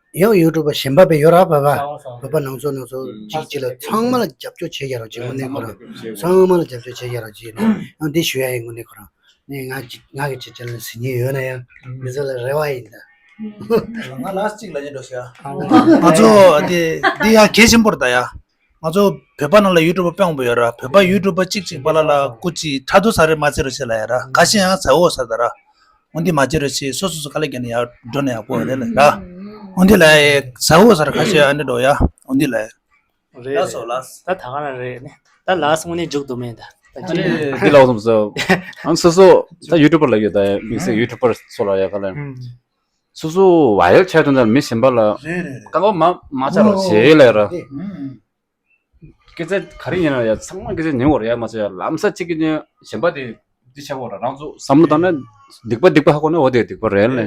ཡང་ཡུ་ཊུབ་པ་གཞན་པ་བས་ཡོད་ར་བ་བ། བོད་པ་ནང་ཚོ་ནང་ཚོ་གཅིག་གཅིག་ལ་ཚང་མ་ལ་རྒྱབ་སྐྱོར་བྱེད་ཡ་རོགས་གྱིས། དངོས་གནས་ཁོ་རང་ཚང་མ་ལ་རྒྱབ་སྐྱོར་བྱེད་ཡ་རོགས་གྱིས་ནས་ཡང་འདི་ཞུ་ཡ་ཡིན། དངོས་གནས་ཁོ་རང་ནས་ང་གི་ང་གི་ཅི་ཅི་ལ་ཟིན་ཉེ་ཡོད་ན་ཡང་མི་ཚོ་ལ་རེ་བ་ཡིན་ད། ང་ལ་སི་ཊིག་ལ་ཉེ་འགྲོ་ཤག་ང་ཚོ་འདི་འདི་ཡང་གལ་ཆེན་པོ་རེད་ད་ཡ། ང་ཚོ་བོད་པ་ནང་ལ་ཡུ་ཊུབ་པ་དཔེ་མང་པོ་ཡོད་ར། བོད་པ་ཡུ་ཊུབ་པ་གཅིག་གཅིག་པ་ལ་ལ་སྐུ་ཅི་ཁྲ་ཐོ་ས་རེ་མ་ཚེ་རོ་ཤེ་ལ་ཡ་ར། ཁ་ཤས་ཡང་ས་འོ་ས་ད་ར། འོན་ཏེ་མ་ཚེ་རོ་ཤེ་སོ་སོ་སོ་ཁ་ལེ་ག་ནས་ཡ་འགྲོ་ནས་ཡག་པོ་རེད་ལ་ར། འོན་ཏེ་ལ་ཡ་ས་འོ་ས་ར་ཁ་ཤས་ཨ་འདྲ་འགྲོ་ཡ། འོན་ཏེ་ལ་ཡ། རེད་ལ་སོ་ལ། ད་ད་ག་རང་རེད་ནི། ད་ལ་སོང་ནས་མཇུག་ཏུ་མེད་ད། ད་ཅི། འདི་ལ་འོ་སོང་སོ། ཨང་སོ་སོ་ད་ཡུ་ཊུབ་པ་ལ་ཡོད་ད་དམིགས་བསལ་ཡུ་ཊུབ་པ་སོ་ལ་ཡ་ག་ལ། སོ་སོ་བ་ཡལ་ཆགས་དོན་དང་མི་གཞན་པ་ལ་རེད་རེད་རེད། དཀའ་ངལ་མ་མ་ཆགས་རོགས་བྱེད་ལ་ར། ཨུམ། སྐད་ཆ་ག་རེ་ཡིན་ན་ཡ་ཚང་མ་སྐད་ཆ་ཉན་དགོས་རེད་ཡ། མ་ཚད་ཡ་ལམ་སང་གཅིག་གིས་ཉན་གཞན་པ་དེ་འདི་བྱ་དགོས་ར། རང་ཚོ་བསམ་བློ་བཏང་ན་སྡིག་པ་སྡིག་པ་ཧ་གོ་ན་འོ་དེ་སྡིག་པ་རེད་ལ།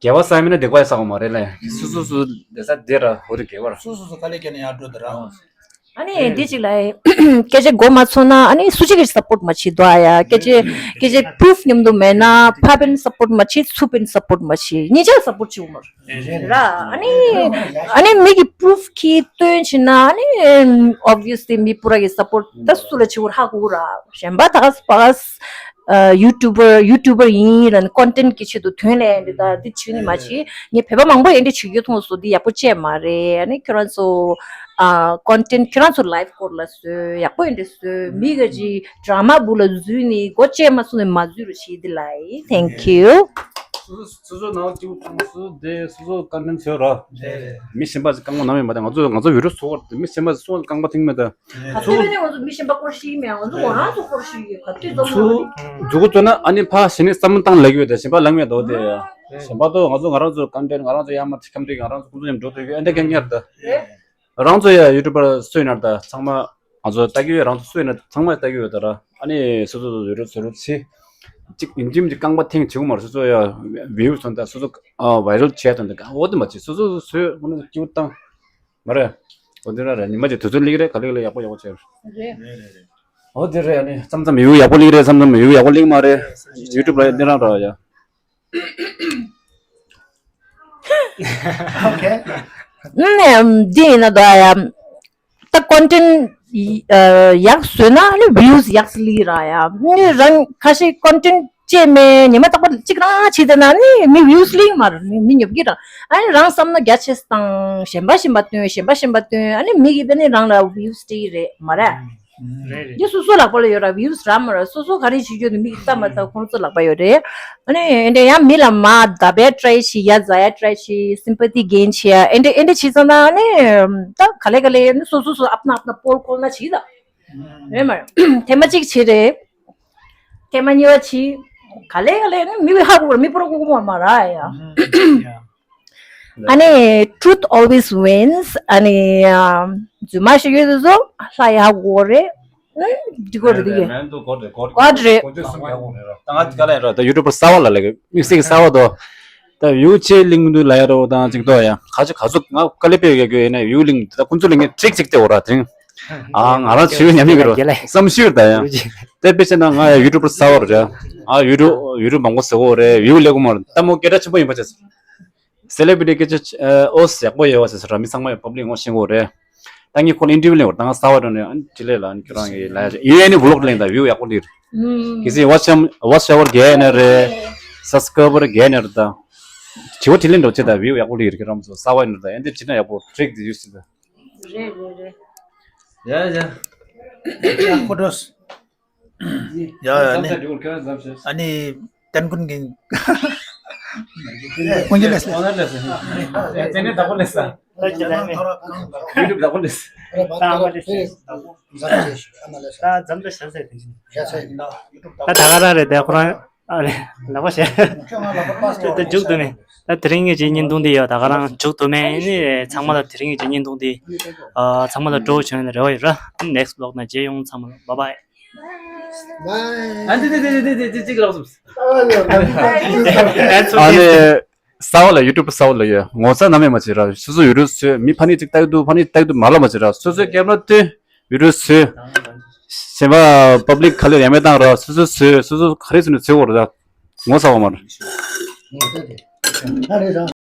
དགེ་བ་བསགས་མིན་ན་སྡིག་པ་ཡང་བསགས་དགོས་མ་རེད་ལ། སོ་སོ་སོ་བསྡད་ས་བསྡད་ར་འོ་དེ་དགེ་བ་ར། སོ་སོ་སོ་དཀའ་ལས་བརྒྱབ་ནས་ཡར་འགྲོ་དེ་ར། ཨ་ནི་འདི་གཅིག་ལ་སྐད་ཆ་གོ་མ་ཚོར་ན་ཨ་ནི་སུ་གཅིག་གིས་སབ་པོར་མ་བྱེད་དོ་ཨ་ཡ། སྐད་ཆ་སྐད་ཆ་པུ་རུཕ་མཉམ་དུ་མེད་ན་ཕ་བན་སབ་པོར་མ་བྱེད། ཚུ་བན་སབ་པོར་མ་བྱེད། གཉིས་ཆ་སབ་པོར་བྱེད་དགོས་མ་རེད་ར། ཨ་ནི་ཨ་ནི་མི་གི་པུ་རུཕ་གིས་སྟོན་བྱེད་ན་ཨ་ནི་ཨོབ་བི་ཡ་སི་ལི་མི་པུ་ར་གིས་སབ་པོར་ད་སུ་ལ་བྱེད་དགོས་ར་ཧ་གོ་གི་ར། གཞན་པ་ད་ག་ས་པ་ག་ས་ཨ་ཡུ་ཊུབ་པར་ཡུ་ཊུབ་པར་ཡིན་ལབ་ནས་ཀོན་ཊེན་ཊི་གི་ཆེད་དུ་དོན་ལས་འདི་ད་འདི་བྱེད་ནི་མ་བྱེད། ངས་བོད་པ་མང་པོ་ཡིན་འདི་བྱེད་རྒྱུ་མཐོང་སོང་། འདི་ཡག་པོ་བྱས་མ་རེད། ཨ་ནི་ཁྱོད་རང་ཚོ་ཨ་ཀོན་ཊེན་ཊི་ཁྱོད་རང་ཚོ་ལའིབ་སྐོར་ལ་བཟོས་ཡག་པོ་ཡིན་འདི་བཟོས། མི་ག་ཅི་ཌ་ར་མ་བུ་ལ་འཛུལ་ནས་སྒོ་བཅད་མ་སོང་ནས་མ་འཛུལ་རོགས་བྱེད། འདི་ལ་ཡིན། Thank you། སོ་སོ་སོ་སོ་ནང་སྐྱིད་པོ་མཐོང་སོང་། དེ་སོ་སོ་ཀོན་ཊེན་ཊི་བཟོས་ར། མི་གཞན་པ་རྐང་པ་ནམ་ཡང་མ་བསྟན། ང་ཚོ་ང་ཚོ་བི་ཌི་ཡོ་བཟོ་བར་མི་གཞན་པ་སོ་རྐང་པ་མཐོང་མེད་ད། ག་ཚོད་ནས་ང་ཚོ་མི་གཞན་པ་སྐོར་ཞིག་མེད། ང་ཚོ་ང་རང་ཚོ་སྐོར་ཞིག་ཡོད། ག་དུས་ཚོད་མཛུ་གུ་བཙོས་ན་ཨ་ནི་ཕ་གཞི་ནས་བསམ་བློ་བཏང་ལེགས་ཡོད་དེ་གཞན་པ་ལངས་མེད་དོ་དེ། གཞན་པ་དོ་ང་ཚོ་ང་རང་ཚོ་ཀོན་ཊེན་ཊི་ང་རང་ཚོ་ཡར་མར་འཁྱམ་དུས་ང་རང་ཚོ་ཁོང་ཚོ་མཉམ་འགྲོ་དུས་ཨེ་འདྲ་རྐྱང་རྐྱང་རེད་ད། རང་ཚོ་ཡ་ཡུ་ཊུབ་པར་སུ་ཡིན་ན་ད་ཚང་མ་ང་ཚོ་ལྟ་གི་ཡོད། རང་ཚོ་སུ་ཡིན་ན་ཚང་མ་ལྟ་གི་ཡོད་ད་ར། ཨ་ནི་སོ་སོ་སོ་ཡོད་རོགས་བཟོ་རོགས་བྱེད། གཅིག་ཡིན་གཅིག་མིན་གཅིག་རྐང་པ་འཐེན་བྱེད་དགོས་མ་རེད། སོ་སོ་ཡ་བིའུ་སོང་ད་སོ་སོ་ཨ་བའི་རལ་བྱས་དང་འདི་ག་འོ་དེ་མ་བྱེད། སོ་སོ་སོ་སོའི་ངོ་ནས་སྐྱིད་པོ་བཏང་། མ་རེད། འོ་དེ་ར་རེད། ཉི་མ་གཅིག་དུས་ཚོད་སླེབས་ཀྱི་རེད། ག་ལེ་ག་ལེ་ཡག་པོ་ཡག་པོ་བྱས། རེད། འོ་དེ་རེད། ཨ་ནི་མཚམས་མཚམས་ཡུ་ཡག་པོ་སླེབས་ཀྱི་རེད། མཚམས་མཚམས་ཡུ་ཡག་པོ་སླེབས་ཀྱི་མ་རེད། ཡུ་ཊུབ་ལ་འདི་རང་ར་ཡ། ཨོ་ཁེ། ནས་འདི་ཡིན་ན་ད་ཡ། ད་ཀོན་ཊེན་ཊི་ཡག་བཟོས་ན་ནི་བིའུ་སི་ཡག་སླེབས་ར་ཡ། ནི་རང་ཁ་ཤས་ཀོན་ཊེན་ཊི་བཅས་མེད་ཉི་མ་རྟག་པར་གཅིག་རང་བྱེད་དེ་ན་ནི་མི་བིའུ་སི་སླེབས་མ་རེད། ནི་མི་ཉོབ་ཀྱི་ར། ཨ་ནི་རང་བསམ་ན་རྒྱ་ཆེ་སྟངས་གཞན་པ་གཞན་པ་སྟོན་གཞན་པ་གཞན་པ་སྟོན་ཨ་ནི་མི་གིས་པས་ནི་རང་ལ་བིའུ་སི་སྤྲད་ཀྱི་རེད་མ་རེད། རེད་རེད། འདི་སོ་སོ་ལག་པ་ལ་ཡོད་ར། བིའུ་སི་རག་མ་རག་སོ་སོ་ག་རེ་བྱེད་རྒྱུ་ནི་མི་གིས་བལྟ་མ་བལྟ་ཁོང་ཚོ་ལག་པ་ཡོད་རེད། ཨ་ནི་ཨེ་འདྲ་ཡང་མི་ལ་མ་བརྡབ་པའི་ཊ་རའི་བྱེད་ཡ་ཟ་ཡ་ཊ་རའི་བྱེད་སིམ་པ་ཐི་གེན་བྱེད་ཡ་ཨེ་འདྲ་ཨེ་འདྲ་བྱེད་ཙང་ད་ཨ་ནི་ད་ག་ལེ་ག་ལེ་ནི་སོ་སོ་སོ་ཨབ་ན་ཨབ་ན་པོལ་ཁོལ་ན་བྱེད་ད། རེད་མ་རེད། ཐེངས་མ་གཅིག་བྱེད་རེད། ཐེངས་མ་གཉིས་པ་བྱེད། ག་ལེ་ག་ལེ་ནི་མི་བི་ཧ་གོ་མི་པོ་ར་གོ་གོ་མ་ར་ཡ། ཨ་ནི་truth always wins. ཨ་ནི་རྫུན་མ་ཞིག་ཡོད་དུ་བཟོ་ལྷ་ཡ་ཧ་གོ་རེད། འདི་གོ་རེད་འདི་གོ་རེད། ད་ང་དཀའ་ལས་ར་ད་ཡུ་ཊུབ་པར་གསར་པ་ལ་ལ་དམིགས་བསལ་གྱི་གསར་པ་དོ། ད་ཡུ་ཅེ་གླིང་དུ་ལ་ཡ་རོ་དང་ཅིག་ཏོ་ཡ་ཁ་ཅིག་ག་ཚོད་ང་དཀའ་ལས་པས་ཡ་གི་ཡིན་ན་ཡུ་གླིང་ད་ཁོང་ཚོ་གླིང་ངས་ཁྲིག་ཅིག་སྟེ་འོ་ར་དེ་རིང་ཨ་ང་རང་བྱེད་ཡུ་ཉམས་ཡོད་རོ་བསམ་ཤེས་ཡོད་ད་ཡ། དེ་དཔེ་བྱས་ན་ང་ཡ་ཡུ་ཊུབ་པར་གསར་པ་རེད། ཨ་ཡུ་ཊུབ་ཡུ་ཊུབ་མང་པོ་ཟེར་གོ་རེད། ཝིའུ་ལེགས་པོ་མ་རེད། ད་མོ་སྐད་གྲགས་ཆེན་པོ་ཡིན་པ་བྱས། སེ་ལེ་བི་རི་ཊི་སྐད་ཆ་ཨོ་ཡག་པོ་ཡོད་བ་ཟེར་སོ་ར་མི་ཚང་མ་ཡང་པབ་ལིག་ངོ་ཤེས་གོ་རེད། ད་ངས་ཁོ་ལ་ཨིན་ཊར་ཝིའུ་ལེན་གོ་ད་ང་གསར་པ་འགྲོ་ནས་ཨ་ནི་དྲི་ལས་ལ་ཨ་ནི་ཁྱོད་རང་གི་ལ་ཡ་ཡིན་ཨ་ནི་ཝི་ལོག་ལེན་ད་ཝིའུ་ཡག་པོ་ལིར། གལ་སྲིད་ཝ་ཆམ་ཝ་ཆ་ཝར་རྒྱས་ནས་རེད། སབ་སི་ཀ་རའེ་བར་རྒྱས་ནས་རེད་ད། དྲི་བ་དྲིས་ལན་འགྲོ་ཆེ་ད་ཝིའུ་ཡག་པོ་ལིར་ཁྱོད་རང་ཚོ་གསར་པ་ཡིན་ད་ཨ་ནི་དེ་བྱེད་ན་ཡག་པོ་ཁྲིག་དེ་ཡུས་ཟེར་ད། རེད་རེད་རེད། ཡ་ཡ། ཡ་ཁོ་འགྲོ། ཡ་ཡ་ནི། ཨ་ནི་ཏན་ཀུན་གྱི་ཁོང་གི་ལས་ལས། ཨོ་ནར་ལས་ལས། ཡ་ཅེ་ནེལ་བདག་པོ་ལས། ཡུ་ཊུབ་བདག་པོ་ལས། བདག་པོ་ལས། ད་འཛམ་ད་ཤ་ཟད་དེ་བཞིན། ད་ད་ག་རང་རེད་དེ་ཁོ་རང་ཨ་ནི་ལག་པ་བྱས། དེ་མཇུག་ཏུ་ནི་ད་དེ་རིང་ངེད་ཀྱི་བརྙན་ཐུང་འདི་ཡོད་ད་ག་རང་མཇུག་ཏུ་མེད་ནི་ཚང་མ་ལ་དེ་རིང་ངེད་ཀྱི་བརྙན་ཐུང་འདི་ཨ་ཚང་མ་ལ་སྤྲོ་བོ་བྱུང་ཡོད་ན་རེ་བ་ཡོད་ར། ནེག་སི་ཊི་བི་ལོག་ན་མཇལ་ཡོང་། ཚང་མ་ལ་བཱའི་བཱའི། ཨ་འདི་འདི་འདི་འདི་འདི་གཅིག་ལབ་སོང་། ཨ་ནི་གསར་པ་ལ་ཡུ་ཊུབ་གསར་པ་ལ་ཡོད་ངོ་ཚ་ནམ་ཡང་མ་བྱེད་ར། སོ་སོ་ཡུ་ཊུབ་བཟོས་མི་ཕ་ནི་གཅིག་ལྟ་གི་འདུག་ཕ་ནི་ལྟ་གི་འདུག་མ་ལབ་མ་བྱེད་ར། སོ་སོའི་ཀེམ་ར་སྟོན་ཡུ་ཊུབ་བཟོས། གཞན་པ་པབ་ལིག་ག་ལེར་ཡ་མེད་བཏང་ར། སོ་སོ་བཟོས་སོ་སོ་ག་རེ་བཟོས་ནས་བཟོས་གོ་ར། ངོ་ཚ་བ་མ་རེད།